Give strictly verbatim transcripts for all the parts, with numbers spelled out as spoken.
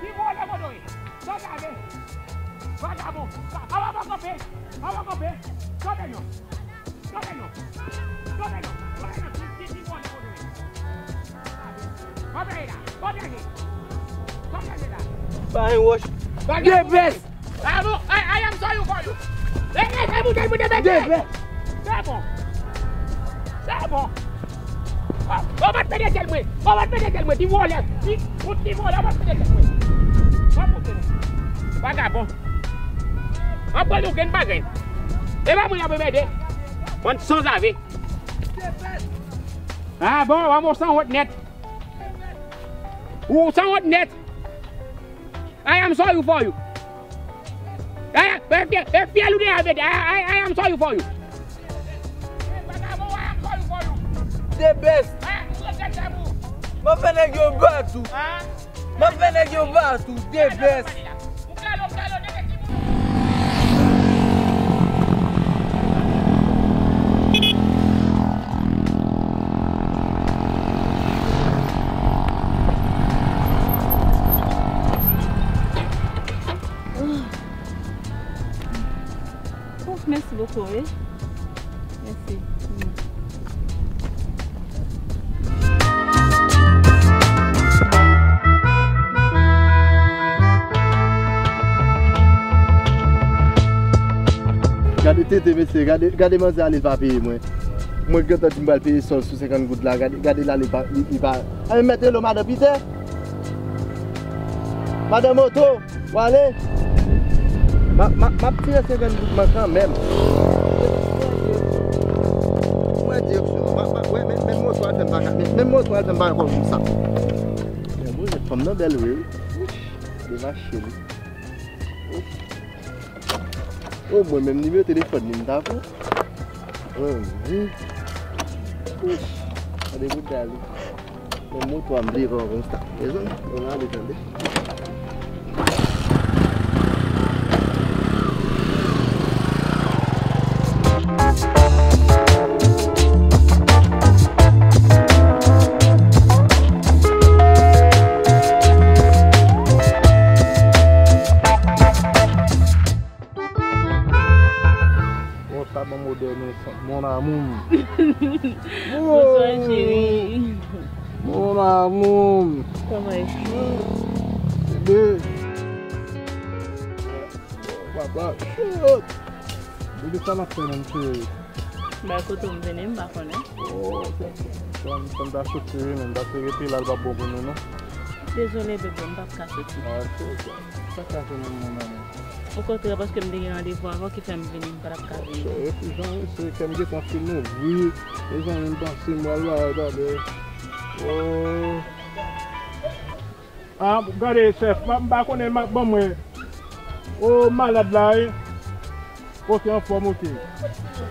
Ki vòlè Modore? Sanzave. Vagabon. Awa pa kanpe. Awa kanpe. Kanpe non. Kanpe non. Kanpe non. Kanpe non. Ki, ki, ki vòlè Modore? Kanpe la. Kanpe la. Kanpe la. Ba yon wòch. Vagabon. Depès. Ah bon, I, I am sorry for you. Eh, eh, eh, moute, moute, moute. Depès. Se bon. Se bon. Ah, ou pa t pede sèl mwen. Ou pa t pede sèl mwen. Ti vòlè. Ti, ou ti vòlè, ou pa t pede sèl mwen. Ou pa t pede. Vagabon. An pran nou grenn pa grenn. E pa mwen y ap anmède. Bann sanzave. Ah bon, w ap sanwont nèt. Ou sanwont nèt. I am sorry for you. Eh, e fye-, e fyèl ou te avè, I, I, I am sorry for you. The best. M ap fè nèg yo bat ou. M ap fè nèg yo bat ou. The best. Ouf, mèsi bokou, wi. Mèsi. Gade tete, mesye, gade, gade manzè ale, l pa peye mwen. Mwen gentan di m pral peye sòl sou senkant goud la, gade, gade l ale, li pa, li, li pa. A, men mèt rele w madan Pitè. Madan Moto, w ale. M a, m a, m ap tire senkant goud mwen kanmenm. Mwen direksyon. M a, m a, wè, men, men moto a fè m pa ka, men, men moto a fè m pa ka konn sa. Men bon, jèn fanm nan bèl vre, wi. Wi, de mache li. Wi. O, mwen menm nimewo telefòn li m ta pran. Mwen menm. Wi. Gade bouda li. Men moto a m vle pran konsa. Mezanmi, mwen ale tande. Bon, sa bon modèl, men sa, mon amour. Bonswa, cheri. Mon amour. Kòman e? Bebe. Papa, shit. Bebe, sa n ap fè menm, cheri? Bay kote w m vini, m pa konnen. Oh, sa, sa, sa m ta soti, men m ta rete la, l pa bon pou nou, non. Dezole, bebe, m p ap ka soti. Ah, ok, ok. Sa k pase menm, mon amour? Okontrè, paske m te gen randevou avan ki fè m vini, m pa t ap ka vini. E pi jan se kè m gentan fin ouvri, mezanmi, m panse m pral la, gade. Oh. Ah, gade, chèf, m pa konnen, m ap ban mwen. Oh, malad la, wi. Ok, anfòm, ok.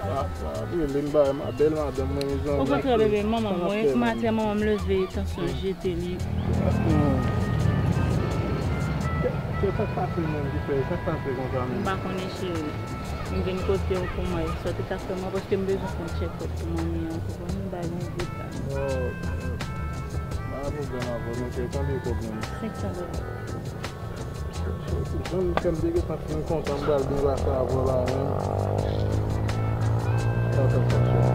Ah, ah, wi, li m ba ma bèl madanm mwen, mezanmi. Okontrè, bebe, manman mwen, maten, manman m leve, tansyon jete li. Hmm. Sa k pase menm ki fè, sa k pase konsa menm? M pa konnen, cheri. M vin kote w pou mwen. Sa w te ka fè mwen, paske m bezwen fè yon tchèkòp pou manmi an, ou konprann? M bay yon vye tan. Oh, pa gen pwoblèm avè w, men se konbyen kòb menm? Senk san dola. Jan m fè m te gentan fin kontan m pral byen pase avè w la menm. Sa fè sa cheri.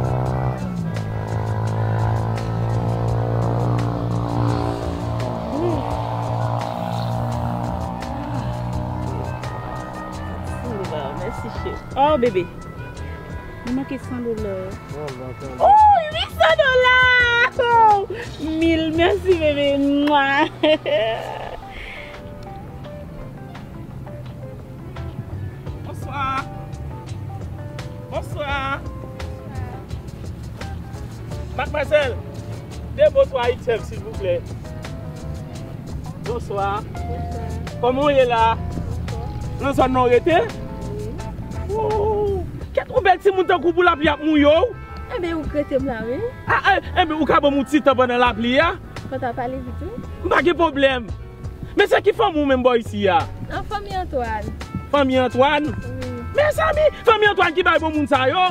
Mèsi cheri. Oh, bebe. Li manke san dola. Oh, uit san dola! Oh, mil mèsi, bebe. Mwa! Bonswa. Bonswa. Madmwazèl, de botwa itèm, silvouplè. Bonswa. Bonswa. Kòman w ye la? Bonswa. Nan zòn nan w rete? Wi. Oh. Kèt ou bèl timoun tankou pou lapli ap mouye w. Enben, ou k rete m la, wi. Ah, eh, enben, ou ka ban m yon ti tan pandan lapli a? Fò ta pale vit, wi. M pa gen pwoblèm. Men se ki fanmi w menm bò isi a? Nan fanmi Antwàn. Fanmi Antwàn? Wi. Mezanmi, fanmi Antwàn ki bay bon moun sa yo?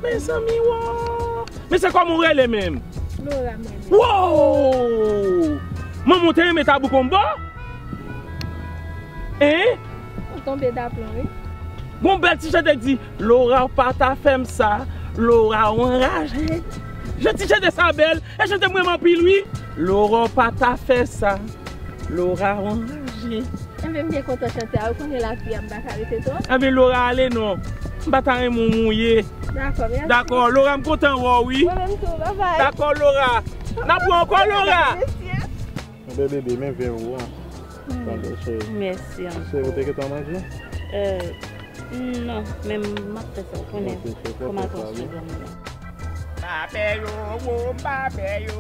Mezanmi, wo! Men se kòman w rele menm? Lora, mwen menm. Wo! Manman w te renmen Tabou Konbo? Hein? Ou tonbe daplon, wi. Gon bèl ti chante k di, Lora, w pa ta fè m sa, Lora, w anraje. Jan ti chante sa bèl, e chante m renmen anpil, wi. Lora, w pa ta fè sa, Lora, w anraje. Enben, m byen kontan chante a, ou konnen lapli a, m pa ka rete twòp. Enben, Lora, ale non. M pa ta renmen w mouye. Dakò, mèsi. Dakò, Lora, m kontan wè w, wi. Mwen menm tou, babay. Dakò, Lora. N ap wè ankò, Lora. Mèsi. Enben bebe, men ven ou an. Tande, cheri. Mèsi ankò. Cheri, ou te gentan manje? Euh, non, men m ap fè sa, ou konnen. Ok, cheri, fò m al pran sou dòmi la. Zafè yo wo, m pa fè yo.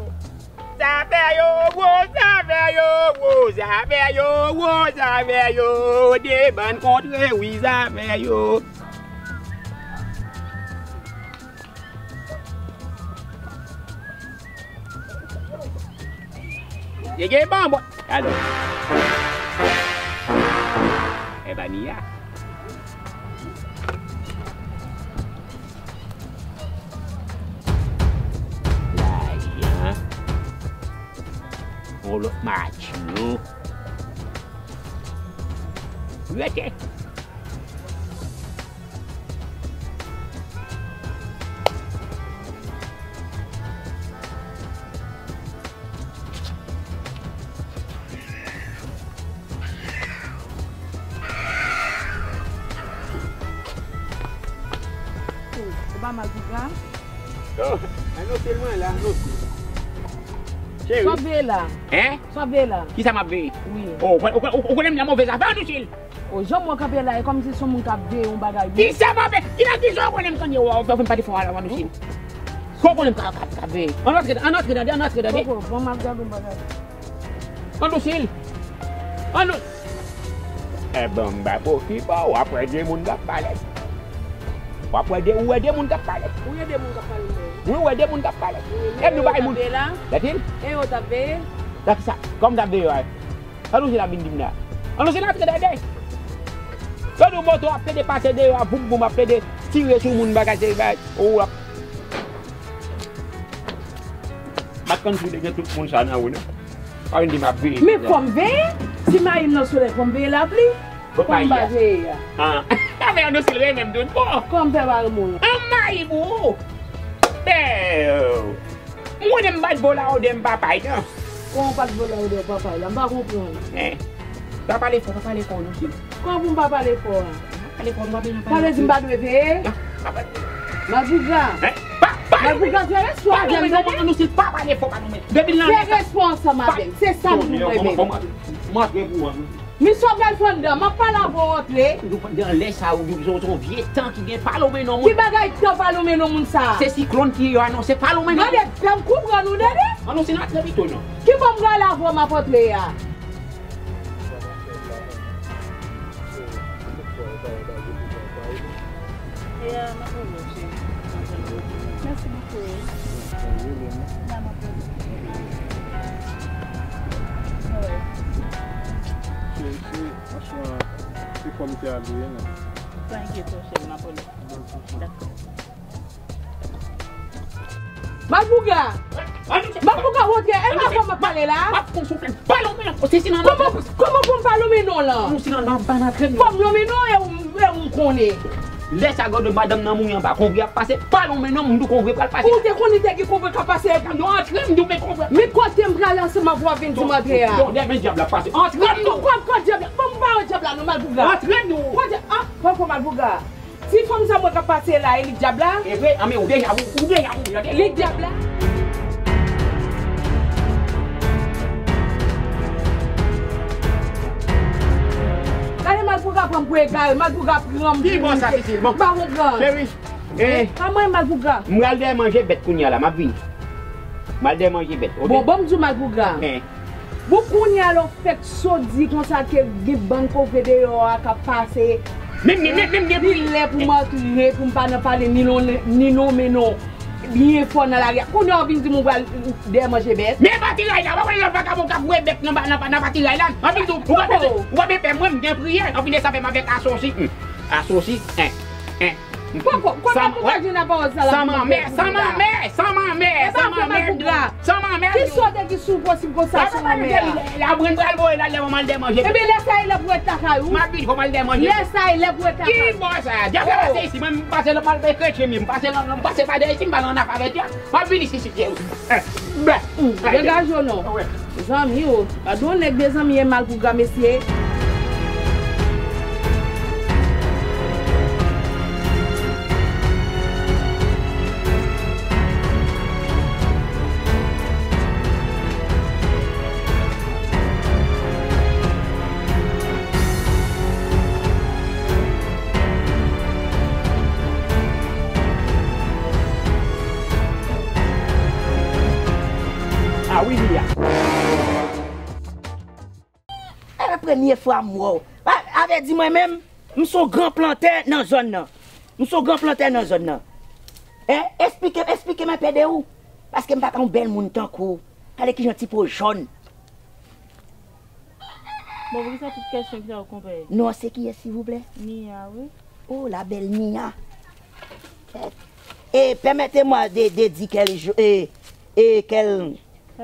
Zafè yo wo, zafè yo wo, zafè yo wo, zafè yo. De bann kontre, wi, zafè yo. Ye gen ban bò. Alò. E ba Mia. Lajan. On lòt match, non. Rete. Ou pa mal pou sa? Oh, anonse l mwen la, anonse l. Cheri. Sa w ap veye la? Hein? Sa w ap veye la? Kisa m ap veye? Wi. Oh, ou, ou, ou, ou konnen m nan movèz afè, anonse l. O, jan mwen kanpe la, e kòmsi se yon moun k ap veye yon bagay. Kisa m ap veye? Ki nan ki jan w konnen m konnen w, w fè m pale fò a la, anonse l. Sa w konnen m ka, ka, ka veye? Ann antre, ann antre tande, ann antre tande. Koko, ban m ap gade yon bagay. Ann Lucille! Ann Lu-, eh, bon, m ba bo ki bò, w ap wè de moun k ap pale. W ap wè de, ou wè de moun k ap pale. Ou wè de moun k ap pale, mwen. Wi, ou wè de moun k ap pale. Wi, men e yo t ap veye la? Gade l. E yo t ap veye? Sa ki sa? Kòman t ap veye yo a? Ann Lucille ap vin di m la. Ann Lucille antre tande. Tande yon moto ap plede pase deyò a, boum, boum, ap plede tire sou moun, bagay, se bagay. Ou ap Bat konn si w te gen tout moun sa nan ou, non. Pa vin di m ap veye. Men fò m veye. Si mayi m nan solèy, fò m veye lapli. Kòman m pa veye a? Ah. Afè an dosil renmen m tout bon. Kòman m fè pa renmen w? An mayi pou ou. Bèw. M konnen m bat vola ou de m papay, non. Kòman w bat vola ou de w papay la? M pa konprann. Eh. Pa pale fò, pa pale fò, non, cheri. Kòman pou m pa pale fò a? Pale fò, nou pa bezwen pale. Sa vle di m pa dwe veye? Non, pa pale. Malpougra. Hein? Pa, pa Malpougra, fè respè avè m, tande? Ann Lucille, pa pale fò, pa nonmen. Depi l nan lè sa. Fè respè ansanm avè m. Se sa m di w, mwen menm. Mwen antre pou ou. Misye w pral fè anndan, m ap pale avè w antre. Nan lè sa, ou se yon vye tan ki gen, pa lonmen non moun. Ki bagay tan pa lonmen non moun sa? Se siklòn ki yo anonse, pa lonmen non. Gade, fè m konprann ou, tande? Ann Lucille, antre pito, non. Ki bò m prale avè w, m ap antre a? Mèsi bokou. Alright. Se, se, franchman, se kòm te ale, non. Pa enkyete w, cheri, m ap rele. Dakò. Malpougra! Malpougra, rantre! E pa avè w m ap pale la? Kòman, kòman pou m pa lonmen non w lan? Fò m lonmen non w e ou, e ou m konnen. Lè sa gade madanm nan mouri anba, konvwa ap pase, pa lonmen non, m di w konvwa pral pase. Ou te konnen te gen konvwa k ap pase epi. Non, antre, m di w men konvwa. Men kote m prale ansanm avè w ap vin di m antre a? Bon, lè men dyab la pase. Antre non. Kote, kote dyab la? Bon, m pa wè dyab la non, Malpougra. Antre non. Kote, ah, poko Malpougra. Ti fanm sa m wè k ap pase la, e li k dyab la? E vre, anben ou deja, ou, ou deja mouri, tande? Li k dyab la? Gade Malpougra pran m pou egare, Malpougra pran m pou egare. Ki bò sa, Sisil? Bon. M pa konprann. Cheri, eh. Pa mwen, Malpougra. M pral dèyè manje bèt kounye a la, m ap vini. M al dèyè manje bèt, oke? Bon, ban m di w Malpougra. Bon, kounye a la w fèk sot di konsa ke gen bann konvwa deyò a k ap pase, Men, men, men, men, men, li lè pou m antre, pou m pa nan pale ni non, ni nonmen non. Byen fò nan lari a. Kounye a w vin di m ou pral dèyè manje bèt. Men batiray la, w pa wè lòt vagabon k ap voye bèt nan ba-, nan ba-, nan batiray la. Anpi tou, ou pa bezwen, ou pa bezwen pè mwen, m gen priyè. Anpi de sa fè m avèk asosi. Hmm. Asosi, en, en. Kòman, kòman pou w pa jwenn a pawòl sa la pou mande pou li la? San manmè, san manmè, san manmè, san manmè. Ki sòt e ki sou posib konsa san manmè a? La mwen pral voye la lè mwen al dèyè manje. Ebyen lè sa e lè pou w ret lakay ou. M ap vini, fò m al dèyè manje. Lè sa e lè pou w ret lakay ou. Ki bò sa? Djab la pase isi, mwen m pase la m al bay kretyen m, m pase la, m pase pa dèyè isi, m pale annafè avèk djab. M ap vin isi, si Dye vle. Degaje w non. Zanmi w. Gade yon nèg de zanmi e mal pou granmesi. A wi, li a. E premye fwa m wè w. A, avè di mwen menm, m se yon gran plantè nan zòn nan. M se yon gran plantè nan zòn nan. Hein? Esplike, esplike m enpe de ou. Paske m pa ka yon bèl moun tankou w. Gade kijan ti po jòn. Bon, poukisa tout kèsyon sa yo, konpè? Non an se kiyès, silvouplè? Nia, wi. Oh, la belle Nia. E permettez-moi de, de dire quelque, e, e, quel,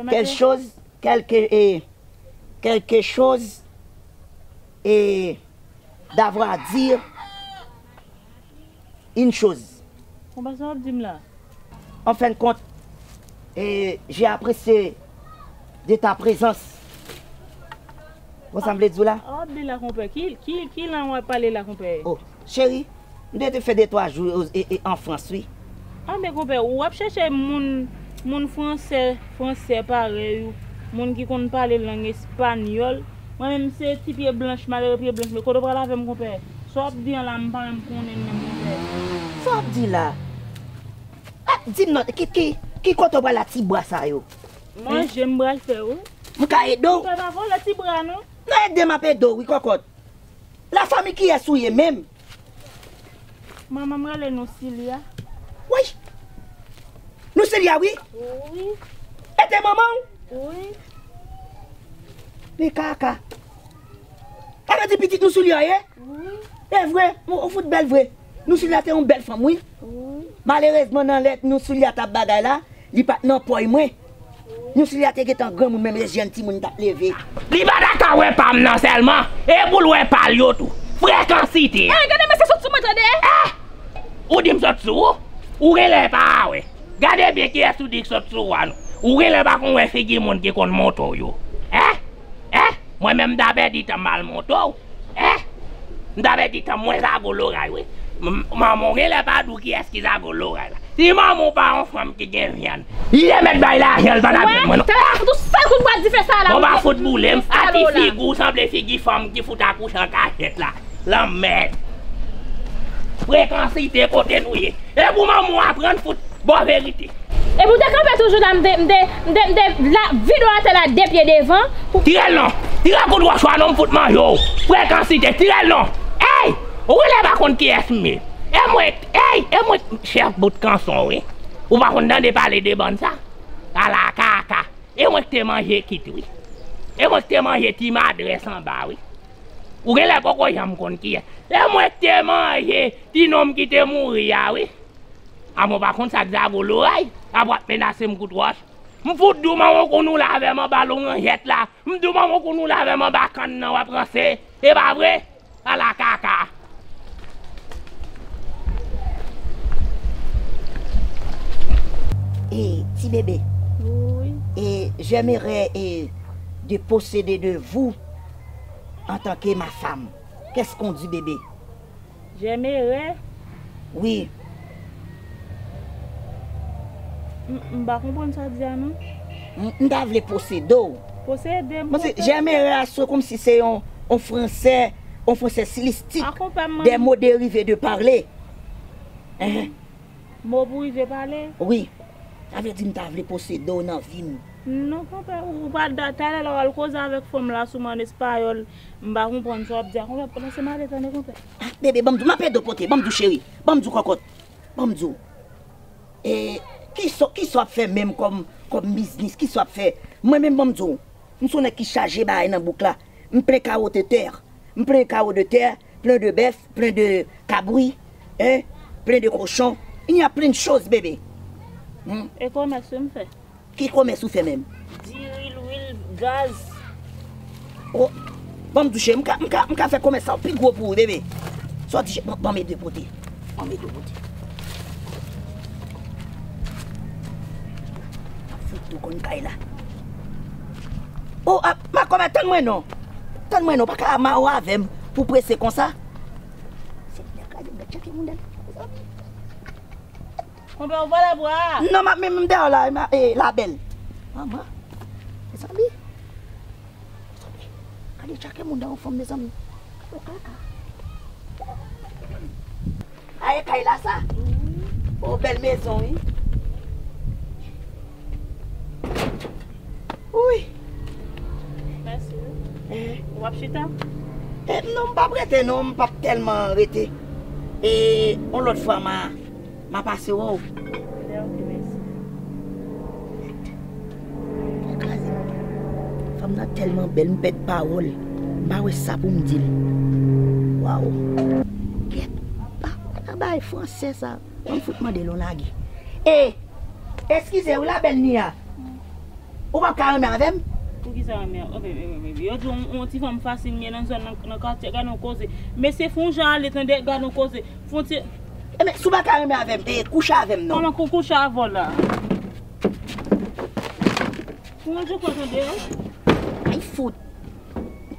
quelque chose, quelque, e, quelque chose, e, d'avoir à dire une chose. Konpè, sa w ap di m la? En fin de compte, e, j'ai apprécié de ta présence. Ou sa m vle di w la? A, w ap di la, konpè. Ki, ki, ki lang w ap pale la, konpè? Oh, cheri, m te, te fè de twa jou, e, e, an Frans, wi. A, men konpè, w ap chèche moun, moun fransè, fransè parèy ou, moun ki konn pale lang espanyòl. Mwen menm se ti pye blanch, malere pye blanch, men kote w pral avè m, konpè? Sa w ap di an la, m pa menm konnen l menm, konpè. Sa w ap di la? A, di m non, ki, ki, ki kote w pral a ti bra sa yo? Manje m pral fè, wi. M ka ede w? Konpè, pa vòlè ti bra, non. Non, ede m ap ede w, wi, kòkòt. Lafanmi kiyès ou ye menm? Manman m rele Nousilya. Woy! Nousilya, wi? Wi. E te manman w? Wi. Men kaka. Sa vle di pitit Nousilya w ye? Wi. E vre, ou, ou fout bèl vre. Nousilya te yon bèl fanm, wi. Wi. Malerezman, nan lè Nousilya t ap bagay la, li pa t nan pòy mwen. Nousilya te gentan granmoun, menm e jèn timoun t ap leve. Li pa ta ka wè pa m nan sèlman, e pou l wè pa l yo tou. Frekansite. Ey, gade mesye sot sou mwen, tande? Eh! Ou di m sot sou ou? Ou genlè pa wè. Gade byen kiyès ou di k sot sou ou a non. Ou genlè pa konn wè figi moun ki konn monte w yo. Eh? Eh? Mwen menm m ta pèdi tan m al monte w. Eh? M ta pèdi tan mwen zago loray wi. M, manman w genlè pa di w kiyès ki zago loray la. Si manman w pa yon fanm ki gen vyann, li te mèt bay lajan l pa t ap jwenn mwen non. Talè m ap fout ou sèl kout bwa dife sa la. Bon, pa fout boule m. A ti figi w sanble figi fanm ki fout akouche an kachèt la. Lanmèd. Frekansite kote nou ye. E pou manman w aprann fout bò verite. Epi w te kanpe toujou la, m te, m te, m te, m te la, vide w atè la de pye devan. Tire l non. Tire kout wòch ou a non, m fout manje w. Frekansite, tire l non. Ey! Ou genlè pa konn kiyès m ye. E mwen, ey, e mwen chèf bout kanson wi. Ou pa konn tande pale de bann sa? Ala kaka. E mwen k te manje kit wi. E mwen k te manje ti madrès anba wi. Ou genlè poko janm konn kiyès. E mwen k te manje ti nonm ki te mouri a wi. Amò pa konn sa k zago loray, apre w ap menase m kout wòch. M fout di w manman w konn ou la avè m anba lonranjèt la. M di w manman w konn ou la avè m anba kann nan w ap ranse. E pa vre? Ala kaka. E ti bebe. Wi. E j'aimerais e de posséder de vous en tant que ma femme. Qu'est-ce qu'on dit bebe? Jèmere. Wi. M, m pa konprann sa w di a non. M, m ta vle posede w. Posede m. Mwen se, jèmere a se kòmsi se yon, yon fransè, yon fransè stilistik. Akonpè m. Des mots dérivés de parler. Enhen. Mo pou rive pale? Wi. Sa vle di m ta vle posede w nan vi m. Non, konpè, ou, ou pa da-, talè la w al koze avèk fanm la sou m an espayòl, m pa konprann sa w ap di a, konpè, pandan se male, tande, konpè. Ah, bebe, ban m di w, m ap ede w pote, ban m di w, cheri, ban m di w, kòkòt, ban m di w. E, kisa, kisa w ap fè menm kòm, kòm biznis, kisa w ap fè? Mwen menm, ban m di w, m se yon nèg ki chaje bagay nan bouk la, m plen kawo de tè, m plen kawo de tè, plen de bèf, plen de kabri, hein, plen de kochon. Il y a plein de choses, bebe. Hmm? E kòmès wi m fè. Ki kòmès ou fè menm? Diri, lwil, gaz. Oh, ban m di w, cheri, m ka, m ka, m ka fè kòmès sa pi gwo pou ou, bebe. Sa w di, cheri, ban, ban m ede w pote. Ban m ede w pote. Fout tou konn kay la. Oh, ah, ma kòmè, tann mwen non. Tann mwen non, pa ka mare w avè m pou prese konsa. Senyè, gade, gade, tcheke moun nan. Konpè, ou pa la bwa. Non, m ap menm dèyè la, ma, eh, la bèl. Manman. Mezanmi. Mezanmi. Gade tchake moun nan yon fanm, mezanmi. Gade kaka. A, e kay la sa? O, bèl mezon, wi. Wi. Mèsi, wi. Eh. W ap chita? Eh, non, m p ap rete, non, m p ap tèlman rete. E, yon lòt fwa, m a, m a pase wè w. Byen, ok, mèsi. Fanm nan tèlman bèl, m pèd pawòl. M pa wè sa pou m di l. Waw. Kèt, pa nan bagay fransè sa. Ban m fout mande l yon lage. E, eskize wi, la bèl Nia. Ou p ap ka renmen avè m? Poukisa renmen avè m? Yo di yon, yon ti fanm fasil m ye nan zòn nan, nan katye, gade yon koze. Mesye, fè yon jan ale, tande, gade yon koze. Fè yon ti... Ebyen, si w pa ka renmen avè m, e, kouche avè m non. Kòman kou kouche avè w la? Fè yon jan kwa, tande? Ay, fout.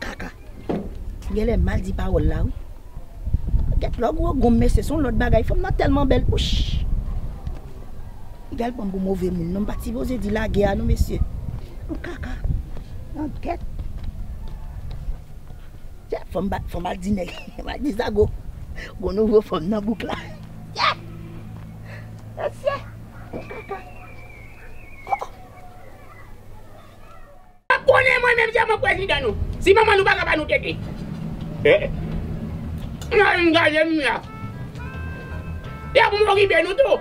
Kaka. Genlè mal di pawòl la, wi. Gèt lò gwo gonm, mesye, se yon lòt bagay. Fanm nan tèlman bèl. Wouch. Li pral pran m pou move moun. Non, m pa t sipoze di lage a, non, mesye. Yon kaka. Yon gèt. Tchè, fò m ba, fò m al di nèg. M al di sa gwo, gwo nouvo fanm nan bouk la. Tchè! Mesye! Yon kaka. Oh, oh. Ap konnen mwen menm se mwen prezidan nou. Si manman nou pa ka ba nou tete. Eh. Nan gade m la. Y ap okipe nou tou.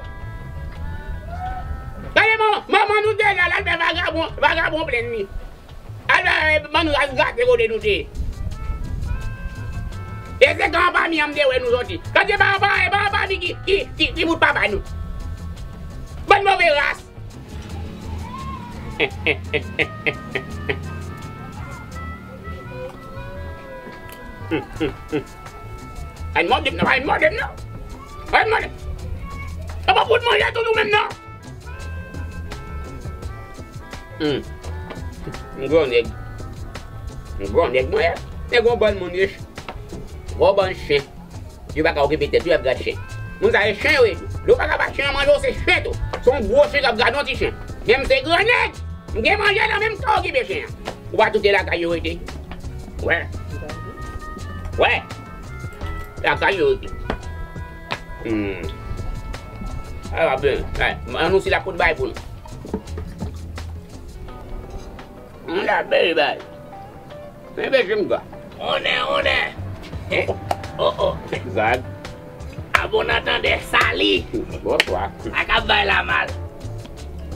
Gade manman, manman nou te la, l al fè vagabon, vagabon plenn li. Al fè, eh, bann ras gate kote nou te ye. E se kan anba mi an m te wè nou soti. Kan se pa anba, e pa anba mi ki, ki, ki, ki bout papa nou. Bann move ras. Ay, mòde m nan, ay, mòde m nan. Ay, mòde. Apa fout manje tou nou menm nan. Hmm. M gwò nèg. M gwò nèg mwen ye. Nèg yon bann moun ye. Gwo bann chen. Yo pa ka okipe tèt yo, y ap gad chen. Moun sa yo chen yo ye tou. Lè w pa ka ba chen an manje w, se chen tou. Se yon gwo chen k ap gade yon ti chen. Men m se gran nèg. M gen manje nan men m, m ka okipe chen an. Ou pa tout se lakay yo rete. Wè. Wè. Lakay yo rete. Hmm. Ala ben. Ann nou si la kout bay pou nou. Ann la bèl bay. Men bezwen m gwa. Onè, onè. Oh, oh. Zag. A bon antandè, sali. Bonswa. Sa k ap bay la mal.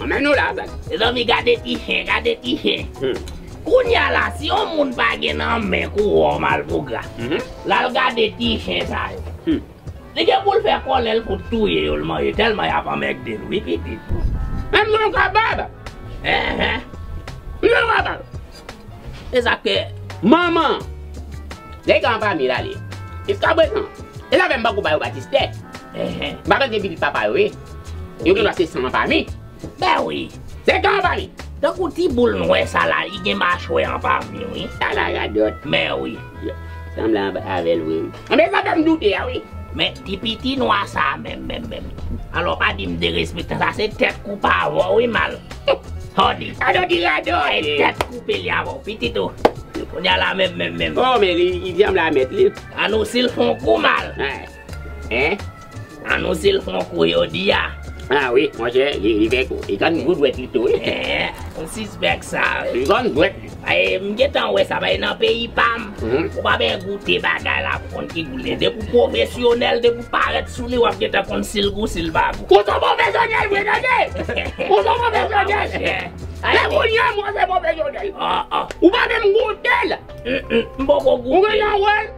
Anmen nou la, Zag. Mezanmi, gade ti chen, gade ti chen. Hmm. Kounye a la, si yon moun pa gen nan men kou wòm al pou gra, mhm, l al gade ti chen sa yo. Hmm. Li gen pou l fè kòlè l pou touye yo, l manje, tèlman y ap anmègde l, wi, pitit. Menm jan w kapab. Enhen. Menm jan w kapab. E sa k fè. Manman. Lè y ka anba mi l ale. Jiskaprezan. E sa fè m pako ba yo batistè. Enhen. M pa konn se pitit papa yo ye. Yo gen dwa se san anba mi. Ben wi. Se kan anba mi. Tankou ti boul nwè sa la, li gen machwè anba mi, wi. Sa la radòt. Men wi. Sanble anba avè l, wi. Anben sa fè m doute a, wi. Men ti piti nwa sa menm, menm, menm. Alò pa di m derespektan, sa se tèt koupe avè w, wi, mal. Sa w di? Sa w di radòt. E tèt koupe li avè w, pitit ou. Kounye a la menm, menm, menm. Oh, men li, li sanble a mèt li. Ann nou si l fè yon kou mal. Hein? Ann nou si l fè yon kou jodi a. Ah wi, monchè, li, li fè kou. Li konn goud wè pito, wi. Eh, M sispèk sa, wi. Li konn dwèt li. Ay, m gentan wè sa, bay nan peyi pa m. Mhm. Ou pa byen goute bagay la pou konn ki gou l ye. Depi w pwofesyonèl, depi w parèt sou li, w ap gentan konn si l gou, si l pa gou. Ou se pwofesyonèl vre, tande! Ou se pwofesyonèl! Ay, men kounye a, mwen se pwofesyonèl. Ah, ah. Ou pa menm goute l. Mm, mm, m poko goute. Ou gentan wè l?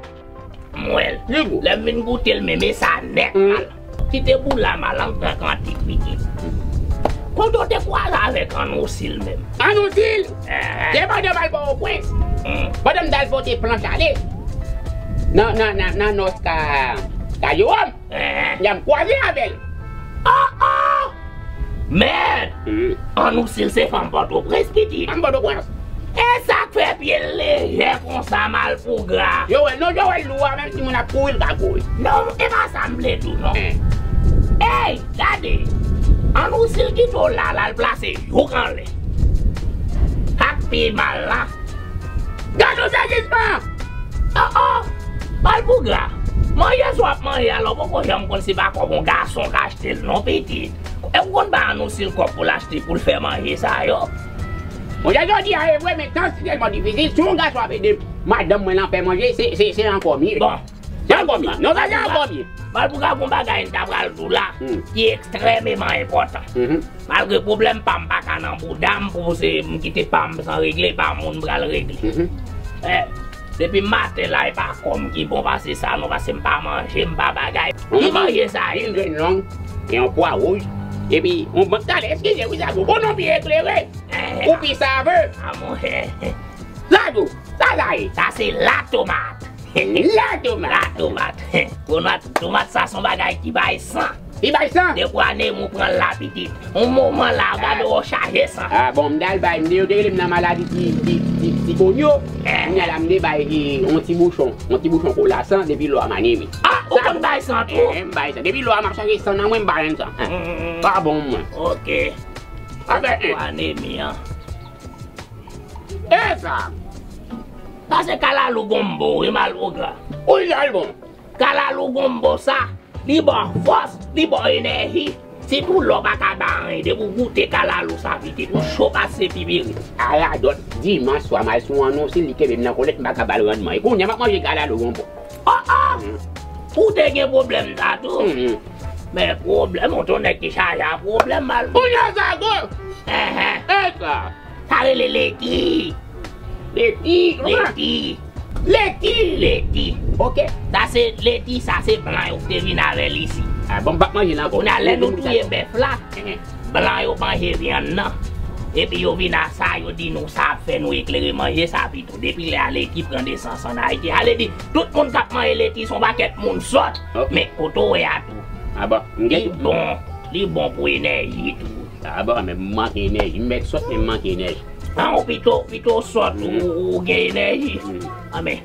M wè l. Li gou. Lè m vin goute l, men, men sa nèt, mm, mal. Kite boul la, m al antre antik pitit. Kote w te kwaze avèk Anousil menm? Anousil? Eh. Se pandan m al Pòtoprens. Mm. Pandan m t al pote planch ale. Nan, nan, nan, nan nòs ka, ka Jewòm. Eh. Lè m kwaze avè l. Oh, oh! Men! Hmm. Anousil se fanm Pòtoprens, pitit. Fanm Pòtoprens. E sa k fè pye l lejè konsa, Malpougra? Yo wè, non, yo wè lou a, menm si moun ap kouri, l ka kouri. Non, e pa sa m vle di w, non. Eh. Ey, gade! Anousil kite w la, l al plase jouk anlè. Ak pi mal la. Gade w sezisman! Oh, oh! Malpougra, manje sa w ap manje a la, w poko janm konn si pa kòb yon gason k achte l non, pitit. E w konn bay Anousil kòb pou l achte, pou l fè manje sa yo? Monchè, jodi a e vre, men tan si tèlman difisil. Si yon gason ap ede madanm mwen lan fè manje, se, se, se ankò mye. Bon. Se ankò mye. Non, sa se ankò mye. Malpougra, gon bagay m ta pral di w la, hmm, ki ekstrèmeman enpòtan. Mhm. Malgre pwoblèm pa m pa ka nan bouda m, pou se m kite pa m san regle, pa moun pral regle. Mhm. Eh, depi maten la, e pa kò m ki bon pase sa non, paske m pa manje, m pa bagay. Ki manje sa ye? Yon grenn long, e yon pwa wouj, epi yon bank talè, eskize wi, sa gwo, bon non, pi eklere, eh, ou pi save. A monchè. Sa gwo, sa sa ye? Sa se latomat. Latomat. Latomat. Tomat, tomat sa se yon bagay ki bay san. Li bay san. Depi w anemi w pran l la, pitit. Yon moman la, w gade w chaje san. Ah, bon, m t al bay, m te, yo te rele m nan maladi ti, ti, ti, ti konyo. Eh. Kounye a la, m te bay, e, yon ti bouchon, yon ti bouchon kola san, depi lò a m anemi. Ah, ou konn bay san tou? Eh, m bay san. Depi lò a m ap chaje san nan mwen, m pa jwenn san. Eh. Mm. Pa bon mwen. Ok. Afè, eh. Ou anemi an. E sa. Sa se kalalou gonbo, wi, Malpougra. Ou jal bon. Kalalou gonbo sa, li ba w fòs, li ba w enèji. Sitou lè w pa ka bay anyen, depi w goute kalalou sa, pitit, ou cho pase pi biri. Aradòt, dimanch swa, m al sou Anousil, li kenbe m nan kolèt, m pa ka ba l randman. E kounye a, m ap manje kalalou gonbo. Oh, oh! Mm. Ou te gen pwoblèm sa tou? Mm. Men pwoblèm, ou te yon nèg ki chaje a pwoblèm, Malpougra. Kounye a sa gwo! Ehe. E sa. Sa rele leti. Leti, kòman? Leti. Leti. Leti. Ok. Sa se leti, sa se blan yo ki te vin avè l isi. Ah, bon, m p ap manje l ankò. Kounye a, lè nou touye bèf la, mhm, blan yo manje vyann nan. Epi yo vin a sa, yo di nou sa ap fè nou eklere manje sa pito. Depi lè a leti pran nesans ann Ayiti. Sa vle di, tout moun k ap manje leti se yon pakèt moun sòt. Ok. Men kote w wè a tou. Ah bon, m gen. Li bon, li bon pou enèji tou. Ah bon, men m manke enèji. M mèt sòt, men m manke enèji. Ah, ou pito, pito sòt, ou, ou gen enèji. Mm. Ah, men,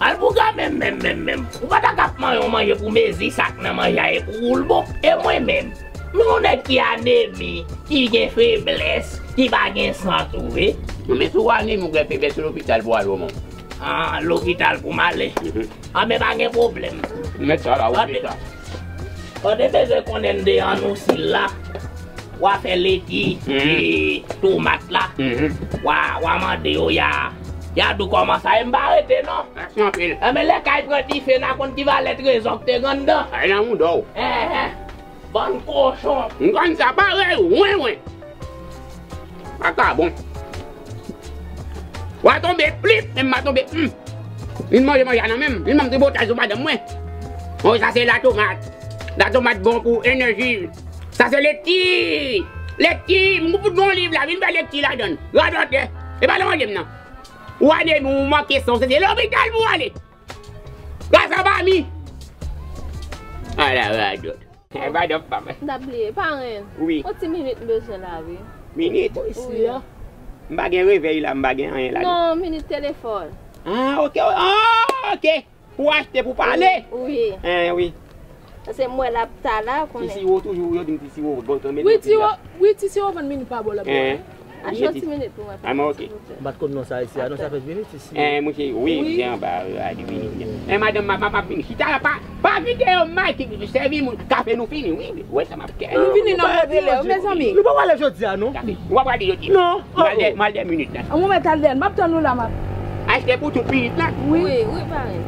Malpougra menm, menm, menm, menm. Ou pa ta ka ap manje yon manje pou mezi sa k nan manje a e pou ou l bon. E mwen menm, m yon nèg ki anemi, ki gen feblès, ki pa gen san tou, wi. Non, men si w anemi, ou gen feblès, se lopital pou w ale, mon. Ah, lopital pou m ale. Mhm. Ah, men pa gen pwoblèm. Mèt sa la, ou mèt sa. Ou te bezwen konnen de Anousil la. W a fè leti, mhm, e tomat la. Mhm. W a, w a mande yo, y a, y a di w kòman sa ye, m pa rete non. Mèsi anpil. E men lè kay pran dife, n a konn ki valè trezò k te gen anndan. Ay nan mouda w. Eh, eh. Bann kochon. M konn sa parèy, wen, wen. Pa ka bon. W a tonbe plip, men m pa tonbe, hmm. Vin manje manje a nan men m. Vin ban m tripotaj sou madanm mwen. Bon, sa se latomat. Latomat bon pou enèji. Sa se leti. Leti, m pou pran yon liv la, vin fè lekti ladan l. Radòtè. E pa nan manje m nan. Ou anemi, ou manke san, se, se lopital pou w ale. Gras a pa mi. Ala radòt. E pa dòk pa m. M t ap bliye, parenn. Wi. Yon ti minit m bezwen la, wi. Minit? Wi. M pa gen revèy la, m pa gen anyen la. Non, minit telefòn. Ah, ok. Ah, ok. Pou achte, pou pale? Wi. Eh, wi. Paske m wè l ap ta la, konnen. Ti siwo toujou, yo di m ti siwo, bon, tanmen. Wi, ti siwo, wi, ti siwo vann minit pa bò la. Eh. Achte yon ti minit pou mwen, silvouplè. Ah, men ok. M pa t konn non sa isi a, non, sa fè minit isi. Eh, mouche, wi, se anba, wi, a di minit. Eh, madanm, m ap, m ap vini. Chita la, pa, pa kite yo mal ki sèvi moun. Kafe nou fini, wi. Wè sa m ap fè. Nou vini nan move lè, wi, mezanmi. Nou pa prale jodi a, non? Kafe. Ou pa prale jodi? Non. M al dè, m al dè minit la. An, mwen mèt al dè, m ap tann ou la, m ap. Achte pou tout minit la? Wi, wi, parenn.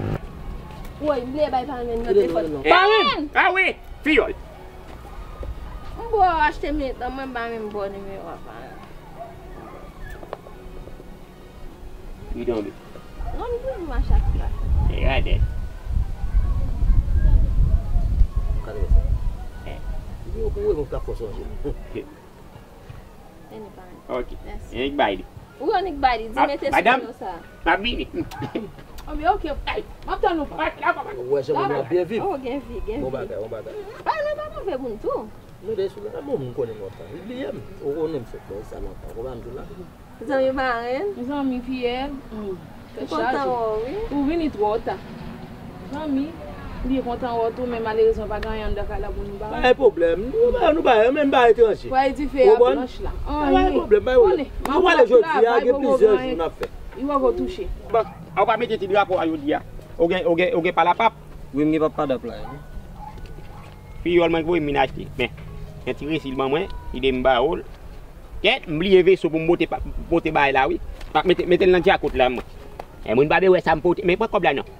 Woy, m bliye bay parenn nan telefòn. Parenn! Ah wi, fiyòl. M bo achte minit la, mwen ba menm bo nimewo a, parenn. Li tonbe. Non, m toujou mache ak sa. E gade. Katrevensèt. Eh. Li yo pou wè mwen ka fò sonje. Annik bay li. Ok. Mèsi. Annik bay li. Wi, annik bay li. Di mete sou pano sa. M ap vini. Anben, ok. M ap tann ou pa. Ou wè jan moun yo ap byen viv. Oh, gen vi, gen vi. Bon bagay, bon bagay. Bay nou pa move moun tou. Nou de sou la, bon, moun konnen lontan. Li bliye m. Ou konnen m sot bò sa lontan. Ou pa m di la. Zanmi parenn. Zanmi fiyèl. Ou kontan wè w, wi. Ou vini twò ta. Zanmi, m byen kontan wè w tou, men malerezman pa gen anyen anndan kay la pou nou ba w. Pa gen pwoblèm. Nou ba, nou ba, menm ba etranje. Fwaye dife a blanch la. Pa gen pwoblèm, pa gen pwoblèm. Nou prale jodi a, gen plizyè jou n ap fè. Li poko touche. Bon, ou pa mete ti drapo a jodi a. Ou gen, ou gen, ou gen pala pap? Wi, m gen pap padap la, wi. Fiyòl mwen voye m vin achte. Men, gen ti resi l ban mwen, li di m ba ou l. Kèt, m bliye veso pou m pote pa, pote bagay la, wi. Pa mete, mete l nan djakout la, mwen. E moun pa bezwen wè sa m pote. Men pran kòb la, non.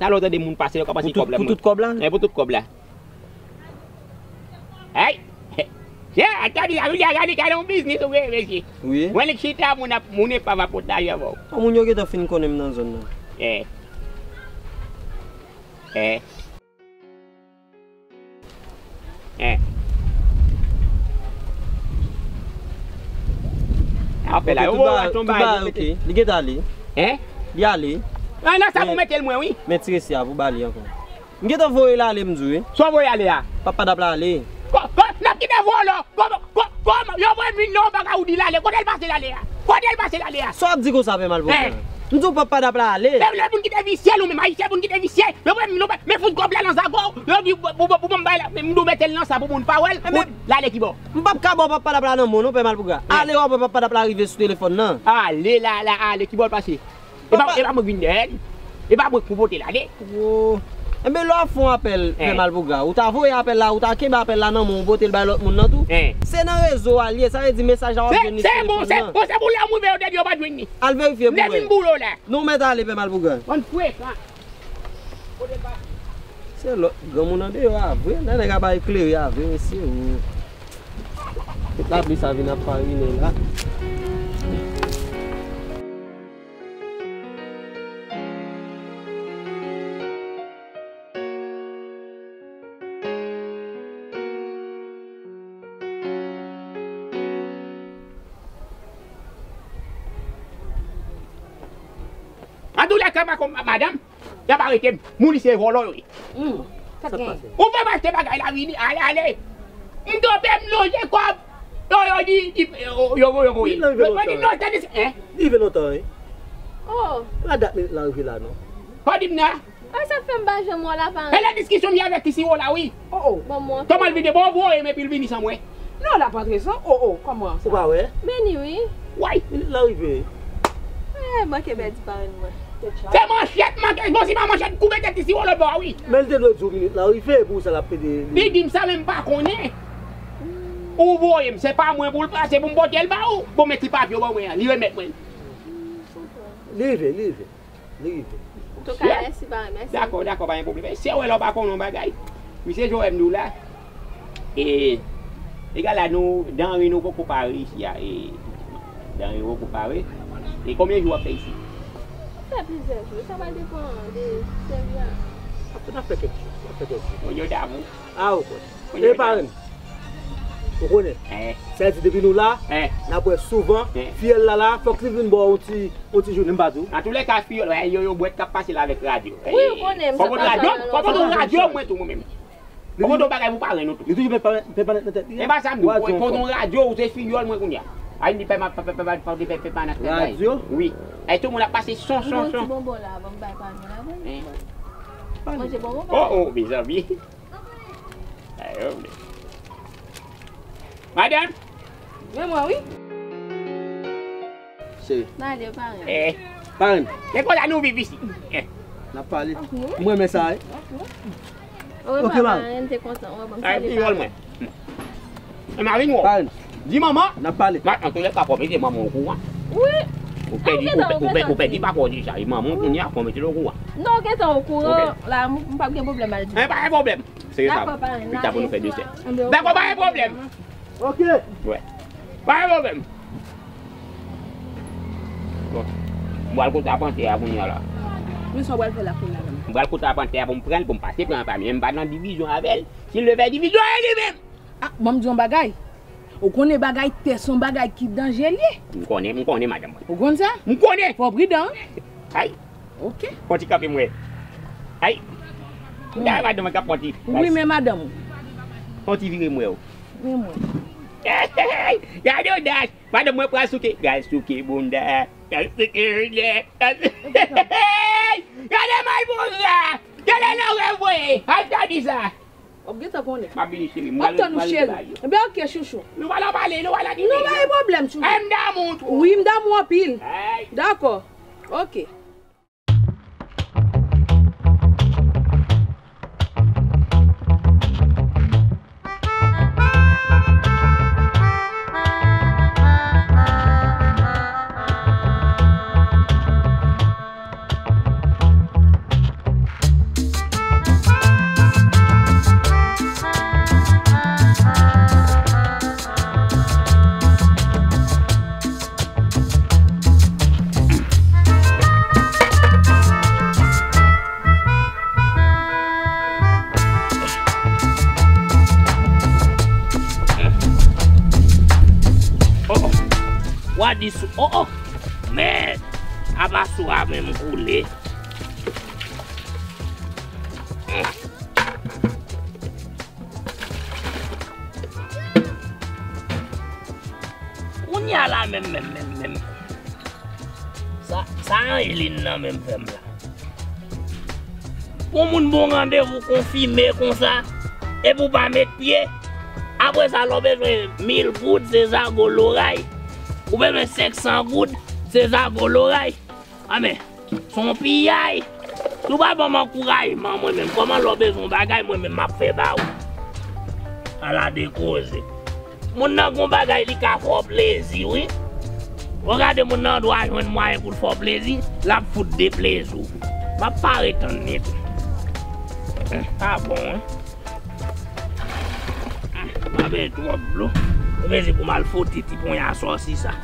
Talè w tande moun pase, yo ka panse kòb la, mwen. Pou tout kòb la? E pou tout kòb la. Hey! Chè, a ta di la, wi, a gade, gade yon biznis ou gen, mesye. Wi. Mwen, li chita, moun ap, moun epav ap potaje avè w. Bon, moun yo gentan fin konnen m nan zòn nan. Eh. Eh. Eh. Apèl la, yo voye w achte yon bagay, ok. Li gentan ale. Hein? Li ale. Ah, nan sa pou mete l mwen, wi. Men ti resi a pou ba li ankò. M gentan voye l ale, m di w, wi. Sa w voye ale a? Papa Dap la ale. Kò, kò, n ap kite vòlò. Kòman, kò, kòman? Yo voye m vin nan yon bagay ou di l ale. Kote l pase l ale a? Kote l pase l ale a? Sa w ap di konsa, Pè Malpougra? M di w papa Dap la ale. Lè, lè moun kite visye, nou menm Ayisyen, moun kite visye. Yo voye m, nou, men fout kòb la nan zago. Yo di, pou, pou, pou, pou m bay la, men m dwe mete l nan sa pou moun pa wè l. L ale kibò? M p ap ka ba w papa Dap la nan men w non, Pè Malpougra. Ale w ap wè papa Dap la rive sou telefòn nan. Ale la, la, ale, kibò l pase? E pa, e pa mwen k vin dèyè l. E pa mwen k pou pote l ale. Wo. Enben, lè w ap fè yon apèl, Pè Malpougra, ou ta voye apèl la, ou ta kenbe apèl la nan men w, ou pote l bay lòt moun nan tou. Se nan rezo a l ye, sa vle di mesaj la w ap jwenn li sou telefòn nan. Se, se pou, se pou lè m rive yo te di yo pa t jwenn li. Al verifye pou wè. Lè m vin boule w la. Non, w mèt ale, Pè Malpougra. Bann frekan. Se lòt granmoun andeyò a vre, nan nèg ap bay klere a vre, mesye, o. Tout lapli sa vin ap farinen la. Antoulèka, madanm, y ap arete m. Moun isi se vòlò yo ye. Ou fè m achte bagay la, vini, ale, ale. M tonbe, m lonje kò m. Yo, yo di, di, yo, yo, yo voye. Yo di non, tande, hein? Li rive lontan, wi. Oh. Pa dat minit lan rive la, non. Kò di m nan. Sa fè m pa janm wè w la, parenn. E lè diskisyon m ye avèk ti siwo la, wi. Oh, oh. Bon, mwen. Kòman l vide? Bon, voye m epi l vini san mwen. Non, l ap antre san. Oh, oh, kòman sa? Ou pa wè? Beni, wi. Way. Minit lan rive. Eh, manke pèdi parenn mwen. Se manchèt, manke. Bon, si pa manchèt, koupe tèt ti siwo lòt bò, wi. Men l te dwe di w minit lan rive, pou sa l ap pede. Li di m sa, men m pa konnen. Ou voye m, se pa mwen pou l pase, pou m pote l ba ou. Bon, men ti papye w ban mwen an, li remèt mwen. Li rive, li rive. Li rive. Antouka, mèsi, parenn, mèsi. Dakò, dakò, pa gen pwoblèm. Se wè lè w pa konnen yon bagay. Misye Joel m di w la. E, egal la, nou, danre nou poko pare isi a. E, danre nou poko pare. E konbyen jou w ap fè isi? Fè plizyè jou. Sa va depann de seri a. Ap, n ap fè kèk jou. N ap fè kèk jou. Moun yo damou. A, ou kwè. E parenn. Ou konnen. Eh. Sa di depi nou la, eh, n ap wè souvan, eh, fiyèl la la, fòk li vin ba w yon ti, yon ti jounen, m pa di w. Antoulèka, fiyèl, eh, yo, yo bwèt k ap pase la avèk radyo. Wi, ou konnen, m sa pa radyo, fè nan fò pote yon radyo, mwen tou, mwen menm. Fò pote yon bagay pou parenn nou tou. Li toujou met pa, met pa nan tèt li. E pa sa m di w, pote yon radyo, ou se fiyèl mwen kounye a. A, li pè ma, pè, pè, pè, pè, pè, pè, pè, pè, radyo? Wi. E tout moun ap pase son, son, son. Bon, ti bonbon la, ban m bay parenn mwen la, bon. Eh. Manje bonbon, parenn. Oh, oh, mezanmi. Ayo, men. Madanm! Men mwen, wi. Cheri. N ale, parenn. Eh. Parenn. Se konsa nou viv isit. Eh. N ap pale. Ok. M renmen sa, wi. Ok. Ok, parenn. Te kontan wè w. Ay, pi wòl mwen. E m a vin wè w. Parenn. Di manman. N ap pale. An tou lè ka, fò mete manman okouran. Wi. Ou pèdi, ou pè-, ou pè-, ou pèdi papa w deja. E manman w kounye a, fò mete l okouran. Non, ou gentan okouran. La, m, m p ap gen pwoblèm al di. Eh, pa gen pwoblèm. Se sa. Dakò, parenn. Pita pou nou fè desè. Dakò, pa gen pwoblèm. Ok. Wè. Pa gen pwoblèm. Bon. M pral kote apantè a kounye a la. Men sa w pral fè la kounye a la menm? M pral kote apantè a pou m pran l, pou m pase pran pa m. Men m pa nan divizyon avè l. Si l vle fè divizyon, e li menm. Ah, ban m di yon bagay. Ou konnen bagay tè se yon bagay ki danje l ye. M konnen, m konnen, madanm mwen. Ou konn sa? M konnen. Fò w pridan. Ay. Ok. Fò w ti kanpe m wè. Ay. Gade madanm mwen k ap fè yon ti. Wi, men madanm ou. Fò w ti vire m wè w. Men mwen. Gade odas. Madanm mwen pral souke. Pral souke bounda. Pral souke bounda. Gade may bounda. Gade lòrèy voye. Al gade sa. W ap gentan konnen. M ap vini, cheri. M ap tann ou, cheri. Enben, ok, chouchou. Nou pa la pale, nou pa la di. Nou pa gen pwoblèm, chouchou. Ay, m damou tou. Wi, m damou anpil. Ay. Dakò. Ok. Oh, oh. Wa di sou. Oh, oh. Mèd. Apa sou a menm koule. Kounye a la menm, menm, menm, menm. Sa, sa Angeline nan menm fè m la. Pou moun bon randevou konfime konsa, epi w pa met pye, apre sa, lè w bezwen mil goud, se zago loray. Ou bezwen senk san goud, se zago loray. Anben, se yon piyay. Si w pa ban m ankourajman, mwen menm, kòman lè w bezwen yon bagay, mwen menm, m ap fè ba ou? Ala de koze. Moun nan gon bagay li ka fè w plezi, wi. Ou gade moun nan dwa jwenn mwayen pou l fè w plezi, l ap fout deplezi w. M ap pare tann li tou. Pa bon, wi. Pa byen twòp dlo. Mezi pou m al fouti ti ponya sòsi sa.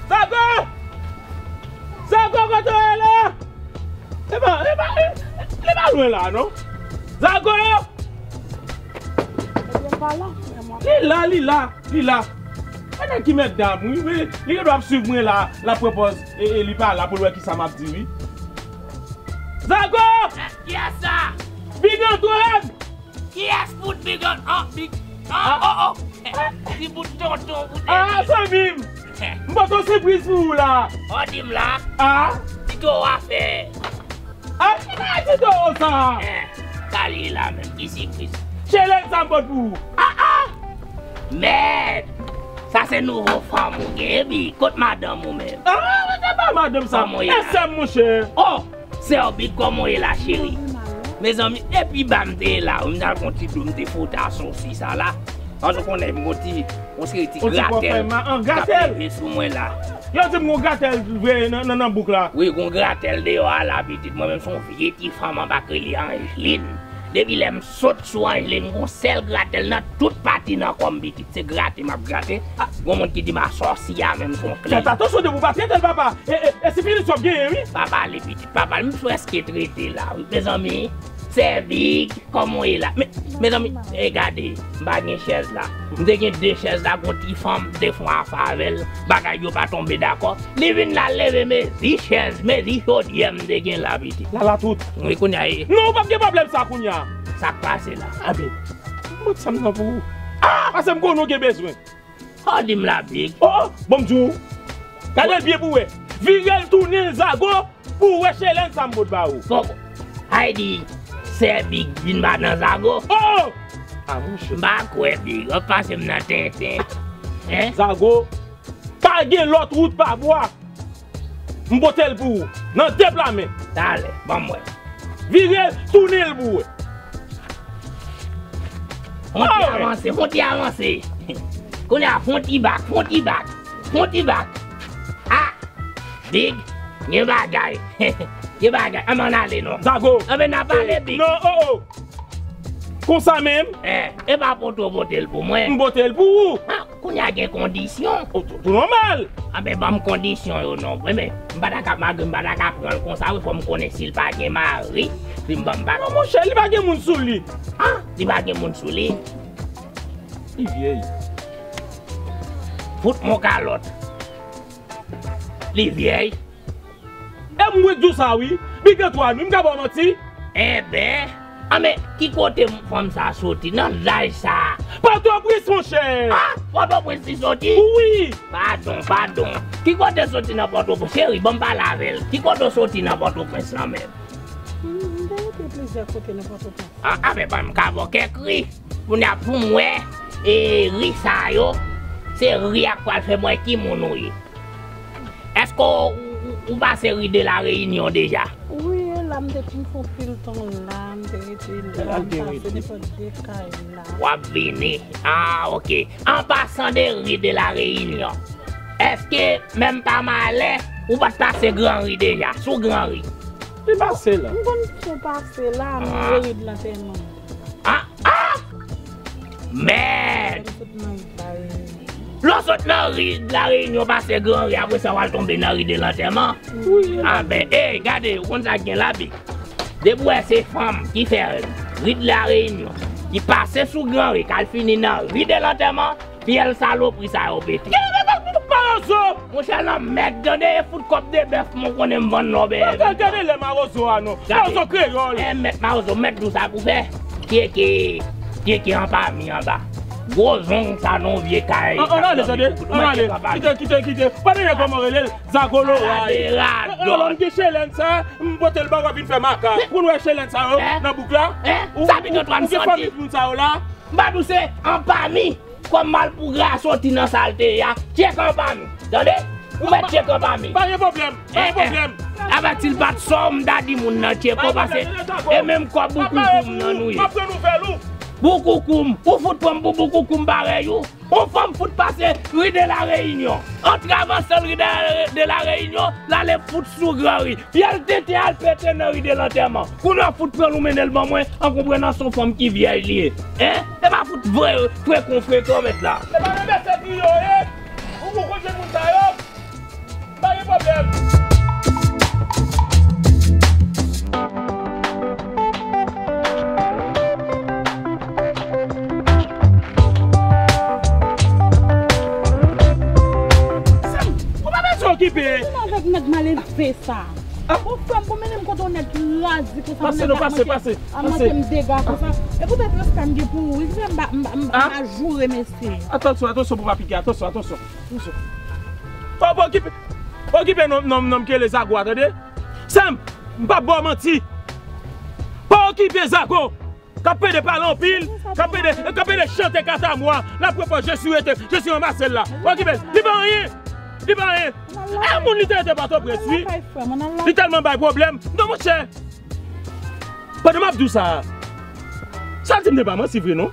Zago! Zago, kote w ye la? Li pa, li pa, li pa lwen la, non? Zago! Li la, li la, li la. Gade ki mètdam, wi, wi. Li gen dwa ap swiv mwen la, l ap pran pòz, e, e li pa la pou l wè kisa m ap di, wi. Zago! Kiyès sa? Big Antoine! Kiyès bout Big An-, an, Big, an, oh, oh. Ti bout tonton bout. Ah, zanmi m! M pote yon sipriz pou ou la. Oh, di m la. Ah? Ti towo a fè. Ah, ki bagay ti towo sa? Eh, sa li ye la menm, ki sipriz? Chelèn sa m pote pou ou. Ah, ah! Mèd! Sa se nouvo fanm ou gen, epi kot madanm ou menm? Ah, se pa madanm sa. Fanm ou ye la. E sè m, monchè. Oh! Sè w Big, kòman w ye la, cheri? Mezanmi, epi ba m te ye la, wi, m t al pran ti dlo, m te fwote a sòsi sa la. Paske w konnen, m gon ti, yon seri ti gratèl k ap leve sou mwen la. Yo di m gon gratèl vre nan, nan, nan bouk la. Wi, gon gratèl deyò a la, pitit. Mwen menm, se yon vye ti fanm anba k rele Angeline. Depi lè m sot sou Angeline, gon sèl gratèl nan tout pati nan kò m, pitit. Se grate m ap grate. Gon moun ki di m asòsi a menm, se yon kle. Fèt atansyon depi w pa trete l, papa. E, e, e si pitit sa w ap genyen, wi. Pa pale, pitit, pa pale. M prèske trete la, wi. Mezanmi, sè Big, kòman w ye la? Men, mezanmi, e gade, m pa gen chèz la. M te gen de chèz la, gon ti fanm, m te fè yon afè avè l. Bagay yo pa tonbe dakò. Li vin la, l leve mezi chèz, mezi chodyè m te gen la, pitit. Lala tout. Wi, kounye a, e. Non, ou p ap gen pwoblèm sa kounye a. Sa k pase la? Abe, mwen sa m nan pou ou. Ah! Pase m konnen w gen bezwen. Sa w di m la, Big? Oh, oh, bon, m di w. Gade l byen pou w wè. Vire l, tounen l, Zago, pou w wè chelèn sa m pot ba ou. Fòk, ay di, sè Big vin ba nan Zago. Oh, oh! Ah, monchè. M pa kwè, Big. W ap pase m nan tenten. Hein? Zago, pa gen lòt wout pa bwa. M pote l pou ou. Nan de pla men. Talè, ban m wè. Vire l, tounen l pou w wè. Fon ti avanse, fon ti avanse. Kounye a, fon ti bak, fon ti bak, fon ti bak. Ah! Big, gen bagay. Gen bagay. Anben, ann ale non. Zago. Anben, n ap ale, Big. Non, oh, oh. Konsa menm? Eh, e pa pote w pote l pou mwen. M pote l pou ou. Ah, kounye a gen kondisyon. Oh, tou, tou nòmal. Anben, ban m kondisyon yo non. Wi, men, m pa ta ka, malgre m pa ta ka pran l konsa, wi, fò m konnen si l pa gen mari. Si m ban m pa. Non, monchè, li pa gen moun sou li. Ah, li pa gen moun sou li? Li vyèy. Fout mon kalòt. Li vyèy. E m wi k di w sa wi. Big Antoine, wi, m ka ba w manti? Enben, anben, ki kote fanm sa soti nan laj sa? Pòtoprens, monchè! Ah, Pòtoprens li soti? Wi! Padon, padon. Ki kote soti nan Pòtoprens? Cheri, ban m pale avè l. Ki kote w soti nan Pòtoprens lan menm? M, m te rete plizyè kote nan Pòtoprens. Ah, ah, men ban m ka ba w kèk ri. Kounye a pou m wè, e, ri sa yo, se ri a k pral fè m wè ki moun ou ye. Èske w, ou, ou, ou pase ri de la Reyinyon deja? Wi, e la m te fin fè yon pil tan la, m te rete la, m pase nenpòt de kay la. W ap vini. Ah, ok. An pasan de ri de la Reyinyon, èske menm pa malè, ou pa t pase Gran Ri deja, sou Gran Ri? Li pase la. M konn sou pase la, m wè ri de lantèman. Ah, ah! Mèd! Lè w sot nan ri de la Reyinyon, pase Gran Ri, apre sa w al tonbe nan ri de lantèman. Wi. Anben, ey, gade, ou konn sa k gen la, Big? Depi w wè se fanm ki fè ri de la Reyinyon, ki pase sou Gran Ri, k al fini nan ri de lantèman, pyèl salopri sa yo pete. Gade, gade, gade, mawozo! Monchè, lanmèd, tande, e fout kòb de bèf mwen konnen m vann non, bebe. Gade, gade lè mawozo a non. Gade. Mawozo kreyòl. E mèt mawozo, mèt di w sa pou fè. Tyeke, tyeke anpami anba. Gwo zong sa non, vye kay. An, ann ale, tande, ann ale. Kite, kite, kite. Pa tande kòman rele l, Zago loray. Radot. Alò, m gen chelèn sa, m pote l ba w, w ap vin fè makak. Pou n wè chelèn sa yo nan bouk la. Sa Big Antoine soti? Ou gen fanmi moun sa yo la? M pa di w se anpami. Kòm malpougra soti nan sa l te ye a, tcheke anpami. Tande? Ou mèt tcheke anpami. Pa gen pwoblèm, pa gen pwoblèm. Avèti l pa t sò m ta di moun nan tcheke w pase. E menm kòb boukoukoum nan nou ye. M ap pran nouvèl ou. Boukoukoum, ou fout pran m pou boukoukoum parèy ou. Yon fanm fout pase ri de la Reyinyon. An travanse ri de, de la Reyinyon, l ale fout sou Gran Ri. Pyèl tenten al pete nan ri de lantèman. Kounye a fout pran l ou mennen l ban mwen, an konprenan se yon fanm ki vyèj li ye. Hein? E pa fout vre, frekan, frekan mèt la. E pa renmèsye pou yo ye. Ou pou konn moun sa yo. Pa gen pwoblèm. Ou pa bezwen okipe. Vin avèk nèg malelve sa. Ah. Bon, frè m, pou mennen m kote yon nèg ki razi konsa, pase non, pase, pase, ap manke m dega konsa. E poutèt respè m gen pou ou, wi, frè m, m pa, m pa, m pa joure mesye. Atansyon, atansyon pou pa pike, atansyon, atansyon, atansyon. Pa, pa okipe, pa okipe nonm, nonm, nonm ki rele Zago a, tande? Sè m, m p ap ba w manti. Pa okipe Zago. K ap pede pale anpil, k ap pede, k ap pede chante katamwa, l ap repòt je suis rete, je suis ranmase l la. Okipe l, li pa anyen, li pa anyen. E moun li te rete Pòtoprens, wi. Li tèlman bay pwoblèm. Non, monchè. Pandan m ap di w sa, sa l di m te pa manti vre, non.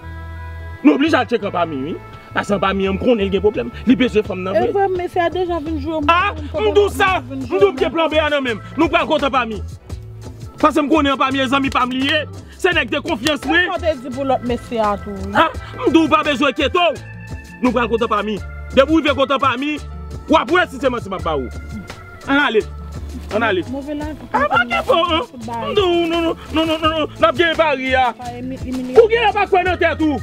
Nou oblije al tcheke anpami, wi. Pase anpami an, m konnen l gen pwoblèm. Li bezwen fanm nan vre. E vre, mesye a deja vin jwe. Ah, m di w sa, m di w m gen plan B a nan men m. Nou pral kote anpami. Pase m konnen anpami e zanmi pa m li ye. Se nèg de konfyans mwen. Sa w te di pou lòt mesye a tou, wi. Ah, m di w pa bezwen enkyete w. Nou pral kote anpami. Depi w rive kote anpami, w ap wè si se manti m ap ba ou. Ann ale. Ann ale. Move lavi. Ah, pa gen fò, hein. M di w, non, non, non, n ap genyen pari a. Ou genyen pa kwè nan tèt ou.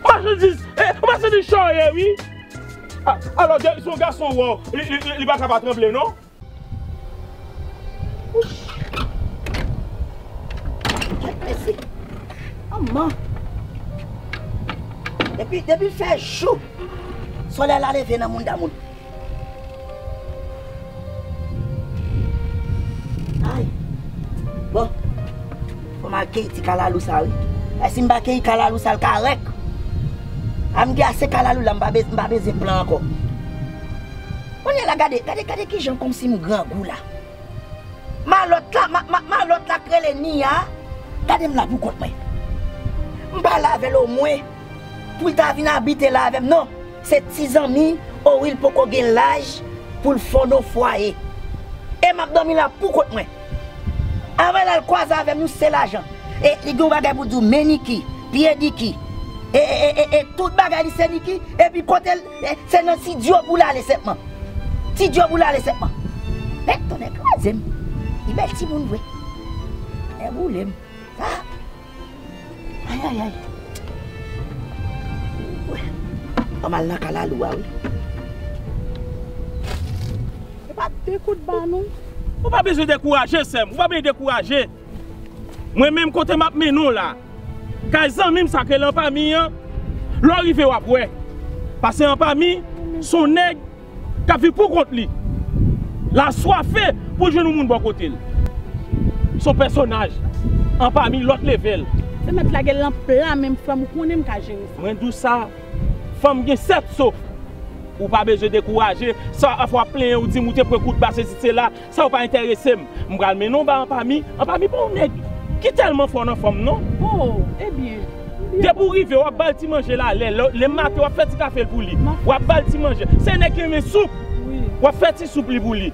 Machandiz, eh, machandiz chòye, wi. Ah, alò, se yon gason wè w, li, li, li, li pa ka pa tranble, non? Kèt mesye. Manman. Depi, depi l fè jou, solèy la leve nan mouda moun. Ay. Bon. Fò m al keyi ti kalalou sa, wi. E si m pa keyi kalalou sa, l ka rèk. A m gen ase kalalou la, m pa bez-, m pa bezwen plan ankò. Kounye a la, gade, gade, gade kijan kòmsi m grangou la. Malòt la, ma, ma, malòt la k rele Nia, gade m la pou kont mwen. M pale avè l omwen pou l ta vin abite la avè m, non. Se ti zanmi, o wi, l poko gen laj pou l fonde yon fwaye. E m ap dòmi la pou kont mwen. Avè l al kwaze avè m, nou se lajan. E li gen yon bagay pou di w, men Niki, pye Niki. E, e, e, e, e tout bagay li se Niki. Epi kote l, e, se nan ti dyo pou l ale sèlman. Ti dyo pou l ale sèlman. Men tonnè kraze m. Li bèl timoun vre. Nèboule m. Ah! Ay, ay, ay. Wè. Ann al nan kalalou a, wi. E pa de kout ba, non. Ou pa bezwen dekouraje, sè m. Ou pa bezwen dekouraje. Mwen menm kote m ap mennen w la. Kay zanmi m sa k rele Anpami an. Lè w rive, w ap wè. Paske Anpami, se yon nèg k ap viv pou kont li. L aswafe pou l jwenn yon moun bò kote l. Se yon pèsonaj. Anpami lòt level. Se mèt lage l nan pla menm, frè m, ou konnen m ka jere sa. Mwen di w sa, fanm gen sèt souf. Ou pa bezwen dekouraje. Sa, afè w ap plenyen, ou di m ou te pran kout ba, sesi, sela. Sa yo pa enterese m. M pral mennen w ba Anpami. Anpami pa yon nèg ki tèlman fò nan fanm, non. Oh, ebyen. Depi w rive, w ap ba l ti manje l alè. Lè, lè maten, w ap fè ti kafe l pou li. W ap ba l ti manje. Se nèg ki renmen soup. Wi. W ap fè ti soup li pou li.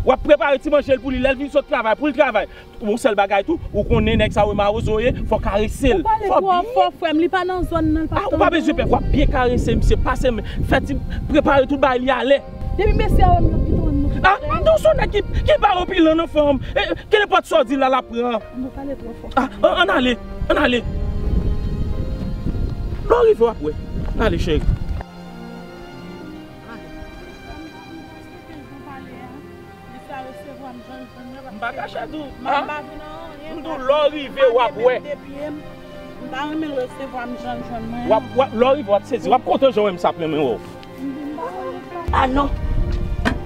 W ap prepare ti manje l pou li. Lè l vin sot travay, pou l travay. Yon sèl bagay tou, ou konnen nèg sa yo e mawozo ye, fò w karese l. Ou pale twò fò, frè m, li pa nan zòn nan, li pa tande. Ah, ou pa bezwen pè, w ap byen karese misye, pase men, fè ti prepare tout bagay li alè. Depi mesye a wè m, l ap pito wè m nan. Ah, m di w se yon nèg ki, ki pa opilan non, fanm. E, kenenpòt sa w di la, l ap pran. Ou pale twò fò. Ah, an, ann ale, ann ale. Lè w rive, w ap wè. Ann ale, cheri. M pa kache di w, ah, m di w lè w rive, w ap wè. M pa renmen l resevwa m jan l jwenn mwen. W ap, w ap, lè w rive, w ap sezi, w ap kontan jan w wè m sa ap renmen wè w. Ah non.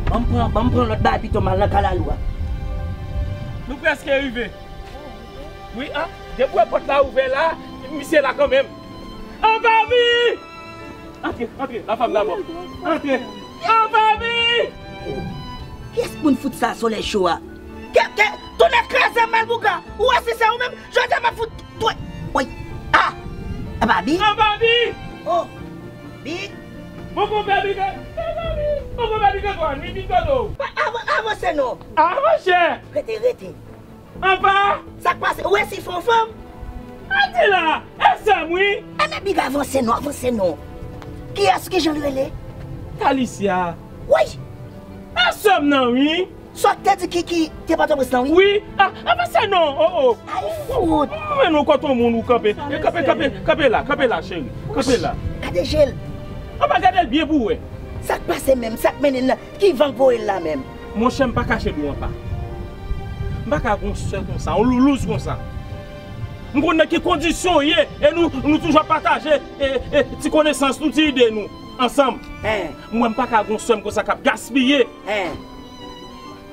Ban m pran, ban m pran lòt bagay pito m al nan kalalou a. Nou prèske rive. Wi, ah, depi w wè pòt la ouvè la, misye la kanmenm. Anpami! Antre, antre, la femme d'abord. Antre. Anpami! Kiyès moun fout sa solèy cho a? Ke, ke, tonnè kraze m malpougra. Ou wè si se ou menm, jodi a m ap fout twe. Woy. Ah! Anpami? Anpami! Oh! Big! Mon konpè Big! Anpami! Mon konpè Big antoine, wi, Big Dodo. Pa avan-, avanse non. Avanse! Rete, rete. Anpa! Sa k pase? Ou resi fè yon fanm? Atila! E sè m wi! Enben Big avanse non, avanse non. Kiyès, kijan l rele? Talisya. Woy! E sè m nan wi! Sa w te di ki, ki te Pòtoprens lan wi? Wi! A, avanse non! O, o! Ay fout! Mwen non kote yon moun ou kanpe. E kanpe, kanpe, kanpe la, kanpe la cheri. Kanpe la. Gade je l. Anpa gade l byen pou w wè. Sa k pase menm? Sa k mennen l nan? Ki van k voye l la menm? Monchè, m pa kache di w anpa. M pa ka gon sè konsa, yon loulouz konsa. M konn nan ki kondisyon w ye, e nou, nou toujou ap pataje, e, e, ti konesans nou, ti ide nou, ansanm. Hen. M wè m pa ka gon sè m konsa k ap gaspiye. Hen.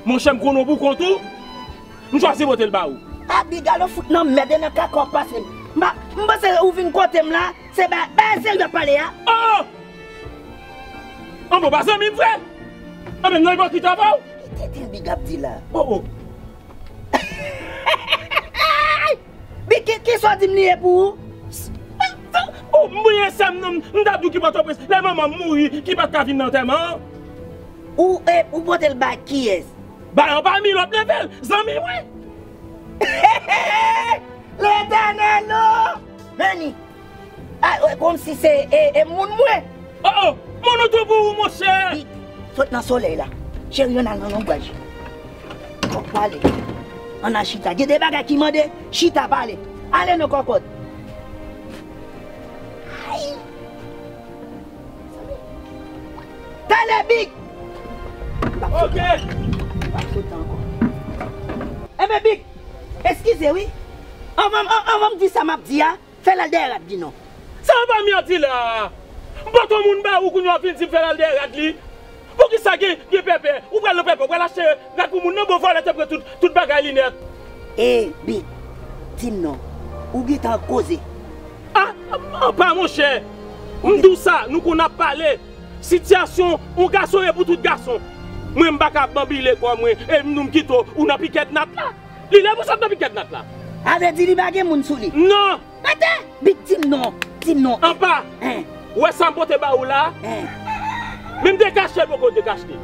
Monchè, m konn w pou kont ou, m chwazi pote l ba ou. A Big, al w fout nan mèd e nan kaka w ap pase m. M pa, m panse ou vin kote m la, se ba, ba serye w ap pale a. Oh! Anben w pa zanmi m vre? Anben m nan ipokrit avè w? Ki tenten Big ap di la? Oh, oh. Big, ki, ki sa w di m li ye pou ou? Oh, m bliye sè m nan, m t ap di w ki Pòtoprens. Lè manman m mouri, ki pa t ka vin nan antèman an. Ou, e, ou pote l bay kiyès? Bay Anpami lòt level, zanmi mwen. Letènèl non! Meni! A, e, kòmsi se, e, e moun mwen. Oh, oh, moun ou tou pou ou, monchè. Big, sot nan solèy la. Cheri, ann al nan lonbraj. Fòk pale. Ann al chita. Gen de bagay ki mande chita pale. Ale non kòkòt. Ay! Talè, Big! Ok. M p ap sot ankò. Enben, Big, eskize wi. Anvan, an-, anvan m di sa m ap di a, Fè l al dèyè rad li non. Sa w pa mèdi la. M pote yon moun ba ou kounye a w ap vin di m fè l al dèyè rad li. Poukisa gen, gen pèpè? Ou pral nan pèpè, ou pral achte rad pou moun nan, bon vòlè te pran tout, tout bagay li nèt. E, Big, di m non, ou gentan koze? A, a, a, pa monchè. M di w sa, nou konn ap pale. Sitiyasyon, yon gason e pou tout gason. Mwen, m pa ka ap banbile kò mwen, e m, nou m kite w, ou nan pikèt nat la. Li lè pou sot nan pikèt nat la. A vle di li pa gen moun sou li? Non. Mete! Big, di m non, di m non. Anpa, en, ou wè sa m pote ba ou la? En. Men m te kache l poko te kache.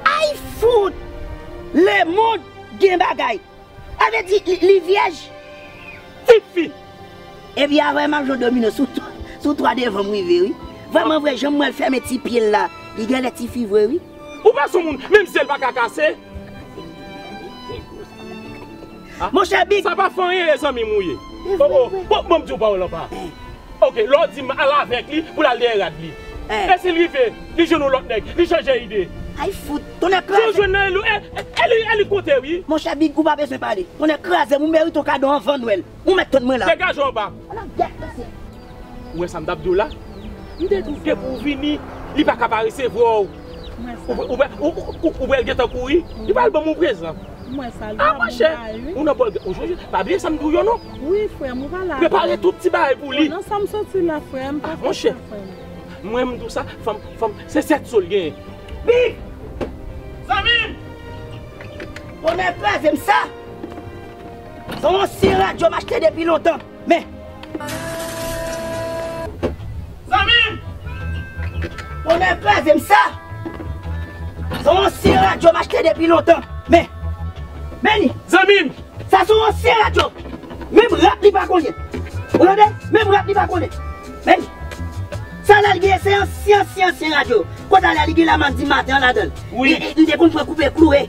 Ay fout! Lemonn gen bagay. A vle di li, li vyèj? Ti fi! Epi avè m ap jwe domino sou, sou twa devan m rive, wi. Vrèman vre, jan m wè l fèmen ti pye l la, li genlè ti fi vre, wi. Ou pa son moun, menm zyè l pa ka kase. A, monchè Big. Sa pa fè anyen, e zanmi m ou ye. Oh, oh. Bon, bon, m di w pawòl anpa. Ok, lè w di m al avèk li pou l al dèyè rad li. E si l rive, li jwenn yon lòt nèg, li chanje ide. Ay fout, tonnè kraze. Si w jwenn nan, e, e, e li, e li konte, wi. Monchè Big, ou pa bezwen pale. Tonnè kraze m, ou merite yon kado anvan Nwèl. Ou mèt tann mwen la. Degaje w anba. Ala gèt mesye. Ou wè sa m t ap di w la? M te di w depi w vini, li pa ka pa resevwa w. Ou, ou, ou, ou, ou, ou pral gentan kouri. Li pral ban m yon prezan. Mwen sa, li pa bon bagay, wi. Ou nan bòl, ou jwenn, pa bliye sa m di w yo non. Wi, frè m, ou pa la. Prepare tout ti bagay pou li. Nan sa m soti la, frè m, pa fè sa, frè m. Mwen, m di w sa, fanm, fanm, se sèt so l genyen. Big! Zanmi m! Tonnè kraze m sa! Se yon ansyen radyo m achte depi lontan. Men! Zanmi m! Tonnè kraze m sa! Se yon ansyen radyo m achte depi lontan. Men! Men li! Zanmi m! Sa se yon ansyen radyo! Menm rap li pa konnen! Ou tande? Menm rap li pa konnen! Men li! Sa la li gen se ansyen, ansyen, ansyen radyo. Kote a la li gen la m ap di maten an ladan l. Wi. E, e, m te konn pran koupe klou e,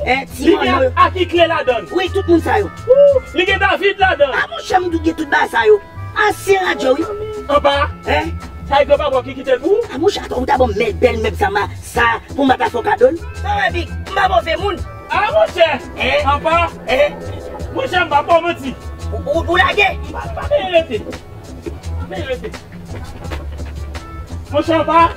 e, ti manno yo. Li gen Aki Kle ladan l. Wi, tout moun sa yo. Wou, li gen David ladan l. A monchè, m tout gen tout bagay sa yo. Ansyen radyo, wi. Anba. Hein? Sa e granpapa w ki kite l pou ou? A monchè, atò, ou ta ban m bèl, bèl mèb sa, ma, sa, pou m pa ta fè w kado l. Sa wè, Big, m pa move moun. A monchè. Hein? Anba. Hein? Monchè, m pa ba w manti. Ou, ou, ou lage? M pa, m pa benyen rete. M pa benyen rete. Monchè, pa,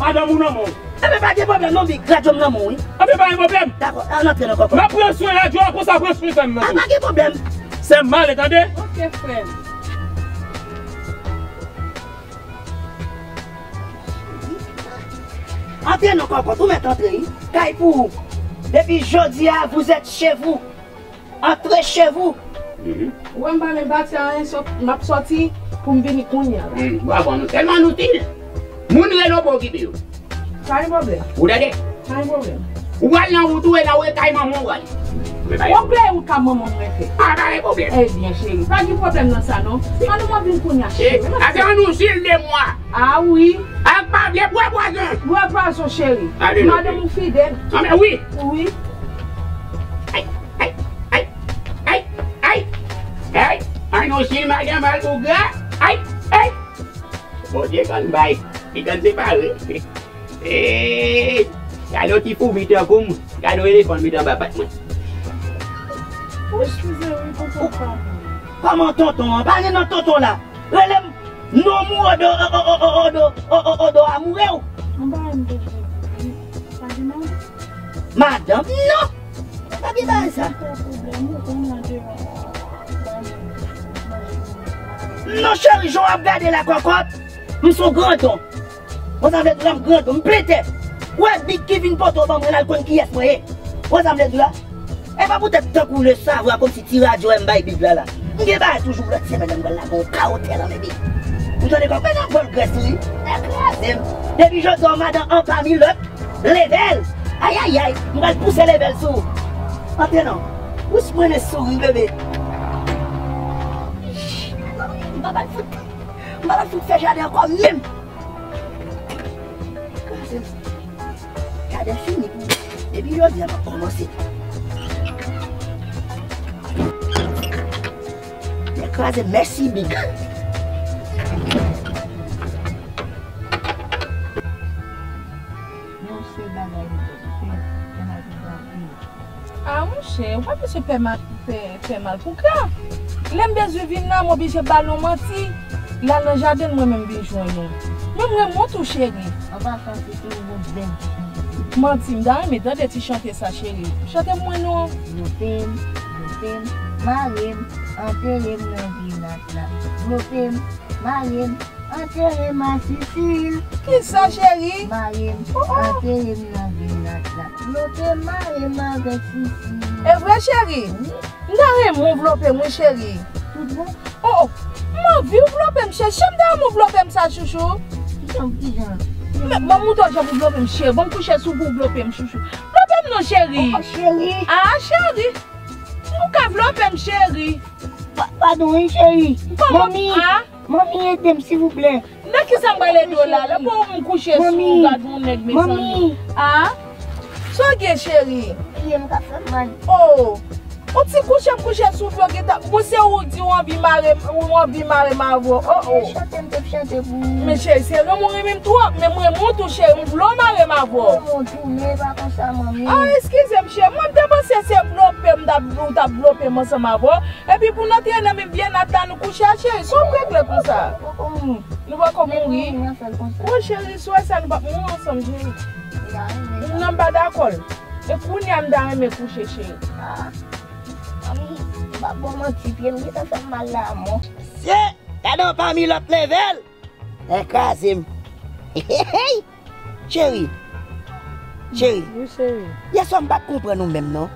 madanm ou nan men w. Enben, pa gen pwoblèm non, Big. Radyo m nan men w, wi. Enben, pa gen pwoblèm. Dakò, ann antre nan kòkòt. M ap pran swen radyo a, konsa pran swen sè m nan tou. A, pa gen pwoblèm. Sè m, m ale, tande? Ok, frè m. Antre nan kòkòt, ou mèt antre, wi. Kay pou ou. Depi jodi a, vous êtes chez vous. Entrez chez vous. Mhm. Ou wè m pa menm pati anyen, sòt, m ap sòti pou m vini kounye a la. Hmm, bravo, nou tèlman nou itil. Moun rele w pa okipe yo. Pa gen pwoblèm. Ou tande? Pa gen pwoblèm. Ou pral nan wout ou e nan wè kay manman w pral. Ou peye wout kay manman mwen fè. A, pa gen pwoblèm. Ebyen, cheri, pa gen pwoblèm nan sa non. An nou mwen vin kounye a, cheri. Ase an nou sil de mwa. A wi. Ak pa vle bwè pwazon. Bwè pwazon, cheri. Madanm ou fidèl. Anben wi. Wi. Ay, ay, ay, ay, ay, ay. An nou sil madanm al pou gra. Ay, ay. Bondye konn bay. Li konn separe. Eey! Gade yon ti foumi tankou m. Gade yon elefan m met anba pat mwen. Ou eskize wi, tonton pa mwen. Kòman tonton an? Pa gen nan tonton la. Rele m non m ou odo, o, o, odo, o, o, odo amoure w. Anba m te di wi. Pa gen nan. Madanm, non! Pa gen bagay sa. Non, cheri, jan w ap gade la kòkòt, m se yon grandon. Ou sa vle di la m grandon, m plentè. Ou wè Big ki vin pote w ban mwen la, l konn kiyès mwen ye. Ou wè sa m vle di la? E pa poutèt tankou le savwa kòmsi ti radyo m bay Big la la. M gen bagay toujou pou lòt semèn nan m pral lage yon kawo tè nan men Big. Ou tande kòkòt nan bòl grès li. Nèg kraze m. Depi jodi a, madanm an pami lòt. Level! Ayayay! M pral pouse level sou ou! Antre non! Wouch mwen men souri bebe! M pa pral fout! M pa pral fout fè jaden ankò menm! Kraze m! Jaden fini pou ou! Depi jodi a m ap kòmanse! Nèg kraze m! Mèsi Big! Yon sèl bagay li fè, fè mal pou gra anpil. A monchè, ou pa bezwen fè mal, fè, fè mal pou gra. Lè m bezwen vin la, m oblije ba l yon manti. L al nan jaden l, mwen menm vin jwenn ou. Men mwen renmen w tou, cheri. An pasan, se tou yon bèl ti chante. Manti, m ta renmen tande ti chante sa, cheri. Chante pou mwen non. Vlope m, vlope m, mare m, antere m nan grenad la. Vlope m, mare m, antere m a Sisil. Kisa, cheri? Mare m, oh, oh, antere m nan grenad la. Vlope m, mare m avèk Sisil. E vre, cheri? M ta renmen w vlope m, wi, cheri. Tout bon? Oh, oh. M anvi w vlope m, cheri. Jan m ta renmen w vlope m sa, chouchou. Kijan, kijan? Men, ban m montre w jan pou vlope m, cheri. Ban m kouche sou pou w vlope m, chouchou. Vlope m non, cheri. Oh, cheri. Ah, cheri. Ou ka vlope m, cheri. Pa-, padon, wi, cheri. Kòman? Manmi, ah? Manmi, ede m, silvouplè. Nan kisa m pral ede w la? Lè pou m kouche sou ou, gad yon nèg, mezanmi. Ah? Sa w gen, cheri? Pye m ka fè m mal. Oh! Ou ti kouche m kouche sou pye w gentan. Bon, se ou di w anvi mare, ou anvi mare m avè w. Oh, oh. Chante m te chante pou ou. Men cheri, se renmen w renmen m twòp, men mwen renmen w tou, cheri, m vle w mare m avè w. Renmen w tou, men e pa konsa, manmi. Ah, eskize m, cheri. Mwen, m te panse se vlope m t ap, ou t ap vlope m ansanm avè w. Epi pou n antre nan menm byennat la, nou kouche a, cheri. Sa w regle konsa? Nou poko mouri. Nou poko mouri. Bon, cheri, si w wè sa, nou p ap mouri ansanm, cheri. Non, m pa dakò l. E kounye a, m ta renmen kouche, cheri. Ah, manmi, m pa ba w manti, pye m gentan fè m mal la, mò. Mesye, gade yon pami lòt level. Nèg kraze m. Cheri. Cheri. Wi, cheri. Yèswa m pa t konprann ou menm, non.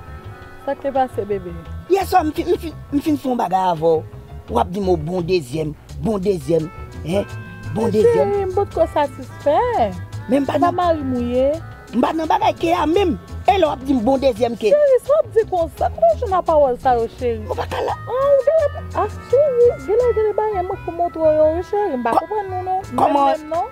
Sa k te pase, bebe? Yèswa m fin, m fin, m fin fè yon bagay avè w. W ap di m, "O, bon dezyèm, bon dezyèm, hein, bon dezyèm." Cheri, m potko satisfè. Men m pa nan mari m ou ye. M pa nan bagay ke a menm. E lè w ap di m bon dezyèm ke. Cheri, sa w ap di konsa? Kote w jwenn a pawòl sa yo, cheri? Ou pa ka la. Ah, ou genlè, ah, cheri, genlè, genlè bagay mwen pou montre w yo, wi, cheri. M pa konprann nou, non. Kòman? Menm, menm, non.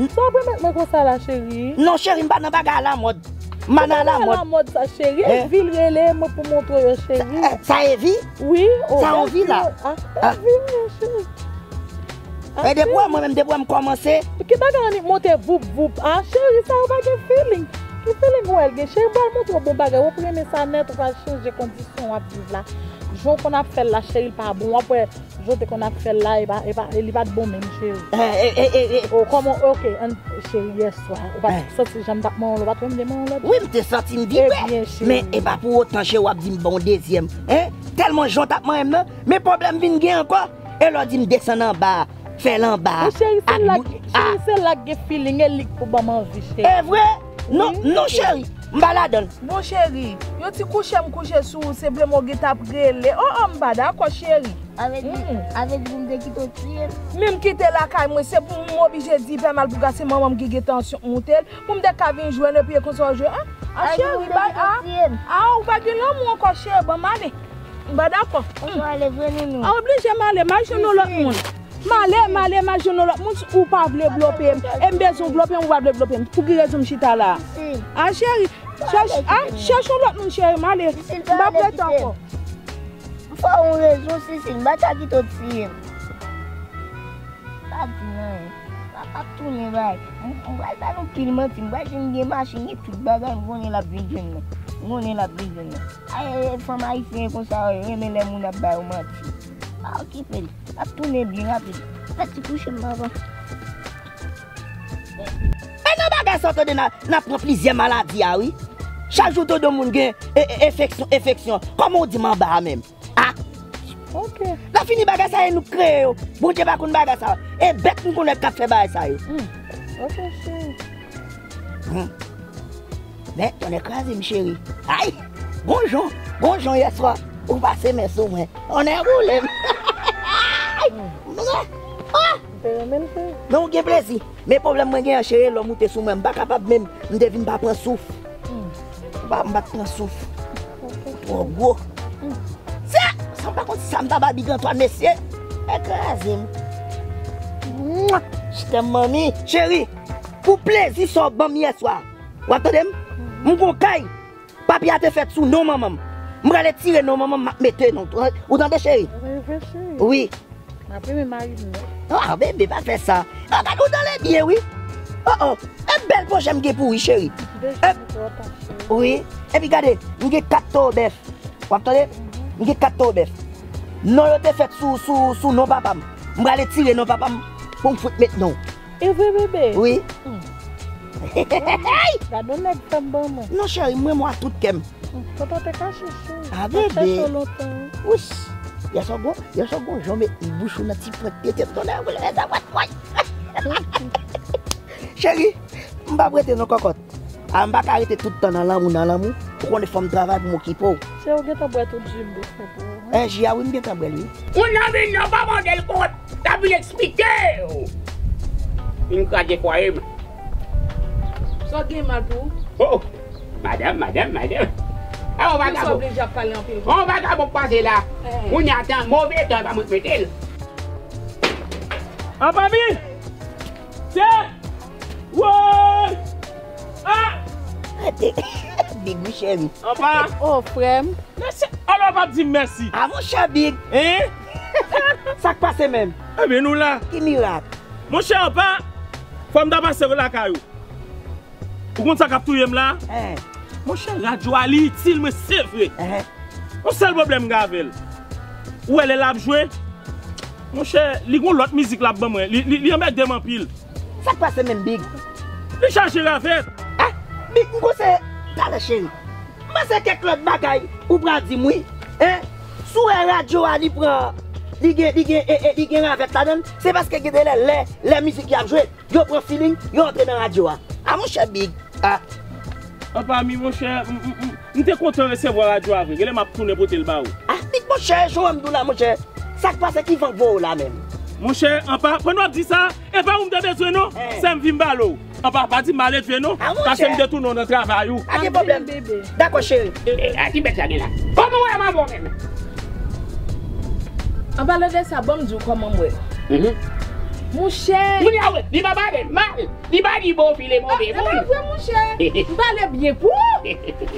Sa w ap remèt mwen konsa la, cheri? Non, cheri, m pa nan bagay alamòd. M pa nan alamòd. Alamòd sa, cheri. E vi l rele mwen pou montre w yo, cheri. Sa, eh, sa e vi? Wi, oh, sa e vi la. Ah, e vi, wi, cheri. E depi wè mwen menm, depi wè m kòmanse. Ki bagay annik monte voup voup? Ah, cheri, sa yo pa gen feeling. Ki feeling wè l gen? Cheri, m pral montre w bon bagay. W ap renmen sa nèt, ou pral chanje kondisyon w ap viv la. Jan w konn ap fè l la, cheri, l pa bon. W ap wè, jan w te konn ap fè l la, e pa, e pa, e li pa t bon menm, cheri. Eh, eh, eh, eh, eh. Oh, kòman, ok, ann, cheri, yèswa, ou pa t santi jan m t ap manyen w la, ou pa t wè m te manyen w lòt jou? Wi, m te santi m vibrè. Ebyen, cheri. Men e pa pou otan, cheri, w ap di m bon dezyèm. Hein? Tèlman jan w t ap manyen m nan, men pwoblèm vin gen ankò. E lè w di m desann anba, fè l anba. Cheri, se la, cheri, se la k gen feeling, e li k pou ban m anvi, cheri. E vre? Non, non, cheri, m pa ladan l. Bon, cheri, yon ti kouche m kouche sou ou, se vle m ou gentan ap rele. Oh, oh, m pa dakò, cheri. Avè di, avè di pou m te kite w tiye m. Men m kite lakay mwen, se pou m oblije di pè mal pou gase manman m ki gen tansyon moute l. Pou m te ka vin jwenn epi e konsa w jwe, a? A, cheri, bay, a, a, ou pa gen lanmou ankò, cheri, ban m ale. M pa dakò. Ou ale vre, Nounou. A, oblije m ale, m al jwenn yon lòt moun. M ale, m ale, m al jwenn yon lòt moun, ou pa vle vlope m. E m bezwen w vlope m, ou pa vle vlope m. Pou ki rezon m chita la a? A, cheri, chèch, a, chèch yon lòt moun, cheri, m ale. M pa prete ankò. M fè w yon rezon, Sisil, m pa ta kite w tiye m. Pa di anyen. Pa, pa tounen bay. M, m pral ba nou pil manti. M pral di m gen machin, gen tout bagay. M konnen l ap vin jwenn mwen. M konnen l ap vin jwenn mwen. Ay, ay, ay, fanm ayisyen konsa, yo renmen lè moun ap ba yo manti. Pa okipe l. L ap tounen byen rapid. Fè ti kouche m, papa. E nan bagay sa w tande n a, n a pran plizyè maladi a, wi. Chak jou w tande yon moun gen e, e, enfeksyon, enfeksyon. Kòman w di m anba a menm? A! Ok. Lè fini bagay sa yo nou kreye yo. Bondye pa konn bagay sa yo. E bèt m konnen k ap fè bagay sa yo. Hmm. Ok, cheri. Hmm. Men, tonnè kraze m, cheri. Ay! Gon jan, gon jan yèswa, ou pase men sou mwen. Tonnè boule m. Ah! M te renmen l, cheri. Men ou gen plezi. Men pwoblèm mwen gen an, cheri, lè w moute sou mwen, m pa kapab menm. M te vin pa pran souf. Hmm. M pa, m pa t pran souf. Twò gwo. Hmm. Sa, sa m pa konn si sa m ta ba Big Antoine, mesye. E kraze m. Mwa! Je t'aime, manmi. Cheri, pou plezi sa w ban m yèswa. W ap tande m? M gon kay. Papye a te fèt sou non manman m. M prale tire non manman m, m ap mete non. Ou tande, cheri? Wi, cheri. Wi. M ap renmen mari m nèt. Ah, bebe, pa fè sa. Ah, gade, ou tande byen, wi. Oh, oh. E bèl pwojè m gen pou ou, wi, cheri. Wi. Epi gade, m gen kat towo bèf. W ap tande? M gen kat towo bèf. Non yo te fèt sou, sou, sou non papa m. M prale tire non papa m pou m fout met non. E vre, bebe? Wi. Hmm. Gade yon nèg fè m ban mwen. Non, cheri, m renmen w ak tout kè m. Hmm, tonton te kache, cheri. Ah, bebe. Mwen chèche w lontan, wi. Wouch. Yè swa gon, yè swa gon jan w met bouch ou nan ti pwent tete m, tonnè, ou leve sa pwent mwen. Cheri, m p ap rete non kòkòt. A, m pa ka rete tout tan nan lanmou, nan lanmou. Ou konnen fò m travay pou m okipe w. Se ou gentan bwè tout ji m te fè pou ou. Eh, ji a wi, m gentan bwè l wi. Moun nan vin nan pa mande l kont, l ap vin eksplike w. Vin kraze fwaye m. Sa w gen mal pou ou? Oh, madanm, madanm, madanm. A, yon vagabon. Ou oblije ap pale anpil. Yon vagabon k pase la. Eh. Moun nan atan, move tan, pa mwen k mete l. An fanmi! Se! Woy! Ah! Big wi cheri. Anpa! Oh, frè m. Mèsi. Alò, w p ap di m mèsi. Ah, monchè Big. Hein? Sa k pase menm? Ebyen, nou la. Ki mirak? Monchè, anpa, fò m ta pase lakay ou. Ou konn sa k ap touye m la? Hein. Monchè, radyo a li itil mwen, se vre. Hein. Yon sèl pwoblèm m gen avè l. Ou wè lè l ap jwe? Monchè, li gon lòt mizik l ap ban mwen. Li, li, li anmède m anpil. Sa k pase menm, Big? Li chaje ravèt. Ah, Big, m konseye talè cheri. M panse kèk lòt bagay ou pral di m wi. Hein? Si w wè radyo a li pran, li gen, li gen, e, e, li gen ravèt ladan l, se paske gen de lè, lè, lè mizik y ap jwe, yo pran feeling, yo antre nan radyo a. Ah, monchè Big. Ah. An fanmi, monchè, m, m, m, m te kontan resevwa radyo a vre. Genlè m ap tounen pote l ba ou. Ah, Big, monchè, jan w wè m di w la, monchè. Sa k pase, ki van k voye w la menm? Monchè, anpa, pandan w ap di sa, e pa ou m te bezwen non. Eh. Sè m vin pale w. Anpa, pa di m maledve non. Ah, monchè. Paske m te tounen w nan travay ou. Pa gen pwoblèm. Dakò, cheri. E, e, a ki bèt sa gen la? Kòman w wè manman w menm? An palan de sa, ban m di w kòman m wè. Mhm. Monchè. Kounye a, wi, li pa pale mal. Li pa di bon file move moun. Ah, e pa vre, monchè. M pale byen pou ou.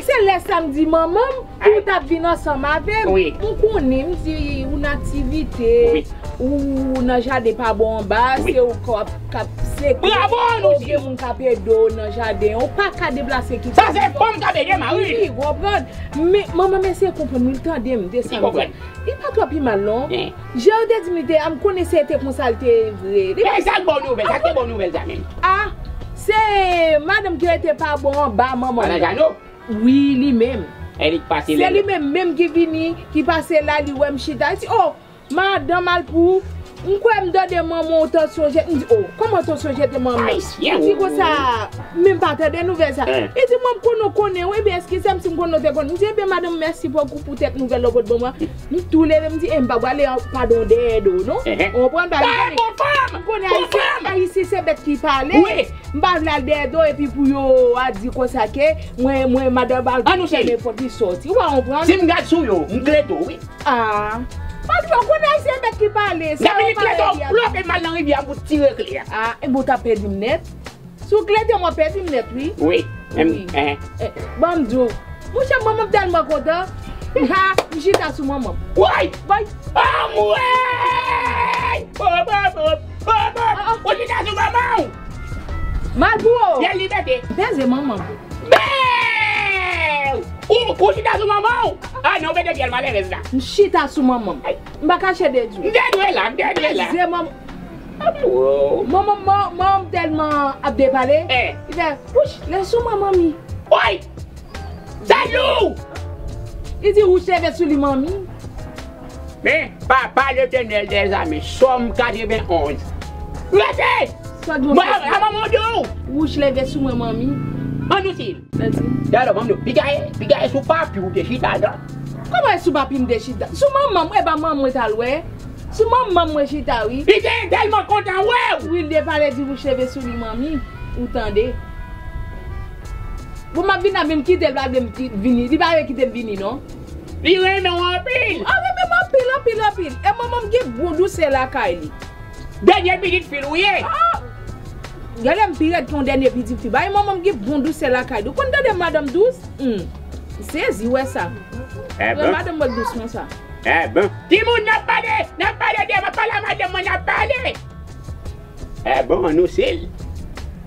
Se lè sa m di manman m, pou w t ap vin ansanm avè m. Wi. M konnen, m di ou nan aktivite, wi, ou nan jaden pa bò anba, wi, se ou k ap, k ap seke. Bravo, nou di. Ou gen moun k ap ede w nan jaden. Ou pa ka deplase kite. Sa se fanm k ap ede mari. Wi, konprann. Men, manman m eseye konprann, wi, l tande m, desann. Li konprann. Li pa twò pi mal, non. Jan yo te di m li te a, m konnen se te konsa l te vre. Li... Men sa k bon nouvèl, sa k te bon nouvèl sa menm. Ah, se madanm ki rete pa bò anba manman m nan. Madan Jano? Wi, li menm. E li k pase lè. Se li menm, menm ki vini, ki pase la, li wè m chita. Li di, "Oh, madanm al pou ou." M kwè m tande manman w tansyon jete. M di, "Oh, kòman tansyon jete manman?" Li di konsa, men m pa tande nouvèl sa. Li di, "Mwen m konnen w konnen, wi, ebyen, eskize m si m konnen w te konnen." M di, "Ebyen, madanm, mèsi bokou poutèt nouvèl la w pot ban mwen." M tou leve, m di, "E, m pa prale padon dèyè do w, non." Ou konprann, m konnen Ayisyen, Ayisyen se bèt ki pale. M pa vle al dèyè do epi pou yo a di konsa ke mwen, mwen, madanm al pou nenpòt li sòti. Ou pa konprann? Si m gad sou yo, m kleto, wi. Ah. Patwon, konnen Ayisyen bèt ki pale. Sa yo pale, li ap bloke m al nan rivyè a pou tire kle a. Ah, e bon, w t ap pèdi m nèt. Si w klete m, w ap pèdi m nèt, wi. Wi. Wi. Eh, ban m di w. Monchè, manman m tèlman kontan. Ha, m chita sou manman m. Woy! Woy! Anmwey! Hop, hop, hop, hop, hop. Ou chita sou manman w! Mal pou ou. Pyè libète. Bèze manman m. Bèw! Ou, ou chita sou manman w? Ah non, bèze pyè l malerèz la. M chita sou manman m. M pa kache de di w. M te dwe la, m te dwe la. Bèze manman. Manman, manman, manman m tèlman ap depale. Li fè, wouch, leve sou mwen, manmi. Woy! Sa lou! Li di, wouch, leve sou li, manmi. Men, Papa Letènèl dèzame, Sòm katrevenn onz. Rete! Sa dlo. Mwen, a manman w di w. Wouch, leve sou mwen, manmi. An nou sil. Mèsi. Dayè, manman w, piga e, piga e sou papi w te chita, non? Kòman e sou papi m te chita? Sou manman m, e pa manman mwen t al wè. Sou manman mwen chita, wi. Li te tèlman kontan wè w. Wi, l depale di wouch leve sou li, manmi. Ou tande. Bon, m ap vin la, men m kite l, pa vle m ki-, vini. Li pa vle kite m vini, non. Li renmen w anpil. A, renmen m anpil, anpil, anpil. E manman m gen bon dousè lakay li. Dènye pitit fi l ou ye. Ah! Genlè m pi rèd ke yon dènye pitit fi. Bay manman m gen bon dousè lakay li. Ou konn tande madanm dous? Hmm. M sezi wè sa. Wè madanm mwen dous konsa. Eh bon. Timoun, n ap pale, n ap pale de, m ap pale a madanm mwen, n ap pale. Eh bon, annou sil.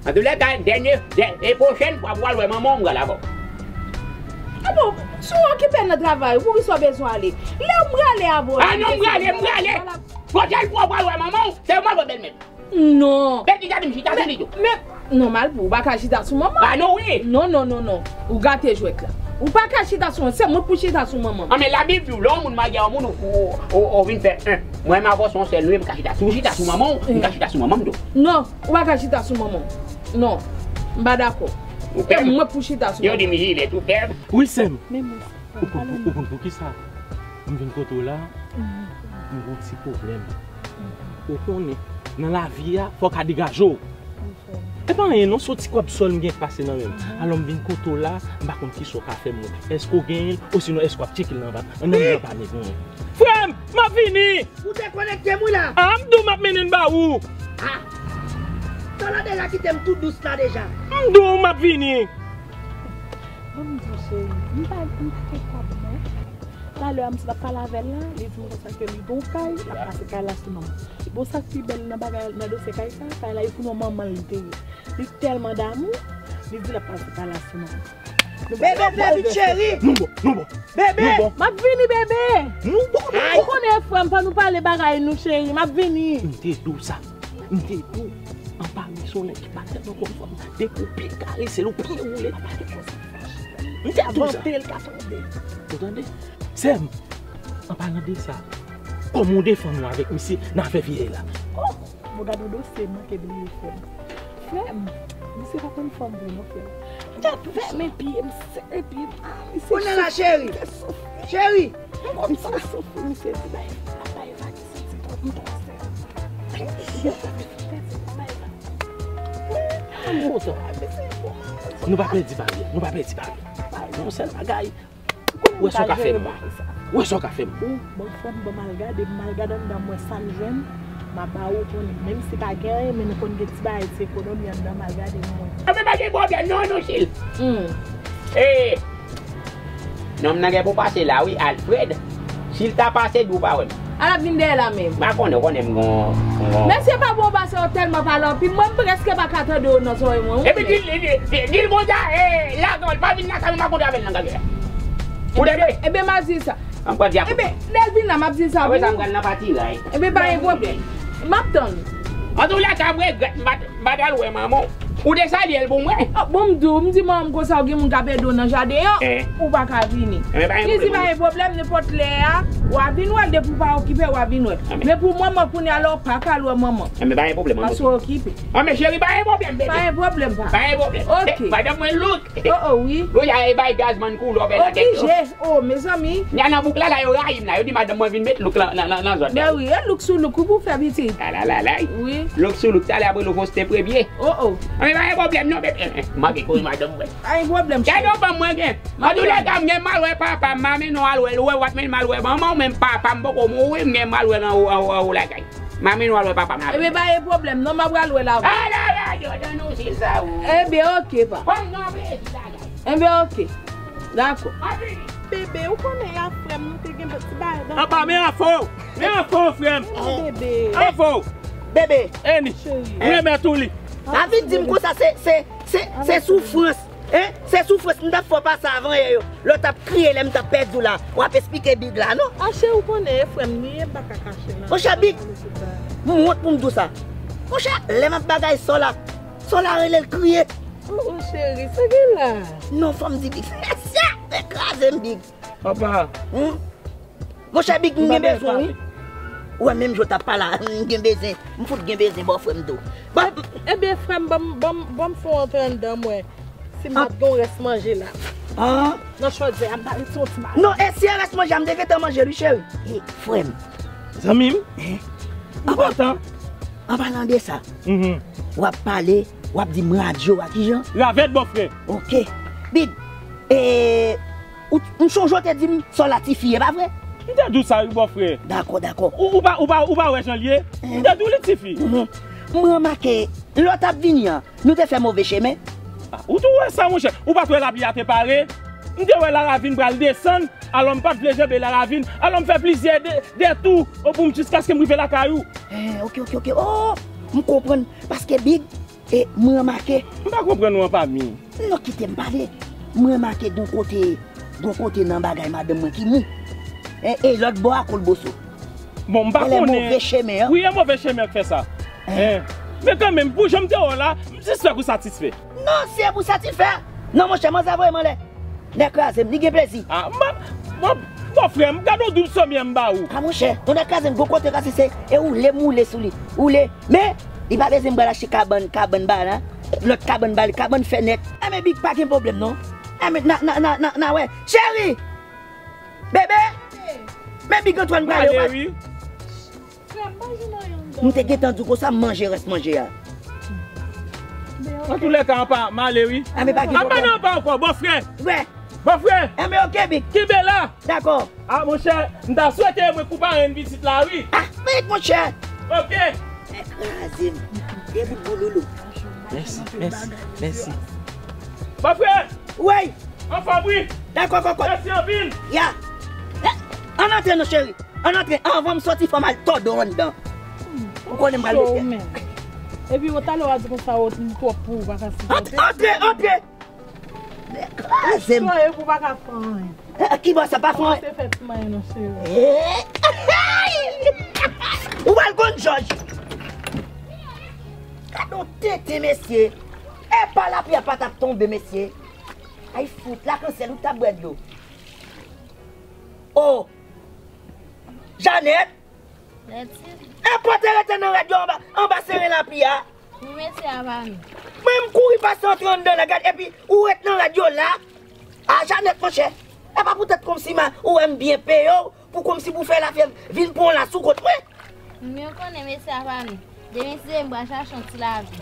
Antoulèka, dènye, dè-, e pwochèn fwa pou w al wè manman w, m pral avè w. Ah bon, Si w okipe nan travay ou, poukisa w bezwen ale? Lè m prale avè w. Ah non, m prale, m prale. Kote l pou w pral wè manman w, se yo m al wè bèlmè m. Non. Bèl ki gade m chita sou li tou. Men, men, non, Malpou, ou pa ka chita sou manman. Ah non, wi. Non, non, non, non. Ou gate jwèt la. Ou pa ka chita sou mwen, se mwen pou chita sou manman. Ah, men Labib di w, lè yon moun marye a yon moun, ou, ou, ou, ou vin fè en. Mwen, m avè w se yon sèl nou ye, m ka chita. Si w chita sou manman w, m ka chita sou manman m tou. Non, ou pa ka chita sou manman w. Non, m pa dakò. Ou fè m. E mwen pou chita sou manman w. Yo di m jile tou fè m. Wi, sè m. Men mwen, Ou konn, ou konn poukisa m vin kote w la? M gen yon ti pwoblèm. Ou konnen, nan lavi a, fò w ka degaje w. E pa anyen non, se yon ti kòb sòl m gen k pase nan men m. Alò m vin kote w la, m pa konn kisa w ka fè m non. Èske w genyen l, osinon èske w ap tcheke l nan bank? An nan men w pa m genyen. Frè m, m ap vini! Ou dekonekte m wi la! A, m di w m ap mennen l ba ou! A! Talè deja kite m tou dous la deja. M di w m ap vini! Ban m di w cheri, m pa, m pa kapab non. Talè a m sot ap pale avè l la, li di m konsa ke li gen yon kay, l ap pase kay la sou non m. Bon, sa k pi bèl nan bagay, nan dosye kay sa, kay la e pou non manman l li te ye. Li tèlman damou, li di l ap pase kay la sou non m. Bebe, fè vit cheri. Nou bon, nou bon. Bebe. Nou bon. M ap vini, bebe. Nou bon, nou bon. Ou konnen frè m, fò nou pale bagay nou cheri, m ap vini. M te di w sa. M te di w, anpami se yon nèg ki pa tèlman konn fanm. Depi w pye karese l, ou pye woule. M te di w sa. Avan pye l ka tonbe. Ou tande? Sè m, an palan de sa, kòman w defann ou avèk misye nan afè fiyèy la? Oh! Bon, gade yon dosye m manke bliye, frè m. Frè m, misye pa konn fanm vre non, frè m. Tèt fèmen pye m, sere pye m. Ah, misye soufri, misye soufri. Kounye a la, cheri. Cheri. M konn sa soufri, misye di bay, bay vag. Nou pa pèdi baryè, nou pa pèdi baryè. Yon sèl bagay, wè sa w ka fè m. Wè sa w ka fè m. Ou, bon, frè m, bon, m al gade, m al gade anndan m wè sa m jwenn, m a ba ou konnen. Menm si pa gen anyen, men nou konn gen ti bagay, ti ekonomi anndan, m al gade m wè. Anben, pa gen pwoblèm, non, non, cheri. Hmm. Eh, Nonm nan gen pou pase la wi, Alfred. Si l ta pase, di w pa wè m. A l ap vin dèyè la menm. M pa konnen, ou konnen m gon, gon. Mesye pa bon pase yo tèlman pale anpil, mwen m prèske pa ka tande yo nan zòrèy mwen wi. Epi di l, di, di, di l konsa, eh, lagan l, pa vin nan kay mwen, m pa kontre avè l nan kay la. Ou tande? Ebyen, m a di sa. An pran di a. Ebyen, lè l vin la, m ap di sa pou ou. Apre sa, m pral nan patiray. Ebyen, pa gen pwoblèm. M ap tann. Antoulèka, m regrèt, m pa t M pa t al wè manman w. Ou te salye l pou mwen. Ah, bon, m di w, m di manman m konsa, ou gen moun k ap ede w nan jaden an, ou pa ka vini. Li di pa gen pwoblèm, nenpòt lè a, w a vin wè l, depi w pa okipe, w a vin wè l. Men pou manman, kounye a la, w pa ka al wè manman. Paske w okipe. Anben, cheri, pa gen pwoblèm, bebe. Pa gen pwoblèm, pa. Pa gen pwoblèm. Ok. Madanm mwen look. Oh, oh, wi. Wi, a e bay gazman koulè w fè nan tèt yo. Oblije. Oh, mezanmi. Nya nan bouk la, la yo rayi m la. Yo di madanm mwen vin met look lan, nan, nan, nan zòn la. Ben wi, e look sou look, ou pou fè pitit. La, la, la, la. Wi. Look sou look, talè apre nou poste premye. Oh, oh. Anben, pa gen pwoblèm non, bebe. Manke kouri madanm mwen. Pa gen pwoblèm, cheri. Gade yon fanm mwen gen. Antoulèka, m gen mal wè papa m, m a mennen w al wè l, ou wè w ap mennen m al wè manman w, menm papa m poko mouri, m gen mal wè nan ou, an ou, an ou lakay. M a mennen w al wè papa m la. Ebyen, pa gen pwoblèm non, m a pral wè l avè w. Ala, ala, Jordan, ou si sa ou. Ebyen, ok, pa. Kòm nan plezi bagay. Ebyen, ok. Dakò. Bebe, ou konnen ya frè m, nou te gen ti bagay dan. Apa, men afè w. Men afè w, frè m. Bebe. Afè w. Bebe. Eni. Cheri. Ou remèt ou li. Pa vin di m konsa, se, se, se, se soufrans. Hein? Se soufrans m t ap fè w pase avan yè yo. Lè w t ap kriye lè m t ap pèdi w la. W ap esplike Big la, non? A cheri, ou konnen e frè m li ye, m pa ka kache nan. Monchè Big, m wont pou m di w sa. Monchè, lè m ap bagay Sò la, Sò la rele l kriye. Oh, oh, cheri, sa gen la? Non, fò m di Big. Sa te kraze m, Big. Papa. Hmm? Monchè Big, m gen bezwen, wi. Ou wè, menm jan w t ap pale a, m gen bezwen. M fout gen bezwen bò frè m tou. Bon. Ebyen, frè m, ban m, ban m, ban m fè w antre anndan m wè si m ap gen yon rès manje la. Ah. Nan chodyè a, m ta ret yon ti bagay. Non, e si e rès manje a, m te gentan manje l, wi, cheri. E, frè m. Zanmi m? Hein? An pa-, an palan de sa, w ap pale, w ap di m radyo a, kijan? Ravèt, bòfrè. Ok. Big, e, ou, m sonje w te di m Sò la tifi, e pa vre? M te di w sa wi, bòfrè. Dakò, dakò. Ou, ou pa, ou pa, ou pa wè jan l ye? M te di w li tifi. Mhm. M remake, lè w t ap vini an, nou te fè move chemen. Ah, ou tou wè sa, monchè? Ou pa t wè lapli a te pare? M te wè laravin pral desann, alò m pa t vle janbe laravin, alò m fè plizyè de, detou pou m, jiskaske m rive lakay ou. Eh, ok, ok, ok. Oh, m konprann. Paske Big, e, m remake. M pa konprann ou, anpami. Non, kite m pale. M remake gon kote Gon kote nan bagay madanm mwen ki mou. E, e lòt bò a kolboso. Bon, m pa konnen. Move chemen an. Wi, e move chemen k fè sa. Men kanmenm, pou jan m te wè w la, m sispèk ou satisfè. Non, si e pou satisfè. Non, monchè, manzè voye m anlè. Nèg kraze m, li gen plezi. A, m pa, bon, bon, frè m, gade yon doub somyè m ba ou. A, monchè, yon nèg kraze m, gon kote ka sise, e woule m woule sou li. Woule. Men, li pa bezwen m pral achte kabann, kabann ba la. Lòt kabann ba li, kabann fè nèt. Enben, Big, pa gen pwoblèm non. Enben, na, na, na, na, na wè. Cheri! Bebe! Men Big Antoine prale. Male wi. M te gentan di w konsa m manje rès manje a. Antoulèka, anpa, male wi. Anpa nan anpa ankò, bòfrè. Wè. Bòfrè. Enben, oke, Big. Kenbe la. Dakò. A, monchè, m ta swete mwen kou parenn pitit la, wi. A, men, monchè. Oke. Kraze m. De bout bouloulou. Mèsi, mèsi, mèsi. Bòfrè. Wi. Anfòm, wi. Dakò, kòkòt. Mèsi anpil. Ya. Ann antre non, cheri. Ann antre, anvan m sòti fò m al tòde w anndan. Ou konnen m pral mete. Cho w menm. Epi w talè w a di konsa w twòp pou ou pa ka sipòte. Antre, antre, antre! Kraze m. Cho epi w pa ka fè anyen. Eh, ki bò sa pa fè anyen? Kòmanse fè ti manyen non cheri. Ou pral konn jòj. Gade yon tenten mesye. Epa lapli a pa t ap tonbe mesye. Ay fout, lakansyèl ou t ap bwè dlo. Oh! Janèt! Mèsi. E pote rete nan rad yo anba, anba seren lapli a? Wi, mesye a pa nou. Mwen, m kouri pase antre anndan la, gad, epi ou ret nan rad yo la? A, Janèt, monchè, e pa poutèt kòmsi ma, ou wè m byen peye w, pou kòmsi pou fè lafyèv vin pran w la sou kont mwen? Mwen konnen mesye a pa nou. Demen si Dye vle m pral chache yon ti lave.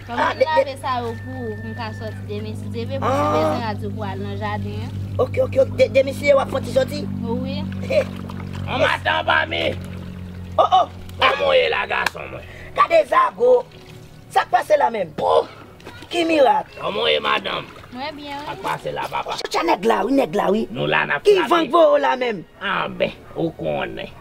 Fò m fin lave sa yo pou ou, pou m ka sòti demen si Dye vle, pou si w bezwen rad yo pou w al nan jaden an. Oke, oke, oke. Demen si Dye w ap fè yon ti sòti? Wi. Manman tan pa mi. Oh, oh. Kòman w ye la, gason mwen? Gade zago. Sa k pase la menm? Oh! Ki mirak? Kòman w ye, madanm? Mwen byen, wi. Sa k pase la, papa? Chacha nèg la, wi, nèg la, wi. Nou la, n ap frape. Ki van k voye w la menm? Anben, ou konnen.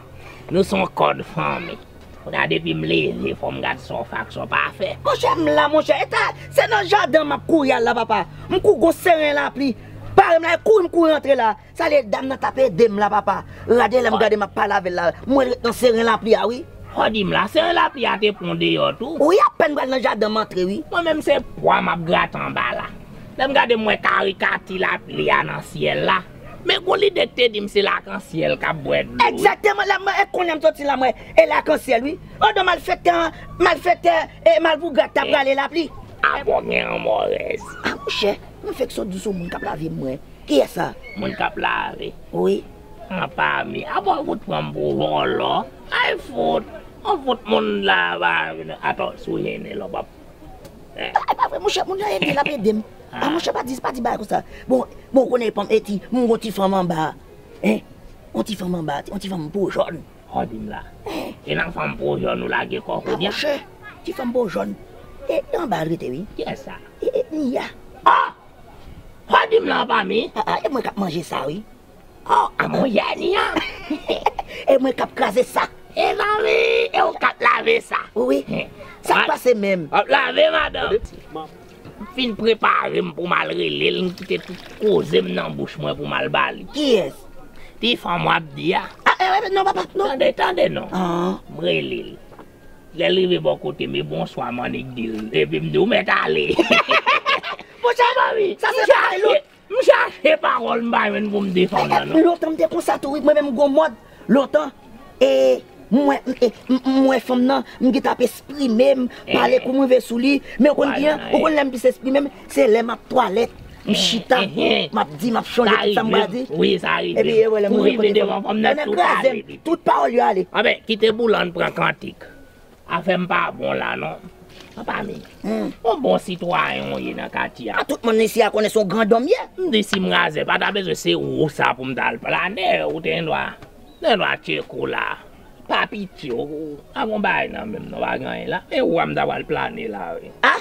Nou se yon kòd fanmi. Kounye a depi m leve, fò m gad sa w fè ak sa w pa fè. Monchè, m la, monchè. E ta, se nan jaden an m ap kouri al la, papa. M kou gon seren lapli. Pare m la, e kouri m kouri antre la. Sa lè dam nan t ap ede m la, papa. Gade lè m gade m ap pale avè l la. M wè l ret nan seren lapli a, wi. Fò di m la, seren lapli a te pran w deyò tou? Wi, apèn m pral nan jaden m antre, wi. Mwen menm se pwa m ap grate anba la. Lè m gade m wè karikati lapli a nan syèl la. Men gon lide k te di m se lakansyèl k ap bwè dlo, wi. Egzakteman, lè m wè, e kounye a m soti la, m wè, e lakansyèl, wi. Odan malfektè an, malfektè, e malpougra k t ap rale lapli. Avè w gen anmòrèz. A, monchè, mwen fèk sot di sou moun k ap lave m, mwen. Kiyès sa? Moun k ap lave. Wi. An pa mi. Apa w fout pran m pou vòlò? Ay fout. An fout moun la pa. Atò, si w jennen la w p ap. E pa vre, monchè, moun nan ede, l ap ede m. A, monchè, pa di, pa di bagay konsa. Bon, bon, ou konnen, e ti, m gon ti fanm anba. Hein? Yon ti fanm anba, yon ti fanm po jòn. Sa w di m la? E nan fanm po jòn ou lage kò w kounye a? A, monchè, ti fanm po jòn. E anba l rete, wi. Kiyès sa? E, e, Nia. A! Sa w di m la, pa mi? A, a, e mwen k ap manje sa, wi. Oh, a monchè Nia. E mwen k ap kraze sa. E mami, e ou k ap lave sa. Wi. Sa k pase menm? W ap lave, madanm. M fin prepare m pou m al rele l, m kite tout koze m nan bouch mwen pou m al ba li. Kiyès? Ti fanm w ap di a. A, e, e, non, papa, non. Tande, tande non. M rele l. Lè l rive bò kote m, e bonswa m annik di l. Epi m di, ou mèt ale. Monchè, sa se bagay lòt. M chache pawòl m pa jwenn pou m defann nan non. Lontan m te konsa tou wi, mwen menm m gon mòd. Lontan, e, m wè, e, m, m wè fanm nan, m gentan ap esprime m, pale kou m rive sou li. Men ou konn kijan, ou konn lè m plis esprime m, se lè m ap twalèt, m chita, m ap di, m ap chonje tout sa m pral di. Wi, sa rive m. Epi e wè lè m rive kote fanm nan, tout pawòl yo ale. Anben, kite Boulann pran kantik. Afè m pa bon la non. Anpami, yon bon sitwayen w ye nan katye a. A, tout moun isi a konnen se yon grandòm m ye. M di si m razè, pa ta bezwen se ou sa pou m t al plane, ou te gendwa, te gendwa tcheke w la. Pa pitye w, ou pa gon bagay nan men m non, pa gen anyen la. E ou a m ta pral plane la wi. A!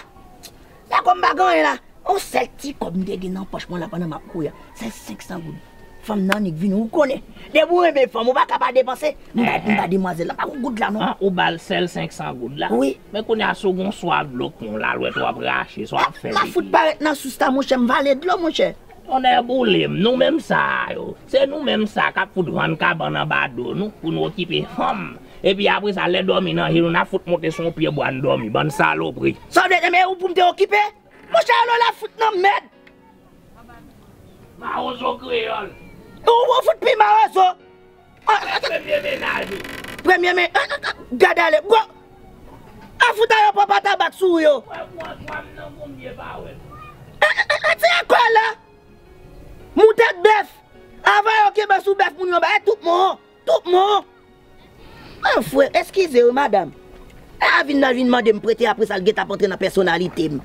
Sa kòm pa gen anyen la. Yon sèl ti kòb m te gen nan pòch mwen la pandan m ap kouri a, se senk san goud. Fanm nan annik vini, ou konnen. Depi w renmen fanm, ou pa ka pa depanse. M ba, m ba demwazèl la, pa gon goud la non. An, ou ba l sèl senk san goud la? Wi. Men kounye a, si w gen yon swaf dlo k pran w la, lwèt w ap rache, sa w ap fè? M ap fout parèt nan sous la, monchè, m vale dlo, monchè. Tonnè boule m, nou menm sa a yo. Se nou menm sa k ap fout vann kabann anba do nou pou n okipe fanm. Epi apre sa, lè dòmi nan je nou, n ap fout monte sou yon pye bwa n dòmi, bann salopri. Sa w vle di, men ou pou m te okipe? Monchè, alo l ap fout nan mèd. Mawozo kreyòl. Ou, ou fout pi mawozo. Premye mennaj ou. Premye men, gad ale. Gwo. A fout ayopò pa tabak sou yo. Wè, pran swa m nan konbyen pa wè. Ti akò la. Moutad bèf. Avan yo kenbe sou bèf moun yo ba tout moun. Tout moun. An frè, eskize wi madanm. A vin nan vin mande m prete apre sa l gentan ap antre nan pèsonalite m.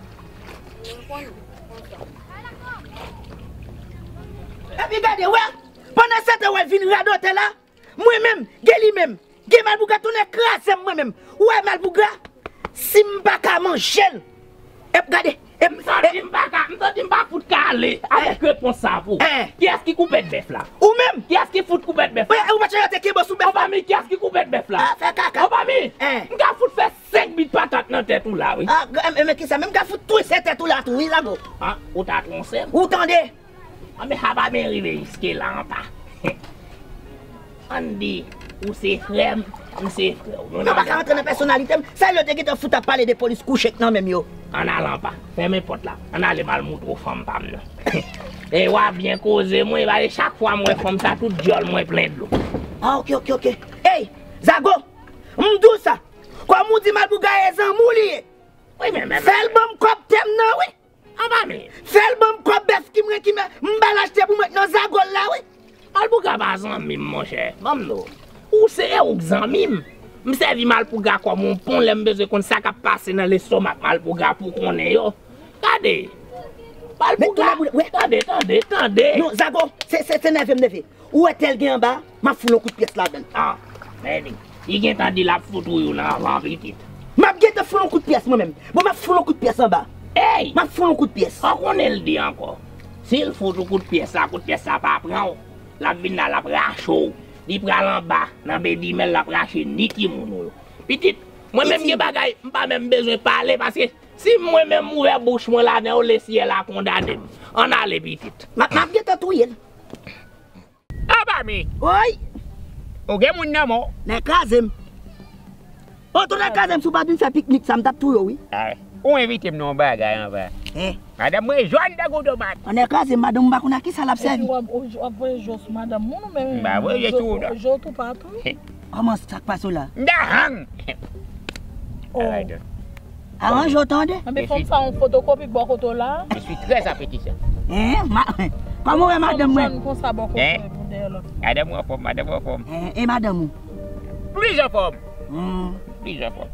Epi gade, wè, pandan se tan w al vin radòtè la, mwen menm, gen li menm, gen Malpougra tonnè kraze m mwen menm. Ou wè Malpougra, si m pa ka manje l, ep gade, ep, m santi m pa ka, m santi m pa fout ka ale avèk repons sa pou. Kiyès ki koupèt bèf la? Ou menm? Kiyès ki fout koupèt bèf la? Ou pa t chante kenbe sou bèf la? Anba mi, kiyès ki koupèt bèf la? Fè kaka. Anba mi, m ka fout fè senk bit patat nan tèt ou la wi. A, men kisa, menm ka fout twise tèt ou la tou wi, Zago. A, ou ta twonse m? Ou tande? Anben, apa men rive jiske la anpa. Ann di, ou se frè m, m se frè w. Nou pa ka rantre nan pèsonalite m. Sa yo te gentan fout ap pale de polis kouche k nan menm yo. Ann al anpa. Fèmen pòt la. Ann ale m al moutre w fanm pa m nan. E w a byen koze mwen, paske chak fwa m wè fanm sa, tout dyòl mwen plen dlo. A, oke, oke, oke. Ey, Zago, m di w sa. Kòm ou di Malpougra e zanmi w li ye. Wi, men, men, fè l ban m kòb tè m nan, wi. Anba men. Fè l ban m kòb bèf ki mwen ki mwen, m ba l achte pou mwen nan Zago l la, wi. Malpougra pa zanmi m, monchè. Ban m di w. Ou se e ou k zanmi m. M sèvi Malpougra kòm yon pon lè m bezwen konn sa k ap pase nan lestomak Malpougra pou konnen yo. Gade. Malpougra. Tande, tande, tande. Non, Zago, se, se, se nève m nève. Ou wè tèl gen anba, m ap fout yon kout pyès ladan l. A, men li, li gentan di l ap fout ou youn anvan pitit. M ap gentan fout yon kout pyès mwen menm. Bon, m ap fout yon kout pyès anba. Ey! M ap fout yon kout pyès. Ou konnen l di ankò. Si l fout ou kout pyès la, kout pyès la pa pran w, l ap vin la, l ap rache w. Li pral anba, nan bedimèl, l ap rache ni timoun ou yo. Pitit, mwen menm gen bagay, m pa menm bezwen pale, paske si mwen menm m ouvè bouch mwen ladan yo, lesyèl a kondane m. Ann ale, pitit. M ap, m ap gentan touye l. Anba mi. Woy! Ou gen moun nan men w. Nèg kraze m. O, tonton nèg kraze m, si w pa t vin fè piknik sa, m t ap touye w, wi. A, ou envite m nan yon bagay anba. Madanm mwen jòn tankou tomat. An nèg kraze m, madanm ou pa konn a kisa l ap sèvi. Epi w ap, w ap voye je w sou madanm moun ou menm. M pa voye je sou ou, non. Je w tou patou. Kòman sa k pase w la? M ta hang. O. Aranje w tande. Anben fanm sa yon fotokopi k bò kote w la. Je suis très appétissant. Hein? Ma, kòman w wè madanm mwen? Fanm jòn konsa bò kote w pou dèyè lòt. Madanm ou anfòm, madanm ou anfòm. Hein, e madanm ou? Plis anfòm. Hmm. Plis anfòm.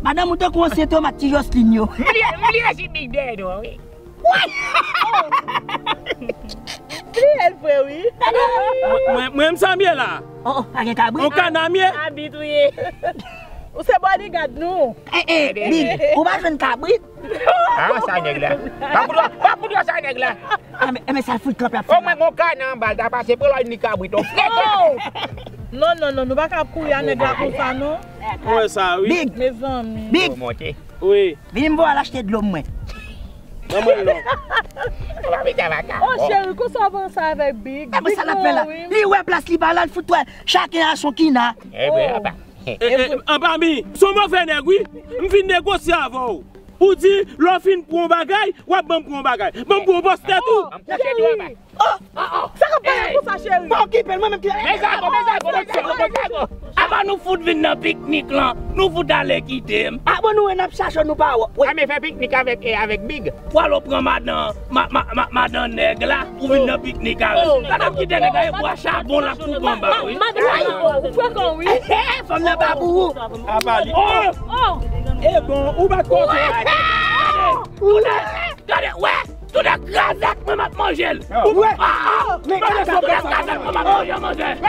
Madanm ou tankou ansyen tomat ti Joslin yo. M li, m li resi big dèyè nou an, wi. Li el vre wi. Mwen, mwen, m sa m ye la. Oh, oh, pa gen kabrit. On kana m ye. Kabrit ou ye. Ou se bodyguard nou. Eh, eh, Big, ou pa jwenn kabrit? Ah, sa nèg la. Pa pou dwa, pa pou dwa sa nèg la. Ah, men, men sa fout kanpe ap fè. Omwen gon kana anba l ta pase pou l ni kabrit, on frè. Oh! Non, non, non, nou pa ka ap kouri a nèg la konsa, non. Ou wè sa, wi. Big. Mezanmi. Big. Monte. Wi. Vini m voye al achte dlo mwen. Ban mwen l non. Ou pa pita vaka. Oh, cheri, konsa w panse avèk Big? E mwen sa l ap fè la. Li wè plas li pa la, l fout wè. Chaken a son kina. E vre, apa. E, e, anba mi, s on move nèg, wi. M vin negosye avè w. Ou di, lè w fin pran yon bagay, w ap ban m pran yon bagay. Ban m pran yon pòs tèt ou. An kouche dwòl la. Oh, oh, oh. Sa k ap pale konsa, cheri? Pa okipe l, mwen menm ki. Men zago, men zago, men zago, men zago. Apa nou fout vin nan piknik lan, nou fout ale kite m. Ah, bon, nou wè n ap chache nou pa wè. Ah, men fè piknik avèk, eh, avèk Big. Pwalo pran madan, ma, ma, ma, madan nèg la, ou vin nan piknik avè l. Madan kite nèg la, e bwa chabon l ap koupe anba, wi. Madan, ou frekan, wi. Eh, eh, fanm nan pa pou ou. Apa li. Oh! E bon, ou bat kote. Gade, wè, tout nèg kraze ak mwen, m ap manje l. Ou wè? Ah, ah, men tout nèg kraze ak mwen, m ap manje, manje. Eh,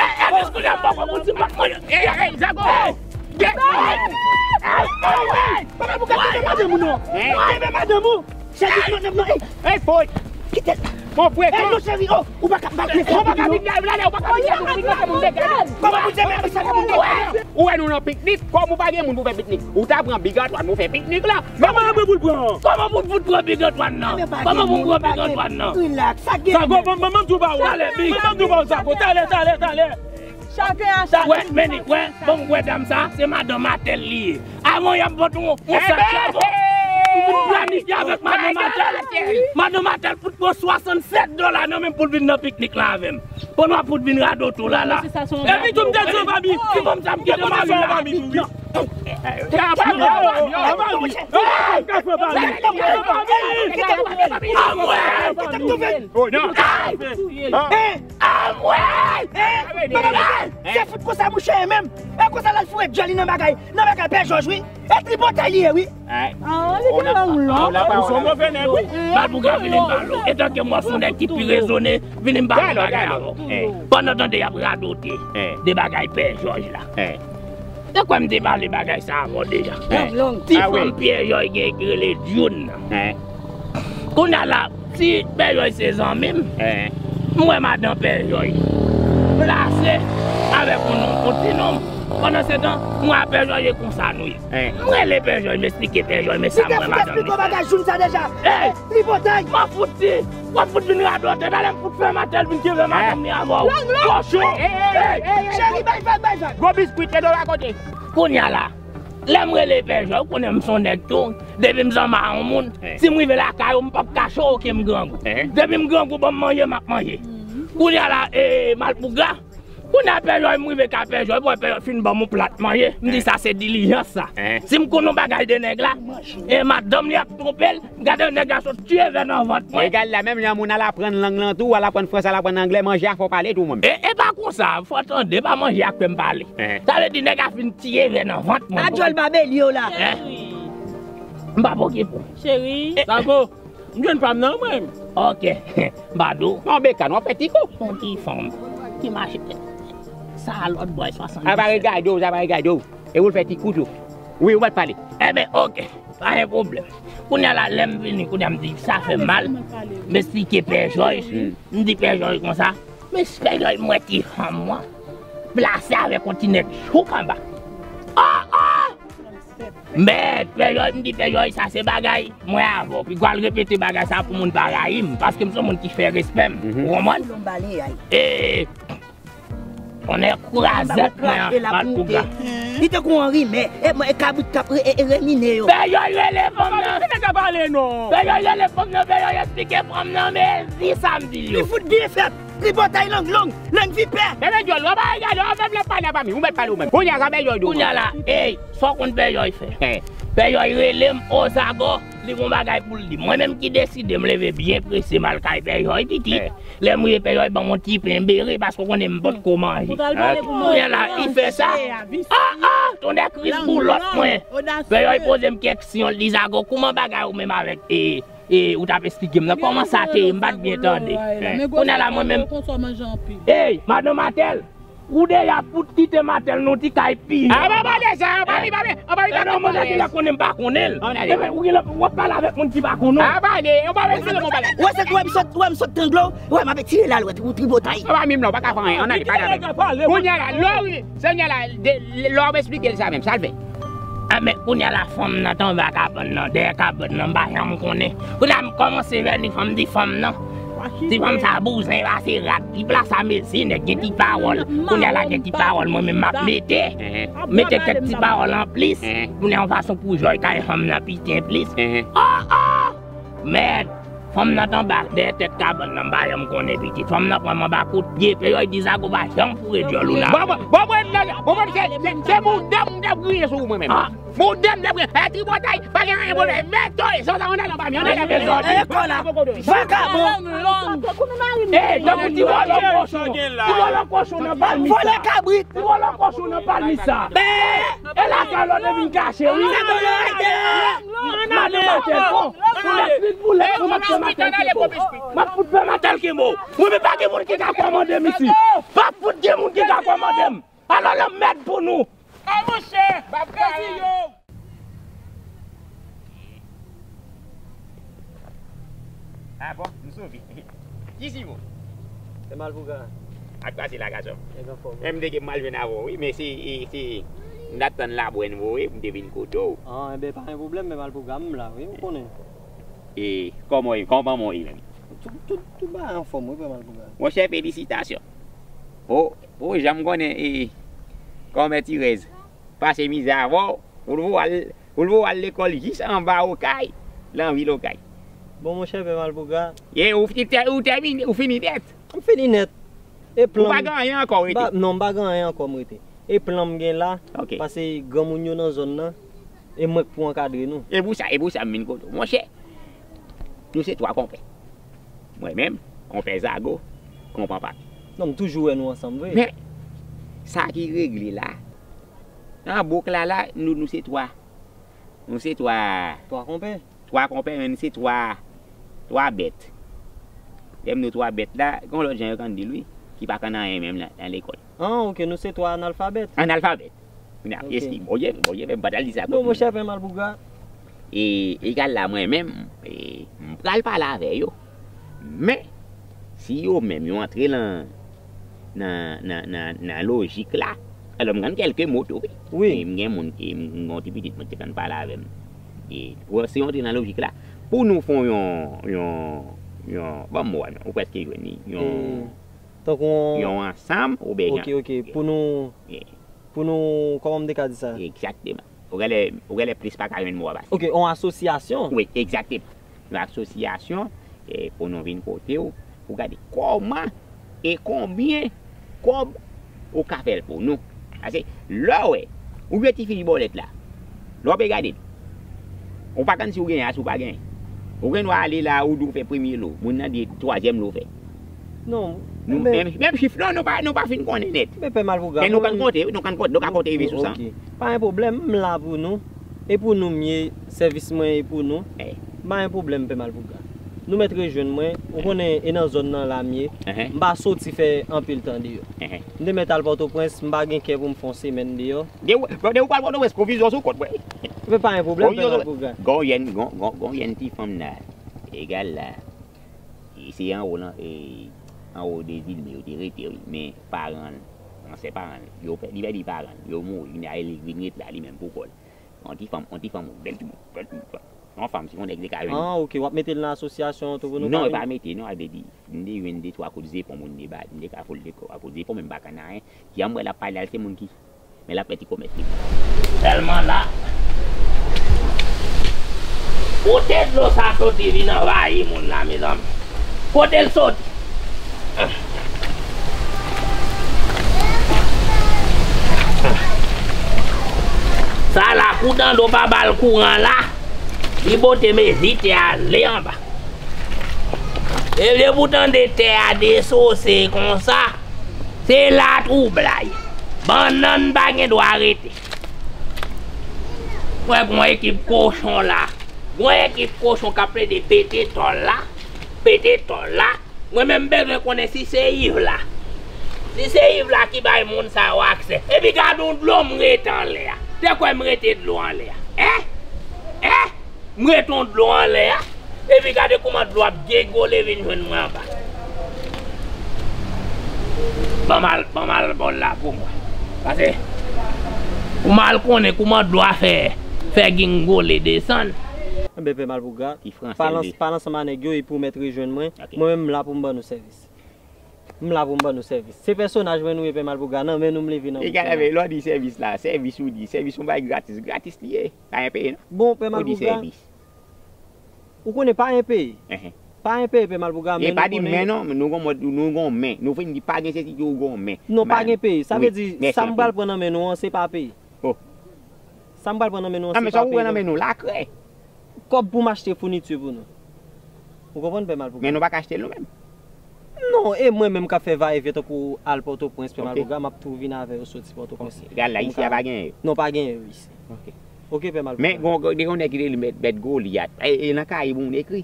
eh, dis kounye a, m poko pou di m ap manje. Eh, eh, zago. Papa, pou ka kenbe madanm ou non. Kenbe madanm ou. Chèche madanm non. Ey, foy. Kite l. Mon frè, non, cheri, oh, ou pa ka bat mesye. Ou pa ka vin la, la, ou pa ka vin la, ou pa ka vin la. Kòman pou di men sa ka pou wè? Ou wè nou nan piknik, kòm ou pa gen moun pou fè piknik. Ou ta pran Big Antoine pou fè piknik la. Kòman pou l pran? Kòman pou l pran Big Antoine nan? Kòman pou l pran Big Antoine nan? Relax, sa gen. Sa go, ban m di w ba ou. Talè, Big. Ban m di w ba ou, sa go. Talè, talè, talè. Chak a chak. Wè, men li, wè, bon, wè dam sa, se madan Matèl li ye. Avan y ap vòt yon, yon sak chabon. Ou vin planifye avèk madan Matèl. Madan Matèl fout pran swasannsèt dola nan men pou l vin nan piknik la avè m. Pandan w ap fout vin radote w la, la. Epi tou m te di w, Babi, si fanm sa m kite mari la. Anmwey! Anmwey! Se fout konsa mouche ye menm. E konsa l al foure djòl li nan bagay, nan bagay Pè Jòj wi. E tripotay li ye wi. Ah, li gen lang long. Ou se yon move nèg wi. Malpougra, vini m pale w. Etanke m wè w se yon nèg ki pi rezone, vini m pale w bagay avè w. Pandan tande y ap radote de bagay Pè Jòj la. Te kwè m te pale bagay sa avè w deja. Ti fanm Pè Jòj gen ki rele Djoun nan. Kounye a la, si Pè Jòj se zanmi m, m wè madan Pè Jòj plase avèk yon nonm, yon ti nonm. Pandan se tan, m wè Pè Jòj e konsa nou ye. M rele Pè Jòj, m esplike Pè Jòj, men sa m wè madanm li fè. Li te fout esplike w bagay Djoun sa deja. Ey! Tripotay! M ap fout di, w ap fout vin radote, talè m fout fè Matèl vin kenbe madanm li avè w. Kochon! Ey! Cheri, bay vag, bay vag. Gwo biskwit, e do la kote. Kounye a la, lè m rele Pè Jòj, ou konnen m se yon nèg tou. Depi m zanmi a yon moun, si m rive lakay ou, m p ap kache w ke m grangou. Depi m grangou, ban m manje, m ap manje. Kounye a la, e, Malpougra, kounye a Pè Jòj, m rive kay Pè Jòj, m wè Pè Jòj fin ban m yon plat manje. M di sa se dilijans sa. Si m konn yon bagay de nèg la, e madanm li ap twonpe l, m gade nèg la sot tiye vè nan vant mwen. Egal la, menm jan moun al aprann lang lan tou, al aprann fransè, al aprann anglè, manje a fò pale tou mwen. E, e pa konsa, fò tande, pa manje a k fè m pale. Sa vle di nèg la fin tiye vè nan vant mwen. A djòl babelye w la. M p ap okipe w. Cheri. Sa go. M jwenn pa m nan mwen. Ok. M pa di w. Non, Bekan, w ap fè ti kou. Yon ti fanm ki mache. Sa lòt bòy swasanndisèt. Sa pa regade w, sa pa regade w. E ou l fè ti kou tou. Wi, ou mèt pale. Enben, ok. Pa gen pwoblèm. Kounye a la, lè m vini, kounye a m di, sa fè m mal. M esplike Pè Jòj. M di Pè Jòj konsa. Men Pè Jòj, m wè ti fanm mwen plase avèk yon ti nèg jouk anba. Oh, oh! Mèt, Pè Jòj, m di Pè Jòj, sa se bagay mwen avè w. Pi gwo al repete bagay sa pou moun pa rayi m, paske m se yon moun ki fè respè m. Ou konprann? E, tonnè kwazèt mwen an, Malpougra. Li te kou yon rimè, e, e kabrit k ap re-, e, e remine yo. Pè Jòj rele fanm nan. Pè Jòj rele fanm nan, Pè Jòj esplike fanm nan, men di sa m di l yo. Li fout byen fèt. Tripotay lang long, lang vipè. Bebe djòl, w ap al gade, w ap fè m lè pale pa mi, ou mèt pale ou menm. Kounye a sa Pè Jòj di w. Kounye a la, ey, sa w konn Pè Jòj fè? Pè Jòj rele m, o zago, li gon bagay pou l di. Mwen menm ki deside m leve byen prese m al kay Pè Jòj pitit. Lè m rive Pè Jòj ban m yon ti pen bere, paske w konnen m potko manje. Kounye a la, li fè sa. Ah, ah, tonnè kriz boulòt mwen. Pè Jòj poze m kèksyon, li zago, kouman bagay ou menm avèk, e, E, ou t ap esplike m nan kòman sa te ye, m pa t byen tande. Kounye a la mwen menm. Ey, madan Matèl, ou deja fout kite Matèl nan ti kay pi. A pa pale sa, an pa mi, pa mi, an pa mi, pa konn pale. Konnen m pa konnen l. Ou gen lè w ap pale avèk moun ki pa konnen w. A pale, an pa pale, an pa pale. Wè se wè m sot, wè m sot tranglo, wè m ap tire la lwèt, ou tripotay. An pa mi m la, ou pa ka fè anyen, ann ale, pale avè m. Kounye a la, lè w, Senyè la, lè w ap esplike l sa menm, sa l fè? Enben, kounye a la, fanm nan t anba kabann nan, dèyè kabann nan, m pa janm konnen. Kounye a, m kòmanse vè ni fanm, m di fanm nan. Ti fanm sa bouzen, pase rat, li plase a mezi, nèg gen ti pawòl. Kounye a la, gen ti pawòl, mwen menm m ap mete. Mete kèk ti pawòl anplis. Kounye a, yon fason pou jòy kay fanm nan piti plis. Oh, oh! Mèd! Fanm nan t anba dèyè tèt kabann nan, m pa janm konnen pitit. Fanm nan pran m anba kout pye, Pè Jòj di zago pa janm foure djòl ou nan. Bon, bon, bon, bon, nèg, bon, bon, se, se, se moudè m t ap griyen sou ou mwen menm. Moudè m t ap griyen. E tripotay, pa gen anyen pwoblèm. Mèt, toye, sa, sa, ann ale anba mi, ann ale anba mi. E kò la, vakabon. E, tankou ti vòlò kochon. Ti vòlò kochon nan palmis sa. Vòlò kabrit. Ti vòlò kochon nan palmis sa. E lakay lòt yo vin kache, wi. Madan Matèl, bon. Pou lè, pou lè, pou lè, pou lè, pou lè. M ap fout fè Matèl kenbe w. Mwen menm pa gen moun ki ka kòmande m isi. Pa fout gen moun ki ka kòmande m. Alò, lanmèd pou nou. A monchè, m ap pèdi yo. Ah bon, m sove. Isi, bon. Pè Malpougra. Ak pase la, gason. Nèg anfòm, wi. Menm te gen m al jwenn avè w, wi, men se, e, se, m t ap tann labwè n voye pou m te vin kote w. Ah, enben, pa gen pwoblèm, Pè Malpougra, m la, wi, ou konnen. E, kòman w ye? Kòman w ye menm? Tout, tout, tout bagay anfòm, wi, Pè Malpougra. Monchè, felisitasyon. O, o, jan m konnen, e, kòmè Tirèz pase mizè avè w, pou l voye w al, pou l voye w al lekòl jis anba Okay, nan vil Okay. Bon, monchè, Pè Malpougra. E, ou, ou tè-, ou tèmine, ou fini nèt. M fini nèt. E plan. Ou pa gen anyen ankò, w rete? Non, m pa gen anyen ankò, m rete. E plan m gen la, ok, pase granmoun yo nan zòn nan, e mwen k pou ankadre nou. E pou sa, e pou sa m vin kote w. Monchè, nou se twa konpè. Mwen menm, konpè Zago, konpè Papi. Non, m toujou wè nou ansanm vre. Men, sa ki regle la, nan bouk la, la, nou, nou se twa. Nou se twa. Twa konpè? Twa konpè, men nou se twa, twa bèt. Lè m di w twa bèt la, gen yon lòt jan yo konn di l, wi, ki pa konn anyen menm nan, nan lekòl. Ah, ok, nou se twa analfabèt. Analfabèt. Kounye a, ok, eski, Bondye, Bondye, men m pa t al di sa. Non, monchè, Pè Malpougra. E, egal la, mwen menm, e, m pral pale avè yo. Men, si yo menm, yo antre nan, nan, nan, nan, nan lojik la, alò, m konn kèlke mo tou, wi. Wi. E m gen moun ki, m gen yon ti pitit mwen ki te konn pale avè m. E, se yo antre nan lojik la, pou nou fè yon, yon, yon, ban m mo a, non, ou prèske jwenn li, yon, e, tankou yon, yon ansanm, oubyen, ok, ok, pou nou, yeah, pou nou, kòman m te ka di sa? Egzakteman. Ou genlè, ou genlè plis pa ka jwenn mo a pase. Ok, yon asosyasyon? Wi, egzakteman. Yon asosyasyon, e, pou nou vin kote w, pou gade kòman e konbyen kòb ou ka fè l pou nou. Pase, lè w wè, ou jwe ti fich bòlèt la, lè w pe gade l, ou pa konn si w genyen a, si w pa genyen. Ou gen dwa ale la, ou di w fè premye lo, moun nan di twazyèm lo w fè. Non, nou, men, menm, menm chif, non, nou pa, nou pa fin konnen nèt. Men Pè Malpougra, men nou konn konte, wi, nou konn konte, nou ka konte rive sou san. Ok. Pa gen pwoblèm, m la pou nou. E pou nou m ye, sèvis mwen e pou nou. Eh. M pa gen pwoblèm, Pè Malpougra. Nou mèt rejwenn mwen, ou konnen e nan zòn nan la m ye. Ehe. M pa soti fè anpil tan deyò. Ehe. M te mèt al Pòtoprens, m pa gen kè pou m fè yon semèn deyò. De ou, de ou pral Pòtoprens, konfizyon sou kont mwen. Men pa gen pwoblèm, Pè Malpougra. Gon yèn, gon, gon, gon yèn ti fanm nan. Egal la. E se anwo lan, e, anwo de Zilme yo te rete, wi. Men paran l, ansyen paran l, yo pè-, li pèdi paran l, yo mouri, li ale li vin ret la, li menm pou kò l. Yon ti fanm, yon ti fanm, bèl ti moun, bèl ti moun. Yon fanm, si yon nèg te ka jwenn. Ah, ok, w ap mete l nan asosyasyon an tou pou nou ka vin? Non, e pa mete, non, a vle di, m te jwenn de twa kout zepon moun te ba, m te ka foule de twa kout zepon, men m pa konn anyen. Jan m wè l ap pale a, se moun ki Men l ap fè ti komès li. Sèlman la, kote dlo sa soti vin anvayi moun la, mezanmi? Kote l soti? Sa la, kou tande w pa ba l kouran la, li bote mezi tè a ale anba. E depi w tande tè a desose konsa, se latwoublay. Bannann pa gen dwa rete. Mwen, gon ekip kochon la. Gon ekip kochon k ap plede pete tòl la. Pete tòl la. Mwen menm, m bezwen konnen si se Iv la. Si se Iv la ki bay moun sa yo aksè. Epi gade yon dlo m rete anlè a. Te kwè m rete dlo anlè a. Hein? Hein? M ret yon dlo anlè a, epi gade kouman dlo ap degole vin jwenn mwen anba. Ban m al, ban m al bò la pou mwen. Pase, pou m al konnen kouman dlo a fè, fè gingole desann. Enben, Pè Malpougra, pale ansanm a nèg yo epi w mèt rejwenn mwen. Ok. Mwen menm, m la pou m ban nou sèvis. M la pou m ban nou sèvis. Se pèsonaj mwen nou ye, Pè Malpougra, nan men nou m leve nan bouk la. Egal, lè w di sèvis la, sèvis ou di, sèvis yon bagay gratis, gratis li ye. Pa gen peye, non. Bon, Pè Malpougra, ou konnen pa gen peye. Enhen. Pa gen peye, Pè Malpougra, men nou konnen. E pa di men, non, nou gon mòd, nou gon men. Nou vin di pa gen sètitid, ou gon men. Non, pa gen peye. Sa vle di, sa m pral pran nan men nou an, se pa peye. Oh. Sa m pral pran nan men nou an, se pa peye, non. Ah, men sa ou pran nan men nou la, krè. Kòb pou m achte founiti pou nou. Ou konprann, Pè Malpougra? Men nou pa ka achte l nou menm. Non, e mwen menm k ap fè vayevyen tankou al Pòtoprens, Pè Malpougra, m ap tou vin avè yo soti Pòtoprens. Ok. Gad la, isi a pa genyen yo? Non, pa genyen yo isi. Ok. Ok, Pè Malpougra. Men gon, gon, gen yon nèg ki rele Mèt, Mèt Golyat. E, e nan Kayib moun ekri.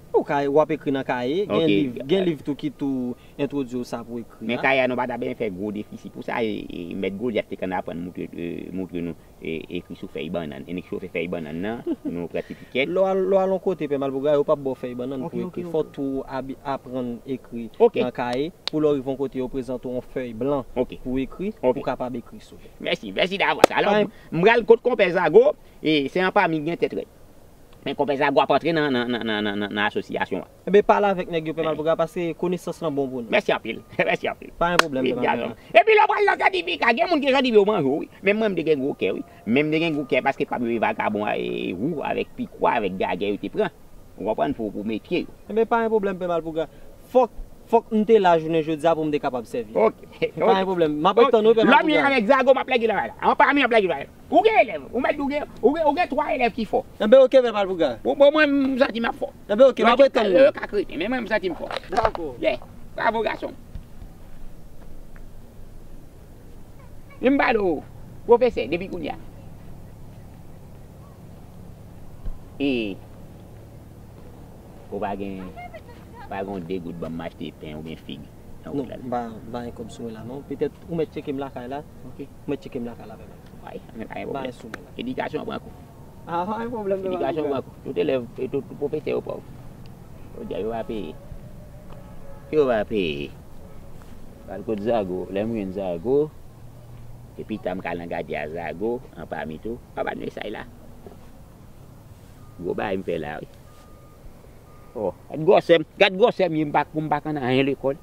Ou ka, w ap ekri nan kaye, gen liv, gen liv tou ki tou entwodui w sa pou ekri a. Men kaye a, nou pa ta bezwen fè gwo defisi pou sa, e, e, Mèt Golyat te konn aprann moutre, e, moutre nou, e, ekri sou fèy bannann. E nèg chofe fèy bannann nan, nou pran ti pikèt. Lè w al, lè w al yon kote, Pè Malpougra, yo p ap ba w fèy bannann pou ekri. Fò tou abi-, aprann ekri nan kaye, pou lè w rive yon kote, yo prezante w yon fèy blan pou ekri, pou w kapab ekri sou li. Mèsi, mèsi davans. Alò, m, m pral kot Konpè Zago, e se anpami gen tèt rèd. Men Konpè Zago ap antre nan, nan, nan, nan, nan, nan, nan asosyasyon an. Enben, pale avèk nèg yo, Pè Malpougra, paske konesans lan bon pou nou. Mèsi anpil. Mèsi anpil. Pa gen pwoblèm, Pè Malpougra. Epi lè w pral nan Zandibi ka, gen moun ki Zandibi yo manje w, wi. Men mwen, m te gen gwo kè, wi. Men m te gen gwo kè paske pap yo e vagabon a, e wou avèk pikwa, avèk gagè yo te pran. Ou konprann? Pou, pou metye yo. Enben, pa gen pwoblèm, Pè Malpougra. Fòk, fòk m te la jounen jodi a pou m te kapab sèvi. Ok. Pa gen pwoblèm. M ap ret tann ou, Pè Malpougra. Lòm li avèk Zago, m ap lage travay la. Anpami, m ap lage travay la. Ou gen elèv, ou mèt, ou gen, ou gen, ou gen twa elèv ki fò. Enben, ok, Pè Malpougra. Bon, bon, mwen, m santi m ap fò. Enben, ok, m ap ret tann ou. Yo ka krete, men mwen, m santi m fò. Dakò. Yeah. Bravo, gason. Men m pale w, pwofesè, depi kounye a. E, ou pa gen, pa gen yon de goud ban m achte pen oubyen fig nan wout la? Non, m pa, m pa gen kòb sou mwen la, non. Petèt, ou mèt tcheke m lakay la. Ok. Ou mèt tcheke m lakay la, Pè Malpougra. Wi, men pa gen pwoblèm. Edikasyon an pran kou. Ah, pa gen pwoblèm, Pè Malpougra. Edikasyon an pran kou. Tout elèv, e tout, tout pwofesè yo pòv. Yo di a yo pa peye. Yo pa peye. Pral kot Zago, lè m jwenn Zago, epi ta m ka al nan gadya Zago, anpami tou. Anpami mesaj la. Gwo bagay m fè la, wi. Oh, gad gwosè m, gad gwosè m ye, m pa, pou m pa konn anyen lekòl.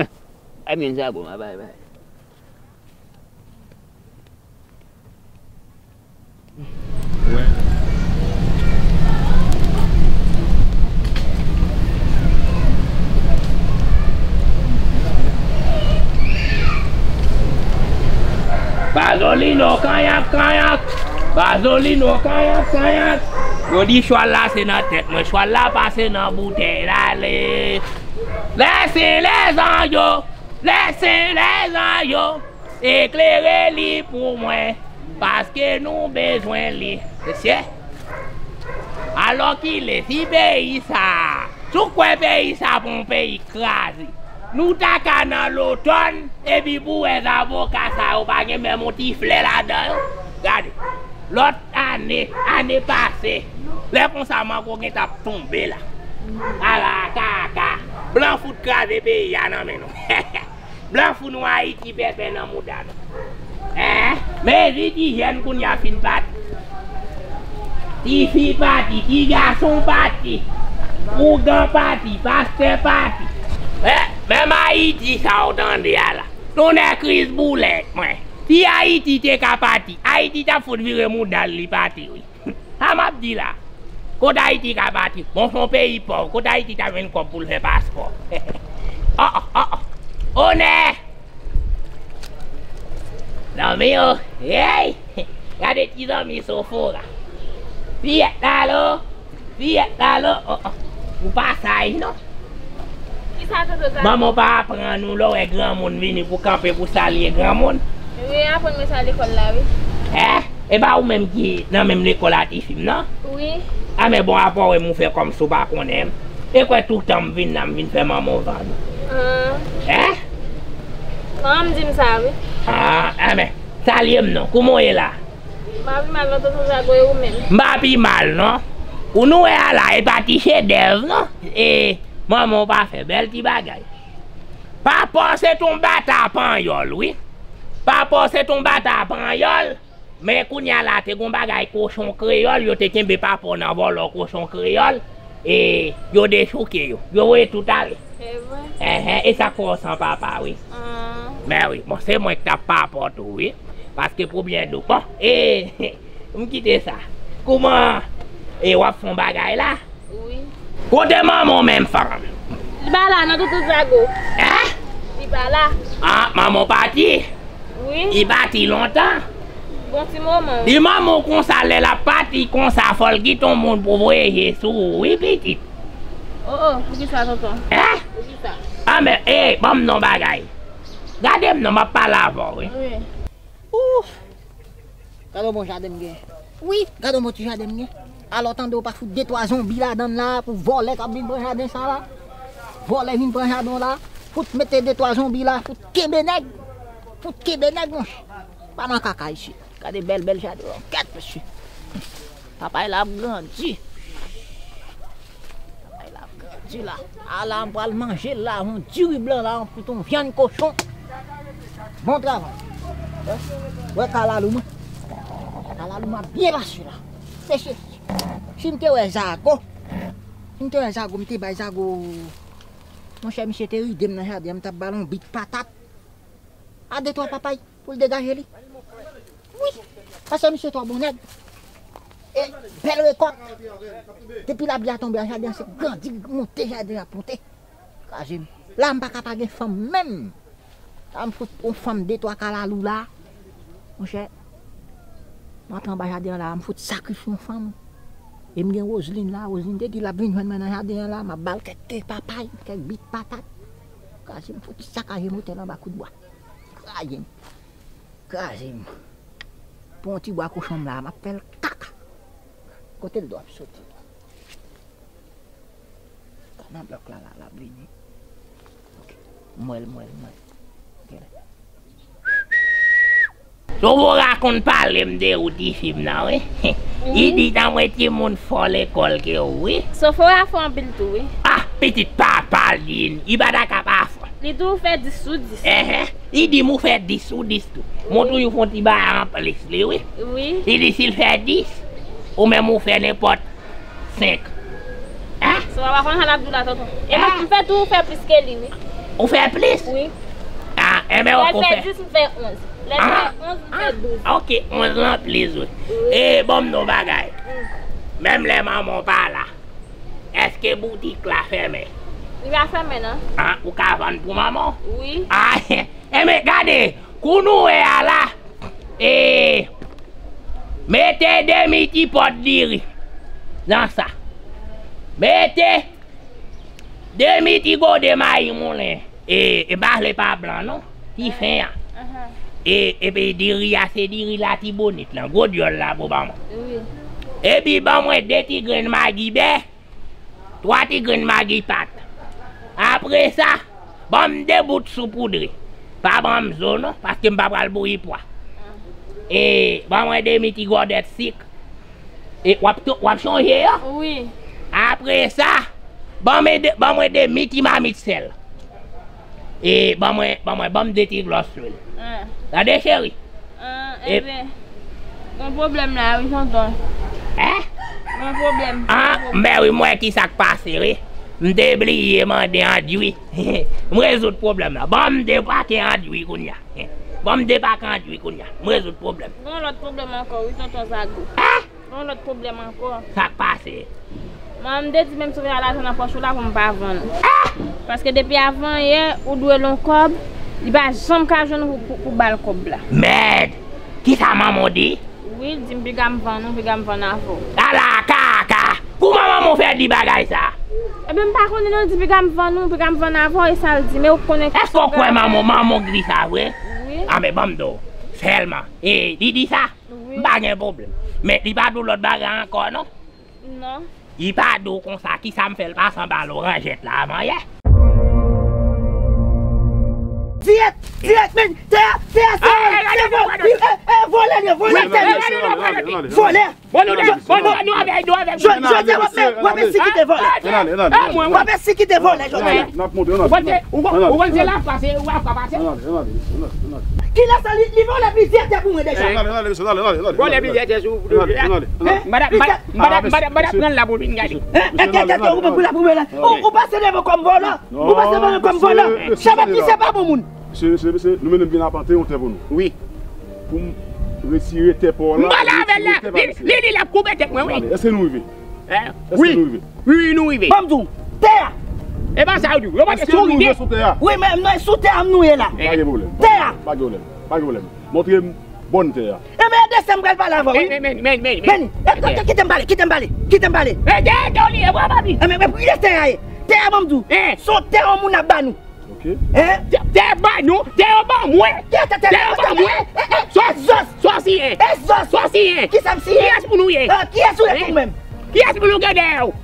Lè m jwenn Zago, m a bay, bay. Bazolino, kanyak, kanyak. Bazolino, kanyak, kanyak. Yo di chwal la se nan tèt mwen. Chwal la pase nan boutèy la, ale. Lèse lèzanj yo, lèse lèzanj yo. Eklere li pou mwen, paske nou bezwen li. Mesye, alòkile, si peyi sa, si w kwè peyi sa pou yon peyi kraze, nou ta ka nan lotòn, epi pou wè zavoka sa yo pa gen menm yon ti flè ladan yo. Gade, lòt ane, ane pase, lè konsa mango gen t ap tonbe la. Ala kaka, blan fout kraze peyi a nan men nou. Blan fout nou Ayiti pèpè nan mouda nou. Hein? Mezi dijèn kounye a fin pati. Tifi pati, ti gason pati, ougan pati, pastè pati. Eh, menm Ayiti sa w tande a la. Tonnè kriz boulèt mwen. Si Ayiti te ka pati, Ayiti t ap fout vire mouda l li pati, wi. Sa m ap di la. Kot Ayiti ka pati? Bon, se yon peyi pòv. Kot Ayiti ta jwenn kòb pou l fè paspò? Oh, oh, oh, oh. Onè! Zanmi yo, hey! Gade ti zanmi Sofora. Fiyèt la lo, fiyèt la lo. Oh, oh. Ou pa saj non. Kisa tonton Zago? Manman w pa aprann ou lè w wè granmoun vini pou kanpe pou salye granmoun? Wi, aprann mwen sa lekòl la, wi. Hè? E pa ou menm ki nan menm lekòl a tifi m nan? Wi. A men bon, apa w wè m ou fè kòmsi w pa konnen m? E kwè toutan m vin la, m vin fè manman w vann ou. Ah. Hè? Manman m di m sa, wi. Ah, a men, salye m non. Kouman w ye la? M pa pi mal non, tonton Zago, e ou menm? M pa pi mal non. Ou nou wè a la, e pa ti chedèv non. E manman w pa fè bèl ti bagay. Papa w se t on bata panyòl, wi. Papa w se t on bata panyòl. Men kounye a la, te gon bagay kochon kreyòl, yo te kenbe papa w nan vòlò kochon kreyòl. E yo dechouke yo. Yo voye tout ale. Se vre? Enhen, e sa k fè w san papa, wi. Ah. Men wi, bon, se mwen k t ap papa w tou, wi. Paske pou byen di w, bon, e, m kite sa. Kouman, e w ap fè yon bagay la? Wi. Kote manman w menm, fanm? Li pa la, non, tonton Zago. Hein? Li pa la. Ah, manman w pati? Wi. Li pati lontan? Bon ti moman, wi. Li manman w konsa, lè l ap pati konsa, fò l kite yon moun pou voye je sou ou, wi, pitit. Oh, oh, poukisa, tonton? Hein? Poukisa? Ah, men, eh, ban m non bagay. Gade m non, m ap pale avè w, wi. Wi. Ouf! Gade yon bon jaden m gen. Wi, gade yon bon ti jaden m gen. Alò tande w pa fout de twa zonbi ladan l la pou vòlè k ap vin pran jaden sa la. Vòlè vin pran jaden w la. Fout mete de twa zonbi la, fout kenbe nèg. Fout kenbe nèg monchè. Pa nan kaka isit. Gade bèl bèl jaden w. Kèt mesye. Papay la ap grandi. Papay la ap grandi la. Ala m pral manje l la, yon diri blan la, yon, yon vyann kochon. Bon travay. Wè kalalou mwen. Kalalou m ap byen pase la. Mesye, si m te wè zago, si m te wè zago, m te bay zago. Monchè, misye te ride m nan jaden an, m t ap ba l yon bit patat. A de twa papay pou l degaje li. Wi, paske misye twò bon nèg. E bèl rekòt. Depi lapli a tonbe a, jaden an se grandi, monte, jaden an ap monte. Kraze m. La m pa ka pa gen fanm menm. La m fout yon fanm de twa kalalou la. Monchè, m antre anba jaden an la, m fout sakrifye yon fanm. E m gen Roseline la, Roseline te di l ap vin jwenn mwen nan jaden an la, m ap ba l kèk te papay, kèk bit patat. Kraze m, fout sakaje motèl anba kout bwa. Kraze m. Kraze m. Pran yon ti bwa kochon m la, m ap fè l kaka. Kote l dwe ap soti? Nan blòk la, la, l ap vini. Ok. M wè l, m wè l, m wè l. Gen lè. Sovora konn pale m de ou tifi m nan, wi. Li di nan mwen timoun fò lekòl ke ou, wi. Sofora fò anpil tou, wi. Ah, pitit papa l di, li pa ta ka pa fò. Li di w fè dis sou dis. Enhen, li di m ou fè dis sou dis tou. M toujou fè yon ti bagay anplis li, wi. Wi. Li di si l fè dis, ou menm ou fè nenpòt senk. Hein? Sofora pa konn sa l ap di w la, tonton. E mwen, m fè tou, ou fè plis ke li, wi. Ou fè plis? Wi. Ah, enben, ok, ou fè. Lè l fè dis, m fè onz. Lè l fè onz, m fè douz. Ah, ok, onz lan plis, wi. Wi. E, ban m di w bagay. Menm lè manman w pa la, èske boutik la fèmen? Li pa fèmen, non. Ah, ou ka vann pou manman w? Wi. Ah, enben, gade, kou nou wè a la, e, mete demi ti pòt diri nan sa. Mete demi ti gode mayi moulen. E, e pa vle pa blan, non. Ti fen an. E, epi diri a, se diri Latibonit lan. Gwo dyòl la pou ban mwen. Wi. Epi ban mwen de ti grenn magi bè. Twa ti grenn magi pat. Apre sa, ban m de bout soupoudre. Pa ban m zo non, paske m pa pral bouyi pwa. E, ban mwen demi ti gòdèt sik. E, w ap, w ap chonje yo? Wi. Apre sa, ban mwen de, ban mwen demi ti mamit sèl. E, ban mwen, ban mwen, ban m de ti glòs lwil. Tande, cheri? Ah, e- ebyen, gon pwoblèm la, wi, tonton. Hein? Gon pwoblèm. Ah, m wè wi, m wè ki sa k pase, wi. M te bliye mande andui. M rezoud pwoblèm la. Ban m de pake andui kounye a. Ban m de pake andui kounye a. M rezoud pwoblèm. Gon lòt pwoblèm ankò, wi, tonton Zago. Hein? Gon lòt pwoblèm ankò. Sa k pase? Mwen, m te di menm si w pa lajan nan pòch ou la pou m pa vann ou. Paske depi avan yè, ou dwe l yon kòb, li pa janm ka jwenn ou pou, pou, pou ba l kòb la. Mèd! Kisa manman w di? Wi, l di m piga m vann ou, piga m vann avè w. Ala kaka! Kouman manman w fè di bagay sa? Ebyen, m pa konnen non, l di piga m vann ou, piga m vann avè w, e sa l di, men ou konnen. Èske w kwè manman w, manman w di sa vre? Wi. A, men ban m di w, sèlman. E, li di sa? Wi. M pa gen pwoblèm. Men li pa di w lòt bagay ankò, non? Non. Li pa di w konsa, kisa m fè l pa sanba loranjèt la avan yè? Dirèk, dirèk, men, tè a, tè a, se vòlè, se vòlè. E, e, vòlè, li, vòlè, tè a. Vòlè. Bon, nou, nou, bon, nou, nou avè, nou avè. Jodi a, w ap, w ap ensikite vòlè. W ap ensikite vòlè, jodi a. N ap monte, n ap monte. Ou konn se la pase, ou ap pase. Kilè sa li, li vòlè plizyè tè pou mwen deja. Vòlè plizyè tè sou. Madanm, madanm, madanm, madanm, madanm pran l la pou l vin gade. Ou pase devan kòm vòlè. Ou pase devan kòm vòlè. Chabak ki se pa bon moun. Mesye, mesye, mesye, nou mennen m vin apante yon tè pou nou. Wi. Pou m retire tè pa w la. M pale avè l la. Li, li, li, l ap koupe tèt mwen, wi. Èske nou rive? Èske nou rive? Wi, wi, nou rive. Ban m di w, tè a. E pa sa yo di w. Yo pa te sou rive. Èske nou rive sou tè a? Wi, men, men sou tè a m nou ye la. Pa gen pwoblèm. Tè a. Pa gen pwoblèm. Pa gen pwoblèm. Montre m bòn tè a. E men, e de sa m pral pale avè w, wi. Men, men, men, men, men. Men, e, kite m pale, kite m pale, kite m pale. E, tè a, tè a, li ye, bwa, papi. E men, men, kite tè a ye. Tè a, ban m di w. Se yon tè yon moun ap ba nou. Ok. Hein? Tè, tè ba nou, tè yo ba mwen. Tè, tè, tè, tè yo ba mwen. Sòsi, sòsi, hein. Sòsi, hein. Kisa m siyen? Kiyès moun ou ye? Kiyès ou ye tou menm? Kiyès moun ou gen dèyè w?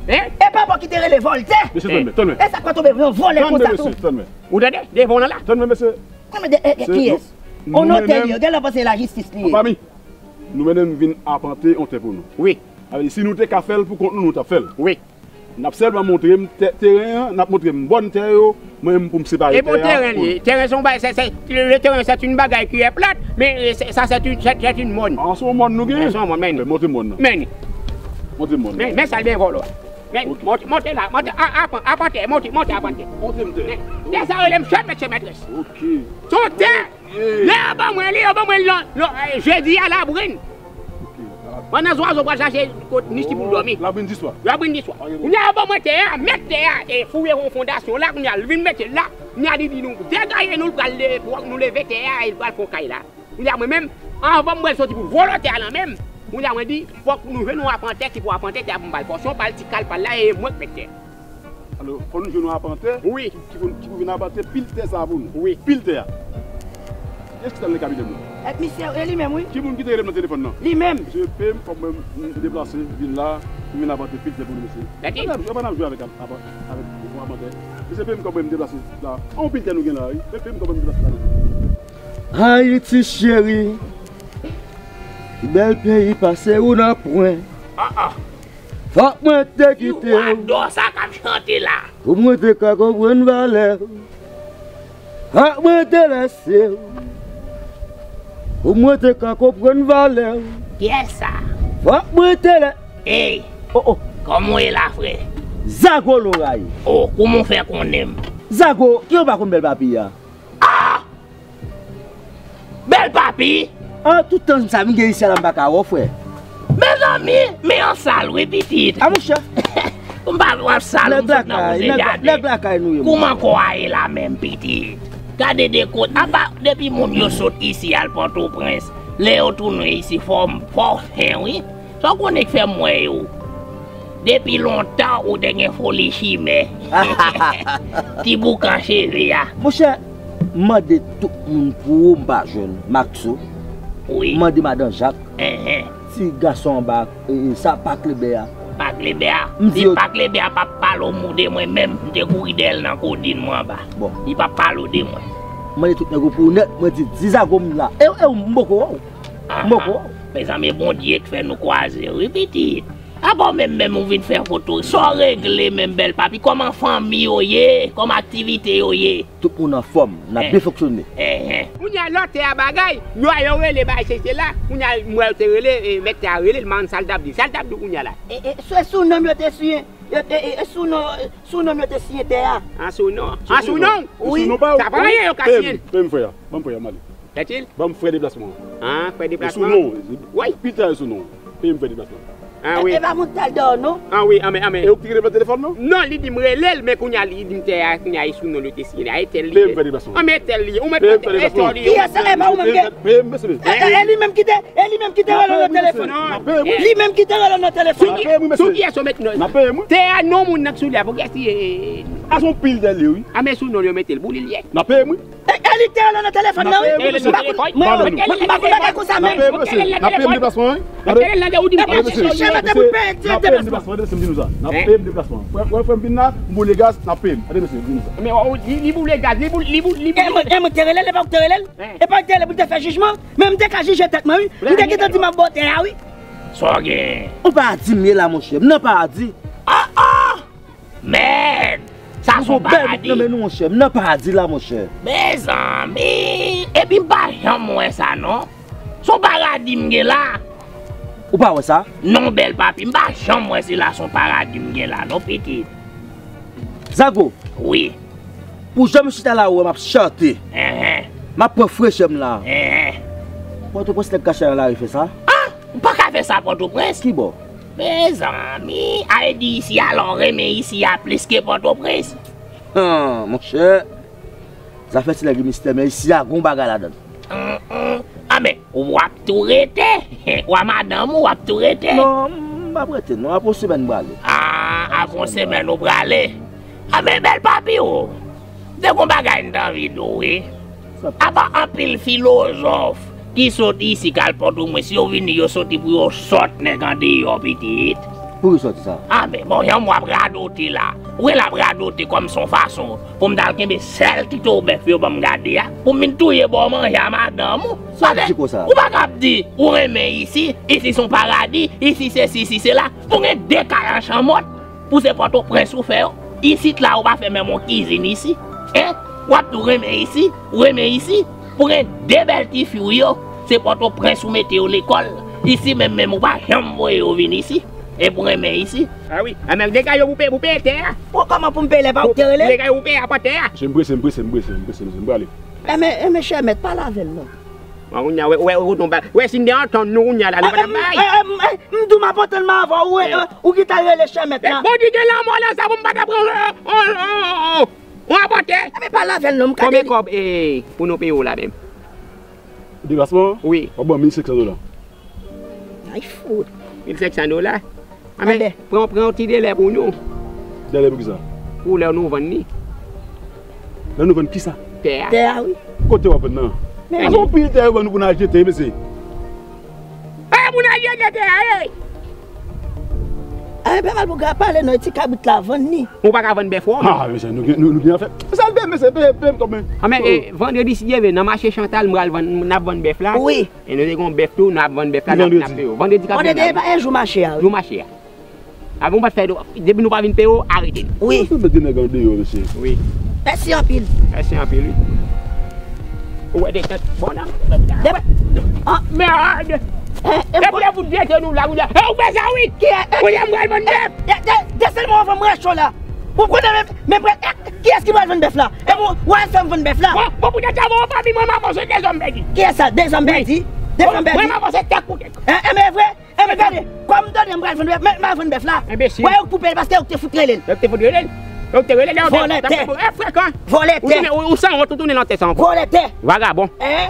Hein? E papa ki te rele Vòltè. Mesye, tann men, tann men. E sa k pa tonbe vre, vòlè konsa tou. Tann men, mesye, tann men. Ou tande? Devan w nan la. Tann men, mesye. Tann men, de, e, e, kiyès? On notè li ye, gen lè w panse lajistis li ye. Papa mi, nou mennen m vin apante on tè pou nou. Wi. Sa vle di, si nou te ka fè l pou kont nou, nou t ap fè l. Wi. N ap sèlman montre m tè, teren an, n ap montre m bòn tè yo, mwen menm pou m separe tè a. E bon teren li ye. Teren se yon bagay, se, se, le, le terrain c'est une bagay qui est plate, mais, euh, c'est, ça c'est une, c'est, c'est une mòn. Ah, se yon mòn nou gen? Se yon mòn, men. Montre mòn nan. Men. Montre mòn nan. Men, men sa l byen vòlò. Men, monte, monte la, monte, a, a, apante, monte, monte apante. Montre m tè. Men, tè sa rele m chè mèt, chè mètrès. Ok. Se yon tè. Lè yo ban mwen li, yo ban mwen li lò, lò, eh, jedi a Labrenn. Pandan zwazo pral chache kot nich li pou l dòmi. Labrenn di swa. Labrenn di swa. Kounye a yo ban mwen tè a, mèt tè a, e fouye yon fondasyon la, kounye a l vin mete l la, kounye a li di nou degaje nou, l pral le-, pou nou leve tè a, e l pral fè yon kay la. Kounye a mwen menm, anvan mwen soti pou vòlò tè a nan men m, kounye a mwen di, fòk nou jwenn yon apantè ki pou apantè tè a pou m ba l pòsyon pa l, ti kal pa l la, e mwen k mèt tè a. Alò, fò nou jwenn yon apantè ki, ki pou, ki pou vin apante pil tè sa a pou nou. Wi. Pil tè a. Kiyès ki t al nan kabinè m nan? E misye, e li menm, wi. Ki moun ki te rele m nan telefòn nan? Li menm. Mesye, peye m kòb mwen, m deplase, vin la, m vin apante pil tè pou nou, mesye. Gade. Yo pa n ap jwe avèk, avèk, avèk yon apantè. Mesye, peye m kòb mwen, m deplase la. A, yon pil tè nou gen la, wi. Peye m kòb mwen, m deplase la. Ayiti cheri, bèl peyi pase ou nan pwen. Ah, ah. Fòk mwen te kite w. Ki wadò sa k ap chante la? Pou mwen te ka konprann valè w. Fòk mwen te lèse w. Pou mwen te ka konprann valè w. Kiyès sa? Fòk mwen te lè. Ey! Oh, oh. Kòman w ye la, frè? Zago Loray. Oh, kòman w fè konnen m? Zago, ki w pa konn Bèl Papi a? Ah! Bèl Papi! An, tout tan sa m gen isi a la, m pa ka wè w, frè. Mezanmi, men an sal, wi, pitit. A, monchè. M pa w ap sal, m sot nan koze jaden. Nèg lakay nou ye, monchè. Kòman kò a ye la menm, pitit? Gade de kot. Apa, depi moun yo sot isi al Pòtoprens, lè yo tounen isi, fò m, fò w fen, wi. Sa w konnen k fè m wè yo? Depi lontan ou te gen foli chimè. Ti boukan cheve a. Monchè, m mande tout moun pou ou, m pa jwenn. Maxo. Wi. M mande madan Jak. Enhen. Ti gason anba, e, e, sa, Pak Lebè a. Pak Lebè a. M di yo. Si Pak Lebè a p ap pale w mou de mwen menm, m te kouri dèyè l nan kodin mwen anba. Bon. Li p ap pale w de mwen. M mande tout nèg yo pou ou nèt, mwen di, di Zago m la. E, e, m poko wè w. M poko wè w. Mezanmi, Bondye k fè nou kwaze, wi, pitit. Apa w menm, menm ou vin fè foto? Sa w regle menm, Bèl Papi? Kòman fanmi yo ye? Kòman aktivite yo ye? Tout moun anfòm, n ap byen fonksyone. Enhen. Kounye a lòt tè a bagay, yo a yo rele bay se se la, kounye a m wè yo te rele, e, mèt tè a rele l, m pa konn sa l t ap di. Sa l t ap di kounye a la? E, e, se sou non m yo te siyen, yo te, e, e, sou non, sou non m yo te siyen tè a. An sou non? An sou non? Wi. Sa pa anyen yo ka siyen. Peye m, peye m, frè a. Ban m frè a, m ale. Kèt il? Ban m frè deplasman an. An, frè deplasman an? Sou non. Wi. Pita sou non. Peye m frè deplasman an. An, wi. E, e pa moun t al dèyè w, non? An, wi, anmè, anmè. E ou ki rele m nan telefòn, non? Non, li di m rele l, men kounye a li di m tè a, kounye a e sou non li te siyen. A, e tèl li ye. Peye m frè deplasman an. Anmè, tèl li ye. Ou mèt peye m frè deplasman an. Kiyès sa? E pa ou menm ki... Peye m, mesye. E, e, e li menm ki te, e li menm ki te rele w nan telefòn. Li menm ki te rele w nan telefòn. Sou kiyès ou met non? N ap peye m, wi. Tè a non moun nan k sou li a, pou kiyès li ye? A, se yon pil tè li ye, wi. A, men sou non li yo mete l, pou li l ye. N ap peye m, wi. E, e li k te rele w nan telefòn nan, wi. N ap peye m, mesye. N ap peye m, mesye. N ap peye m deplasman an, wi. Tande. Tande, mesye. N ap peye m deplasman an, wi. Tande, mesye. N ap peye m deplasman an, tande, mesye, m di nou sa. N ap peye m deplasman an. Frè, frè, frè m vin la, m boule gaz, n ap peye m. Tande, mesye, m di nou sa. Men, oh, li, li boule gaz, li boule, li boule, li boule. E mwen, e mwen te rele l, e pa ou k te rele l? E pa ou k te rele l pou l te fè jijman? Men m te ka jije tèt mwen, wi. M te gentan di m ap ba w tè a, wi. Sa w gen? Ou pa di m ye la, monchè. M nan paradi. Ah, ah! Mèd! Sa se yon paradi. Nan men nou, monchè. M nan paradi la, monchè. Mezanmi! Epi m pa janm wè sa, non. Se yon paradi m gen la. Ou pa wè sa? Non, Bèl Papi, m pa janm wè se la se yon paradi m gen la, non, pitit. Zago. Wi. Pou jan m chita la, ou wè m ap chante. Enhen. M ap pran frechè m la. Enhen. Pòtoprens nèg ka chita nan lari fè sa? Ah! Ou pa ka fè sa Pòtoprens. Ki bò? Mezanmi, a vle di isi a la w renmen isi a plis ke Pòtoprens. Han, monchè. Zafè ti nèg yo mistè, men isi a gon bagay ladan l. Hum, hum. A men, w ap tou rete. W a madanm ou, w ap tou rete. Non, m p ap rete, non. Apre yon semèn, m prale. Ah, apre yon semèn, ou prale. A men, Bèl Papi, o. Te gon bagay m t anvi di w, wi. Apa anpil filozòf ki sot isi k al Pòtoprens, yo vini, yo soti pou yo sòt nèg andeyò, pitit. Pou ki w sòti sa? A, men bon, jan w ap radote la. Ou wè l ap radote kòm se yon fason pou m t al kenbe sèl ti to bèf yo ban m gade a, pou m vin touye ba w manje a madanm ou. Sa w ap di konsa? Ou pa ka ap di ou renmen isi, isi se yon paradi, isi sesi, isi sela. Ou gen de kay an chanmòt pou se Pòtoprens ou fè yo. Isit la, ou pa fè menm yon kizin isi. Hein? W ap di w renmen isi, ou renmen isi. Pou gen de bèl tifi w yo, se Pòtoprens ou mete yo lekòl. Isi menm menm ou pa janm voye yo vin isi. E pou renmen isi. A wi. A men de kay yo pou peye, pou peye tè a. Bon, kòman pou m peye lè pa ou te rele? De kay yo pou peye a pa tè a. Mesye, m prese, m prese, m prese, m prese, mesye, m prale. E men, e men, chè mèt, pale avè l non. Bon, kounye a, wè, wè, wè, nou ba, wè, si n te antann nou, kounye a la, nou pa t ap bay. M di w m ap antann m avè w, ou, ou ki t al rele chè mèt la. Bon, di gen lanmò nan sa pou m pa ta pran, on, on, on, on, on apòtè. Ebyen, pale avè l non, m ka. Konbyen kòb, e, pou nou peye w la menm? Deplasman an? Wi. W ap ban mil senk san dola. Ay, fout. Mil senk san dola? Anben, pran, pran yon ti delè pou nou. Delè pou kisa? Pou lè nou vann li. Lè nou vann kisa? Tè a. Tè a, wi. Kote w ap vann nan? Men ase yon pil tè yo vann nou pou n al jete, mesye. E, pou n al jete tè a, e! A, men pa mal pou gade pale non, e ti kabrit la vann li. Ou pa ka vann bèf ou? A, mesye, nou gen, nou, nou gen afè. Sa l peye, mesye, peye, peye m kòb mwen. Anben, e, vandredi, si Dye vle, nan mache Chantal, m pral vann, n ap vann bèf la. Wi. E nou te gen yon bèf tou, n ap vann bèf la, n ap, n ap peye w. Vandredi k ap vini. Vandredi e pa e jou mache a, wi. Jou mache a. Avan w pa t fè do, depi nou pa vin peye w, arete n. Wi. Ou met de nèg andeyò, mesye. Wi. Mèsi anpil. Mèsi anpil, wi. Ou wè de tèt bon nan. Depè. An. Mèd. E pou lè fout jete nou la, kounye a. E ou fè sa, wi. Kounye a m pral vann bèf. Desann mwen anvan m rache w la. Ou konnen men, men, men, kiyès ki pral vann bèf la? E mwen, w al fè m vann bèf la? Bon, bon, poutèt sa, bon, fanmi mwen, m avanse de zòm pèdi. Kiyès sa? De zòm pèdi? De zòm pèdi? Mwen, m avanse tèk pou tèk. E, e, men vre? E, men gade, kòm m tande m pral vann bèf, men, m pral vann bèf la. Enbesil. Wè, yo k pou peye l, paske yo k te fout rele l. Yo k te fout rele l. Yo k te rele l. Vòlè tè. E, frekan. Vòlè tè. Ou tounen, ou, ou san wont, ou tounen nan tè sa ankò. Vòlè tè. Vagabon. E?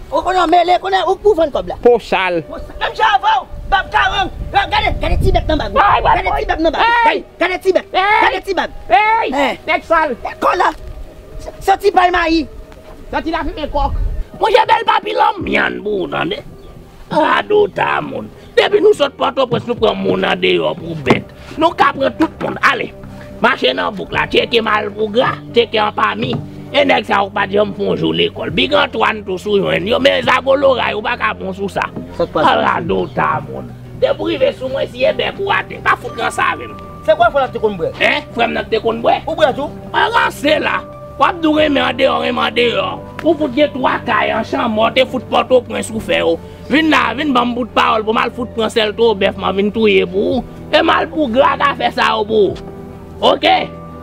Ou konnen w mele, konnen ou, ou vann kòb la. Po sal. Po sal. Menm jan avè w, bab karang. Gade, gade ti bèt nan bag ou. Gade ti bab nan bag ou. Gade, gade ti bèt. Gade ti bag. Nèg sal. Nèg kòlè. Santi pay mayi. Santi lafimen kòk. Monchè, bèl papi lanmyann pou ou tande. Radota moun. Depi nou sot Pòtoprens, nou pran moun andeyò pou bèt. Nou ka pran tout moun. Ale. Mache nan bouk la, tcheke malpougra, tcheke anpami. E nèg sa yo pa t janm fè yon jou lekòl. Big Antoine tou si w jwenn yo, men Zagoloray, ou pa ka bon sou sa. Sa k pase? Radota moun. Depi w rive sou mwen, siye bèk ou atè. Pa fout ranse avè m. Se kwa frè w la te konn bwè? Hein? Frè m nan te konn bwè? Ou bwè tou? An ranse la. W ap di w renmen andeyò, renmen andeyò. Ou fout gen twa kay an chanmòt e fout Pòtoprens ou fè yo. Vin la, vin ban m bout pawòl pou m al fout pran sèl to bèf m an vin touye pou ou. E malpougra ka fè sa yo pou ou. Oke?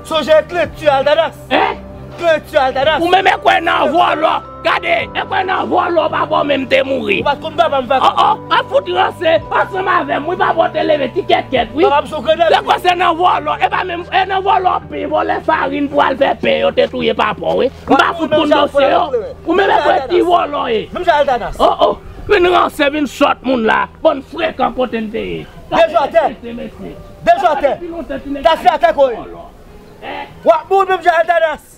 Sonje klenti Altanas. Hein? Klenti Altanas. Ou menm e kwè nan vòlò. Gade, e kwè nan vòlò papa w menm te mouri. Ou pa t konn papa m vakan. Oh, oh, ap fout ranse ansanm avè m, wi, papa w te leve ti kètkèt, wi. Papa m se yon grenn. Se kwè se nan vòlò, e pa menm, e nan vòlò pen, vòlè farin pou al fè pen, yo te touye papa w, wi. M pa fout konn dosye yo. Ou menm e kwè ti vòlò ye. Menm jan Altanas. Oh, oh, vin ranse, vin sòt moun la. Bann frekan kote n te ye. Deja atè. Deja atè. Kase atè kouri. W ap mouri menm jan Altanas.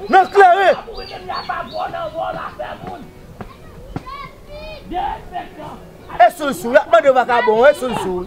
Nan kleren. E sou l sou, y ap mande vakabon, e sou l sou.